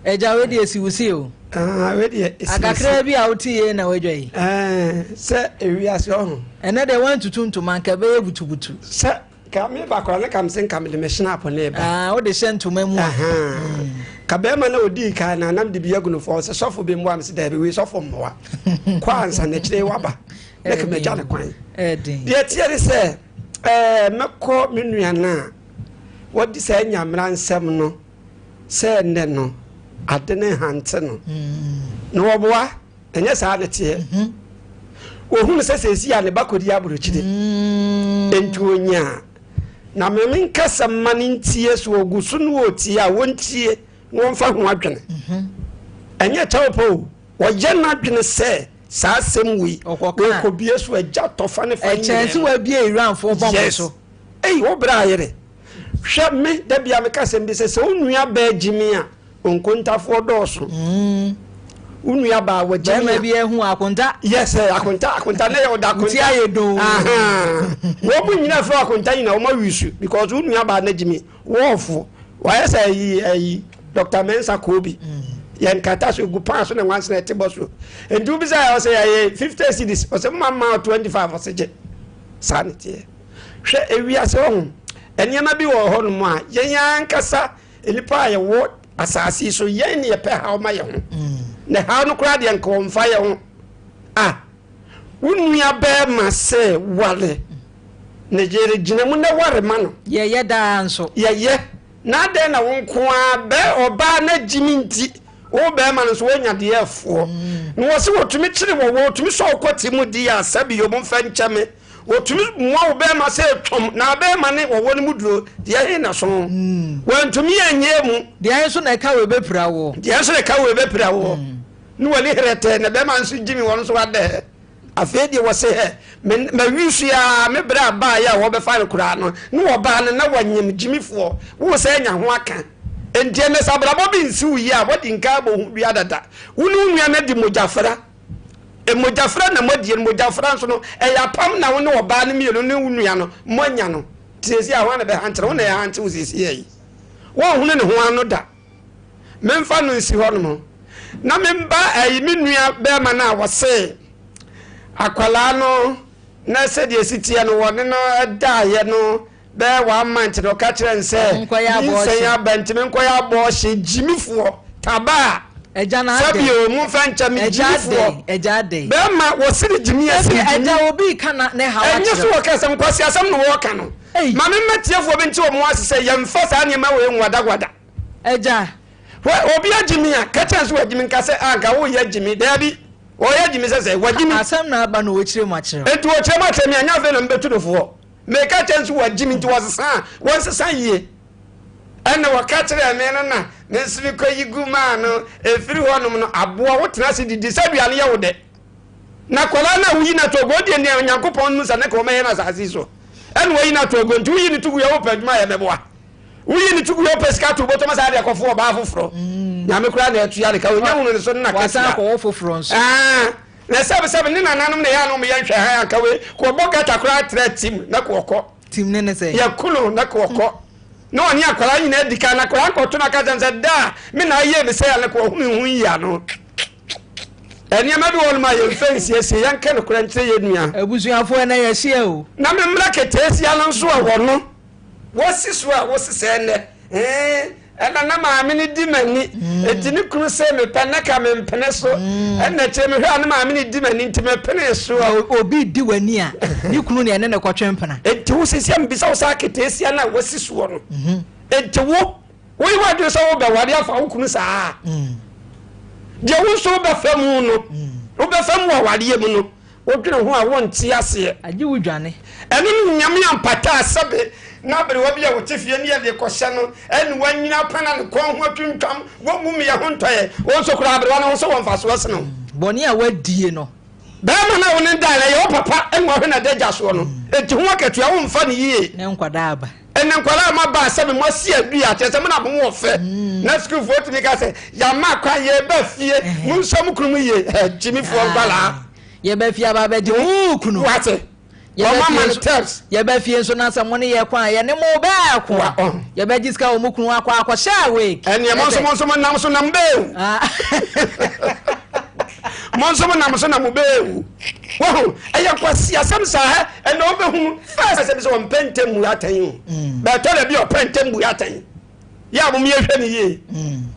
Agya wei deɛ si wo si o. Ah, wei deɛ esi Akakraa bi a wote yie na wadwa yi. Ɛɛ sɛ ewiase ɔho. Ɛnɛ deɛ wantutu ntoma nka ɛbɛyɛ butubutu. Sɛ ka me ba koraa ne ka me se nka mede me hyena ne ba. Ah, wode hyɛ ntoma mu a. Ka bɛrima na odii kan na nam de bi agu no fɔ sɛ sɔfo bi mmoa me se daabi wei sɔfo mmoa. Kɔ ansa n'akyire waba. Na ka magya ne kwan. Ɛden. Deɛ teɛ ne sɛ ɛɛ mɛkɔ me nua no a. wɔde saa nyamera nsɛm no sɛ ɛnnɛ no ade no nhante no na wɔboa ɛnyɛ saa ne teɛ mhm. wɔhunu sɛ sɛsi a ne ba kɔdi aburokyire mm. enti ɔnyaa na meme nkasa ma no ntie so ɔgu so no ɔtie a wɔntie na wɔmfa ho adwene mhm. ɛnyɛ kyɛw pɛ o wɔyɛ n'adwene sɛ saa asɛm wei wɔkɔbie so agya tɔfa ne fa nyinaa ɛkyɛn sɛ wɔabie iranfoɔ bɔmbo so ei wo berɛ ayere Hwɛ me, da bia meka asɛm bi sɛ, sɛ wo nua baa gyimi a, nkontafoɔ dɔɔso. Mm. Wo nua baa wɔ gyimi a. Bɛrima bi ehu akonta. Yes, eh, akonta, akonta ne yɛ ɔda akonta. Nti ayɛ doo. Wɔn mu nyina fɛ akonta nyina wɔn awi su because wo nua baa na gyimi wɔɔfo. Wɔayɛ sɛ ayi ayi Dr. Mensa Kobi. Mm. Yɛn kata so egu pan so na nwansena ɛte bɔ so. Nti wobisa yɛ ɔsɛ yɛyɛ 50 cedis ɔsɛ mma mma 25 ɔsɛ gye. Saa ne teɛ. Hwɛ ewiase ɔho nneɛma bi wɔ hɔnom a yɛn ankasa nnipa a yɛwɔ asase yi so yɛn ne yɛpɛ haw ma yɛn ho mm. na haw no koraa deɛ nka wɔmfa yɛn ho a wo nua bɛrima sɛ ware ne yere gyina mu na ware ma no yɛyɛ daa nso yɛyɛ na adɛn na wo nko ara bɛ ɔbaa na gyimi nti wo bɛrima no nso woanya deɛ ɛfoɔ mm. na wɔ se wɔtumi kyere wɔ wɔtumi sɛ ɔkɔte mu di a sɛbi yɛ ɔmfa nkyɛ me Wɔtumi mua wo bɛrima sɛ twam na bɛrima ne wɔwɔ no mu duro deɛ he na so. Mm. Wɔntumi anyɛ mu. Deɛ nso na ɛka wɔ ɛbɛpira woɔ. Deɛ nso na ɛka wɔ ɛbɛpira woɔ. Mm. Ne wɔne herɛtɛ na bɛrima nso gyimi wɔn nso adɛ. Afei deɛ wɔse hɛ mawi so a me berɛ a baeɛ a wɔbɛfa no koraa no ne wɔbaa no na wɔnyem gyimifoɔ wo sɛ anya ho aka. Enti ɛnɛ sɛ abrabɔ bi nsi wo yie a wɔde nka abɔ ho dua dada. Wo ne wo nua no adi mogyafra. Mogyafra na moadie no, mogyafra nso no, ɛyɛ apam na wo ne ɔbaa no mmienu ne wo nua no moanya no. Nti seesei a hwan na bɛhante no? Wo na yɛhante wo seesei yi. Wɔnhunu ne ho ano da. Memfa no nsi hɔ nom. Na memba ayi me nua bɛrima no a wɔse akwadaa no na sɛdeɛ ɛsi teɛ no wɔne no daeɛ no Bɛyɛ one month na ɔka kyerɛ no sɛ nyinsɛn aba nti menkɔyɛ abɔɔhye gyimifoɔ tabaa sɛbi o momfa nkyɛ me gyimifoɔ bɛrima wɔsene gyimi ɛsene gyimi ɛnyɛ so wɔka sɛ nkwasi asɛm na wɔka no ma me mmatiefoɔ bi nte wɔn ase sɛ yɛmfa saa nneɛma wei nwadakwada agya obi agyimi a ka kyerɛ sɛ wagyimi nka sɛ anka woyɛ gyimi daabi wɔyɛ gyimi sɛ sɛ wagyimi asɛm na aba na wɔkyerɛ mu akyerɛ nti wɔkyerɛ mu akyerɛ me anyɛ afei na mebɛtu no foɔ Meka kyerɛ no sɛ wagye me nti wɔsesa a, wɔnsesa yie. Ɛna wɔka kyerɛɛ me no na me nso mekɔyi gu maa no. Ɛfiri hɔnom no, aboa wotena ase didi sɛ aduane yɛ wo dɛ. Na akwadaa no a woyi no ato agu, ɔdeɛ nea Onyankopɔn no sɛ ne ka wɔmɛyɛ no asase yi so. Ɛna wɔyi no ato agu nti woyi no to gu yɛ wopɛ adwuma yɛ mɛboa. Woyi no to gu yɛ wopɛ sika to bɔtɔm saa de akɔfo ɔbaa foforɔ. Mm. Nyame koraa na atua ne ka onya hunu ne so no na katua. Wasan akɔwɔ foforɔ nso. Ah. Na sɛbesɛbe ne nananom na ɛyɛ a na wɔyɛ nhwɛhan anka wei kɔbɔ gata koraa tra tim na kɔkɔ. Tim ne ne sɛ. Yɛko no na kɔkɔ. Na ɔne akwadaa nyinaa di kan na akwadaa nkɔto no aka kyerɛ sɛ da a me na ayɛ me sɛ na kɔhunu ho yi ano. Nneɛma bi wɔ nom a yɛmfa nsiesie yɛnka nokorɛ nkyerɛ yɛn nua. Abusuafoɔ ɛnɛ yɛhyia o. Na me mmra keteesia no nso a wɔno wɔsi so a wosesɛɛ nnɛ ee ɛna na maame no di m'ani mm. eti ne kunu sɛ mepɛ ne ka mempene so mm. ɛna kyerɛ mehwɛ a ne maame no di m'ani nti mepene so a obi di w'ani a ne kunu ne ɛne ne kɔtwe mpena enti wo sisi a mbisa wo sɛ aketeesia no a wasi soɔ no mhm. enti wo woyi w'adwene sɛ wobɛware afa wo kunu saa mm. deɛ wo nso wobɛfa mu no wobɛfa mu awareɛ mu no Wodwene ho a wonte aseɛ. Agye wo dwane. Ɛno ne Nyame ampata a sɛbe na aberewa bi a ɔte fie ne yɛde kɔhyɛ no ɛne wanyini apana ne kɔn ho atwintwam wɔngu meyɛ ho ntɔeɛ wo nso koraa aberewa no ho so wɔ mfasoɔ sene wo. Bɔne a wadie no. Bɛɛma no a wo ne no daeɛ no ɛyɛ wo papa ɛna wahwɛ no adagya soɔ no enti ho akatua womfa no yie. Ne nkwadaa aba. Ɛnɛ nkwadaa a moaba a sɛbe moasi adua kyerɛ sɛ mo na mo wɔ fɛ na sukuufoɔ tumi ka sɛ yɛama kwan yɛreba fie monsɔ mo kunu mu yie gyimifoɔ nkwadaa. Yɛba fie aba abɛgye wo kunu. Wate. Wɔma ma no terms. Yɛba fie nso na sɛ mo ne yɛ kɔ a yɛne mo bɛɛko a yɛbɛgye sika wɔ mo kunu akɔ akɔhyɛ awake. Ɛneɛ mo nso mo nso mo nam so nam bɛɛwu. Mo nso mo nam so na mo bɛɛwu. Wahu ɛyɛ nkwasi asɛm saa hɛ ɛna wobɛhunu first sɛ bi sɛ ɔmpɛ ntɛm bu atɛn o. Bɛɛtɔ da bi ɔpɛ ntɛm bu atɛn. Yɛ a mo yɛhwɛ ne yie.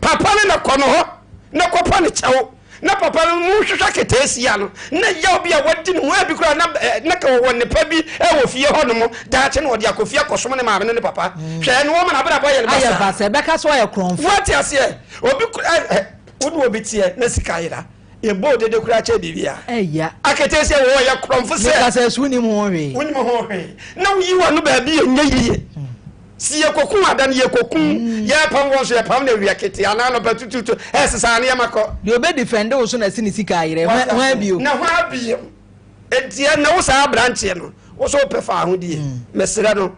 Papa ne na kɔ no hɔ na kɔpa ne kyɛw. Na papa no mu hwehwɛ aketeesia no, na yaw bi a wadi ne ho, ebi koraa na na ka wɔwɔ nnepa bi wɔ fie hɔ nom, daakye na ɔde akɔ fie akɔsom ne maame ne ne papa. Hwɛ, ɛno wɔma n'abrabɔ ayɛ no Ayɛ basaa. basaa, ɛbɛka sɛ ɔyɛ korɔmfo. Woate aseɛ? Obi kora ɛ, wo ne obi teɛ na sika yera, ɛbɔ wo dede koraa kyɛn biribiara. Ɛya. Aketeesia wɔ hɔ, ɔyɛ korɔmfo sɛ. Meka sɛ, so wonim ho hwee? Wonim ho hwee. Na woyi w'ano baabi a ɛnyɛ yie. Si yɛkɔku ada no yɛkɔku, yɛpam wɔn nso yɛpam no awia ketee anaa anɔpa tutuutu, ɛsesa nneɛma kɔ. Deɛ ɔbɛ defend wo so na si ne sika ayerɛ, hwan bio? Na hwan bio? Enti ɛnɛ wo saa aberanteɛ no, wo so wopɛ fa ahodie. Mesrɛ no,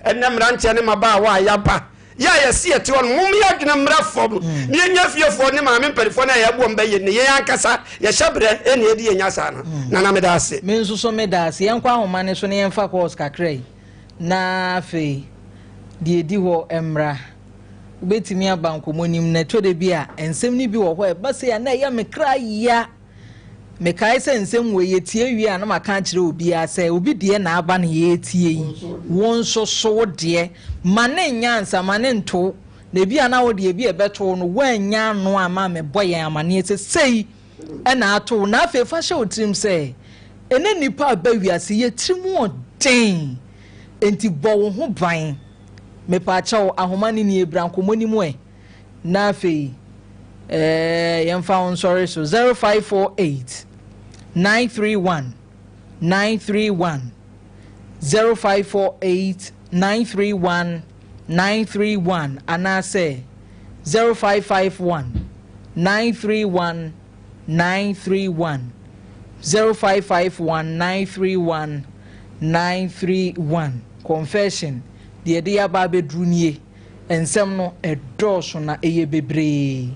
ɛnɛ mmeranteɛ ne mmabaawa a yɛaba, yɛ a yɛse yɛte hɔ no, mom yɛadwene mmra fam na yɛnya fiefoɔ ne maame mpanimfoɔ no a yɛabu wɔn bɛyɛ ne yɛn ankasa yɛhyɛ berɛ ɛne yɛde yɛnya saa no. Nana meda ase. Me nso so meda ase. Yɛnkɔ ahoma no so na yɛmfa calls kakra yi. Na afei, deɛ ɛdi hɔ mmra. Wobɛtumi aba nkɔmmɔ no mu, na ɛtɔ da bi a, nsɛm no bi wɔ hɔ a ɛba sei a na ɛyɛ me kra ya. Mekae sɛ nsɛm wei yɛtie wie a na maka akyerɛ obiara sɛ obi deɛ na aba na yɛretie yi, wo nso so wo deɛ ma no nyɛ ansa, ma no nto wo. Na ebi a na wo deɛ ebi a ɛbɛto wo no woannya ano amma ammɛbɔ yɛn amanneɛ sɛ sei na ato wo. Na afei fa hyɛ wo tirim sɛ, ɛnnɛ nnipa a ba wiase yɛ tirim ɔden, enti bɔ wo ho ban. Mepaakyɛw, ahoma no nie, bra nkɔmmɔ no mu ɛ. Na afei eh, yɛmfa wo nsɔre so. 0548 931 931 0548 931 931 anaasɛ 0551 931 931 0551 931 931 Confession, Deɛ ɛde yɛaba abɛduru nie, nsɛm no ɛdɔɔso na ɛyɛ bebree.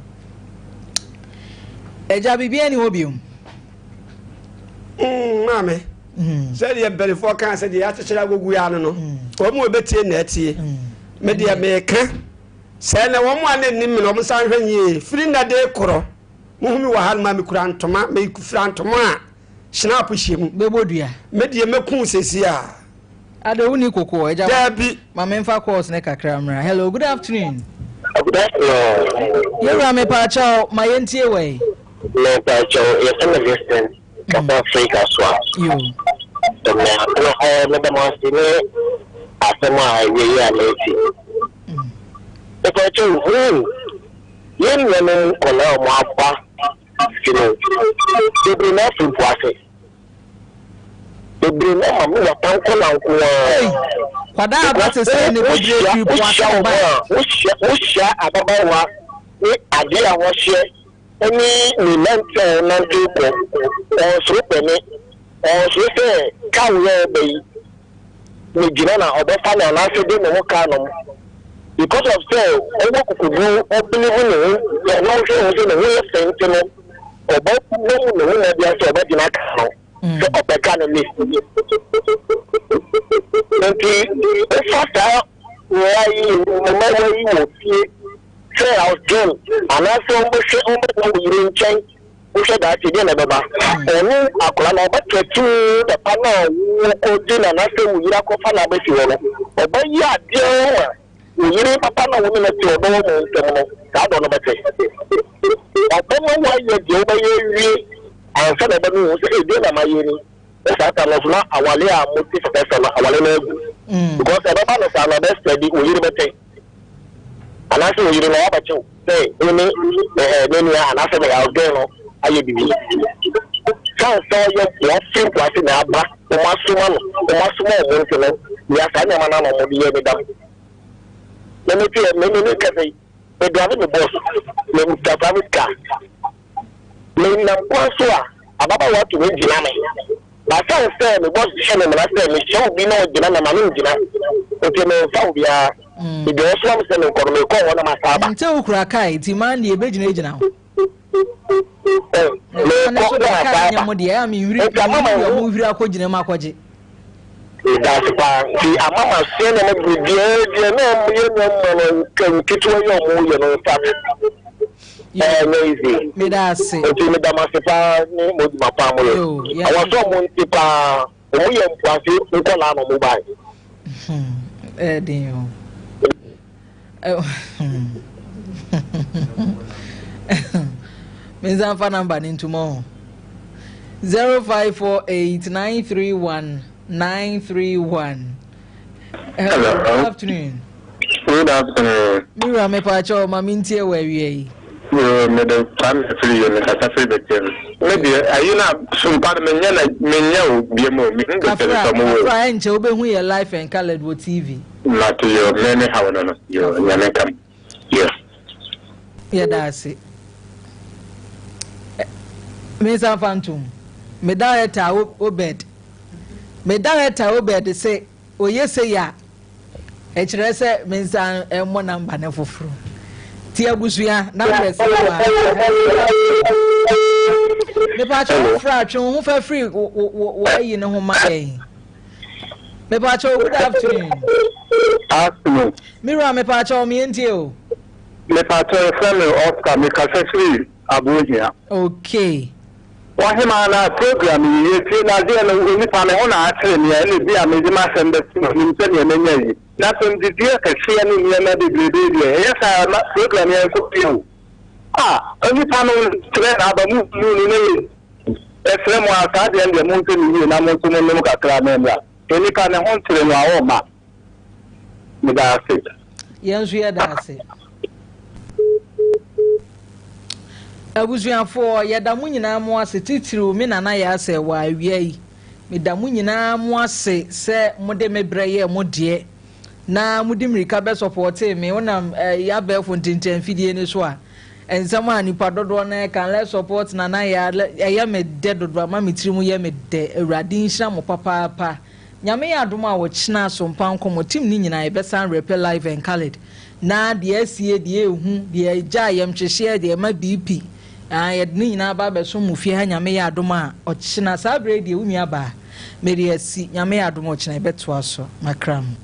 Agya, biribiara nni hɔ biom? Mm, maame, mm. sɛdeɛ mpanimfoɔ kaa sɛ deɛ yɛakyekyere agogu yɛ ano no, mm. wɔn mu ɛbɛtie na atie. Mm. Me deɛ meka sɛ na wɔn a na nnim me na wɔn nsa nhwɛ yie firi nna de korɔ. Muhu mi wɔ ha no ma mekura ntoma, mefira ntoma a hyinapo hyɛ mu. Bɛbɔ dua. Me deɛ mɛku sɛsi a. Ade wo ni koko ɛgya. Dabi. Ma me nfa calls ne kakra mmra. Hello, good afternoon. Good afternoon. Yɛwura me paakyɛw ma yɛntie wɔ yi. Me paakyɛw yɛfɛ me Vincent kasa firi Kasoa. Yo. Na ɛwɔ hɔ meda mo ase ne asɛm a ɛyɛ yi a meti. Me paakyɛw hu yɛn nuanom nkɔla a wɔn aba fi no bebree na afiri mpo ase. Bebree no ama me wata nkɔla nko ara. Kwadaa aba te sɛ ne bebree firi po ase na ɛbaeɛ. Wohyia ababaawa ne adeɛ a wɔhyɛ ne ne nante a ɔnante kɔ, ɔnsoro pɛne, ɔnsoro sɛ kaa wei a ɔba yi megyina na ɔbɛfa no anaasɛ de ne ho kaa nom because of sɛ ɔwɔ kokoduro ɔbelieve ne ho na ɔhwɛ ho sɛ ne ho yɛ fɛ nti no Ɔbɛbɔ ne ho mmɔden sɛ ɔbɛgyina kaa no sɛ ɔbɛka no ne. Nti wofa saa mmaa yi mmaayewa yi wɔ fie sɛ house girl anaasɛ wɔbɛhwɛ wɔbɛtena wo yere nkyɛn wohwɛ daakye deɛ na ɛbɛba ɔno akwadaa no ɔbɛtɛkyi papa no a wokɔgye no anaasɛ wo yere akɔfa no abɛsi hɔ no ɔbɛyɛ adeɛ ma Wo yere papa na wo ne no te ɔdɔ wɔ mo ntam no, saa dɔ no bɛte. Ɔbɛma woayɛ deɛ wobɛyɛ awie ansa na ɔbɛnu ho sɛ, ei, deɛ na mayɛ ni. Ne saa tam no nso na awale a mote fɛfɛɛfɛ no, awale no agu. Because ɛbɛba no saa no, ɔbɛsɛdi, wo yere bɛte. Anaasɛ wo yere no wabɛkye wo sɛ wo ne eh, ne nua anaasɛ ne house girl no ayɛ biribi. San sɛ ɔyɛ wafiri nkoase na aba, wɔn asoma no, wɔn asoma wɔn nti no, nea saa nneɛma no na wɔde yɛ ne dam. Me me teɛ me me me kasa yi me drive me bus me kuta private car me nam kwan so a ababaawa tumi gyina me basan sɛ me bus hyɛ me mmara sɛ mehyɛ obi na ɔgyina na ma me ngyina nti me nfa obiara ebi ɔsoma me sɛ me nkɔ no mekɔ hɔ na ma saa ba. Nti wokura kaa nti man deɛ ebegyinagyina ho. Mekɔ na masan aba. Nti ama mahu. Medase paa. Nti ama masua nneɛma bebree deɛ na ɔmo yɛ nneɛma no nketewa yi a ɔmo yɛ no infact ɛnyɛ easy. Medase. Nti meda mo ase paa ne mo dwuma paa mo yɛ. Ɛwɔ sɛ ɔmo nte paa. Ɔmo yɛ mpoase nkɔlaa na ɔmo bae. Ɛɛden o. Mensan fa number no ntom ɔho. 0548 931 931. Hello, good afternoon. Good afternoon. Me wura mepaakyɛw ma mentie wɔ awia yi. Yoo mede Kwame firi yɛ mekasa firi bɛkyɛm. Me deɛ ayi na sumpa no menyɛ na menyɛ o biam o mehu bɛkyɛ no sɛ ɔmo wɔ o. Kafra ɛnkyɛ wobɛhu yɛ life and coloured wɔ TV. Mate yoo me me haw no no yoo nyame nka mo yoo. Yɛda ase. Me nsa mfa ntom. Me director Obed. Me director Obed se oye sei a ɛkyerɛ sɛ me nsa mmɔ number no foforo. Ti abusua numbers no a. Mepatwa wo fra twe wo ho fa firi wo wo wo ayi ne ho ma yɛn. Mepatwa good afternoon. Afternoon. Mira mepatwa wo meɛntie o. Mepatwa yɛfrɛ me Oscar mekasa firi Abohia. Okay. Ɔhemaa na program yi yɛ tie na adeɛ no onipa me ho na akyere me a ɛna bi a mede m'asɛm bɛto n'anim sɛdeɛ manya yi na asɛm didiɛ kɛseɛ ne nneɛma bebrebe deɛ ɛyɛ saa ma program yi ɛnkɔ yie o a onipa no kyerɛ na aba mu mu no na yɛ ɛsrɛ mo a saa deɛ no deɛ monhwɛ no yie na mo nso mo nom kakra na ɛmmra onipa ne ho nkyere no a ɔmma meda ase. Yɛn nso yɛda ase. Abusuafoɔ, yɛda mo nyinaa mo ase, titiriw me Nana Yaa sɛ wɔ awia yi. Meda mo nyinaa mo ase sɛ mode me berɛ yɛɛ mo deɛ na mode mmirika bɛsɔpɔtee me. Wonam eh, abɛɛfo ntentanfidie no so a, nsɛm a nipa dodoɔ no ɛka, let's support Nana Yaa, ɛyɛ me dɛ dodo, ama me tiri mu yɛ me dɛ. Awurade nhyira mo papaapa. Nyame yɛ adom a ɔkyena Asompa nkɔmɔ team no nyinaa yɛbɛsan repɛ live and coloured na deɛ asie, deɛ ɛhu, deɛ ɛgya ayamhyehyeɛ, deɛ ɛma BP ah yɛde ne nyinaa aba abɛsom mo fie ha Nyame yɛ adom a ɔkyena saa berɛ yi deɛ wo nua baa mede asi Nyame yɛ adom a ɔkyena yɛbɛtoa so makra mo.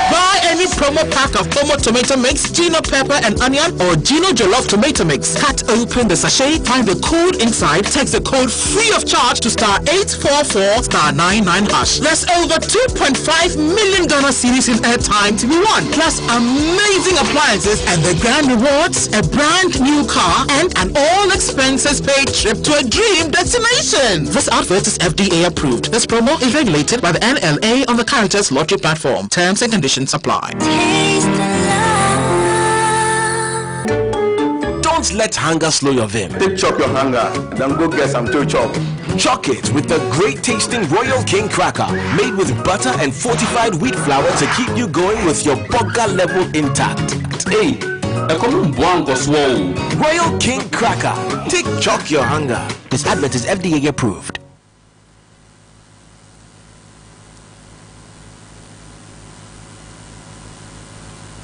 Buy any promo pack of Pomo tomato mix, Gino pepper and onion, or Gino Jollof tomato mix. Cut open the sachet, find the code inside, text the code free of charge to star 844 star 99 hash. There's over 2.5 million Ghana cedis in airtime to be won, plus amazing appliances and the grand rewards, a brand new car and an all expenses paid trip to a dream destination. This advert is FDA approved. This promo is regulated by the NLA on the Caritas Lottery platform. Terms and conditions apply. Don't let hunger slow your vim. Take chop your hunger, then go get some to chop. Chuck it with the great tasting Royal King Cracker, made with butter and fortified wheat flour to keep you going with your burger level intact. Hey, Royal King Cracker. Take chalk your hunger. This advert is FDA approved.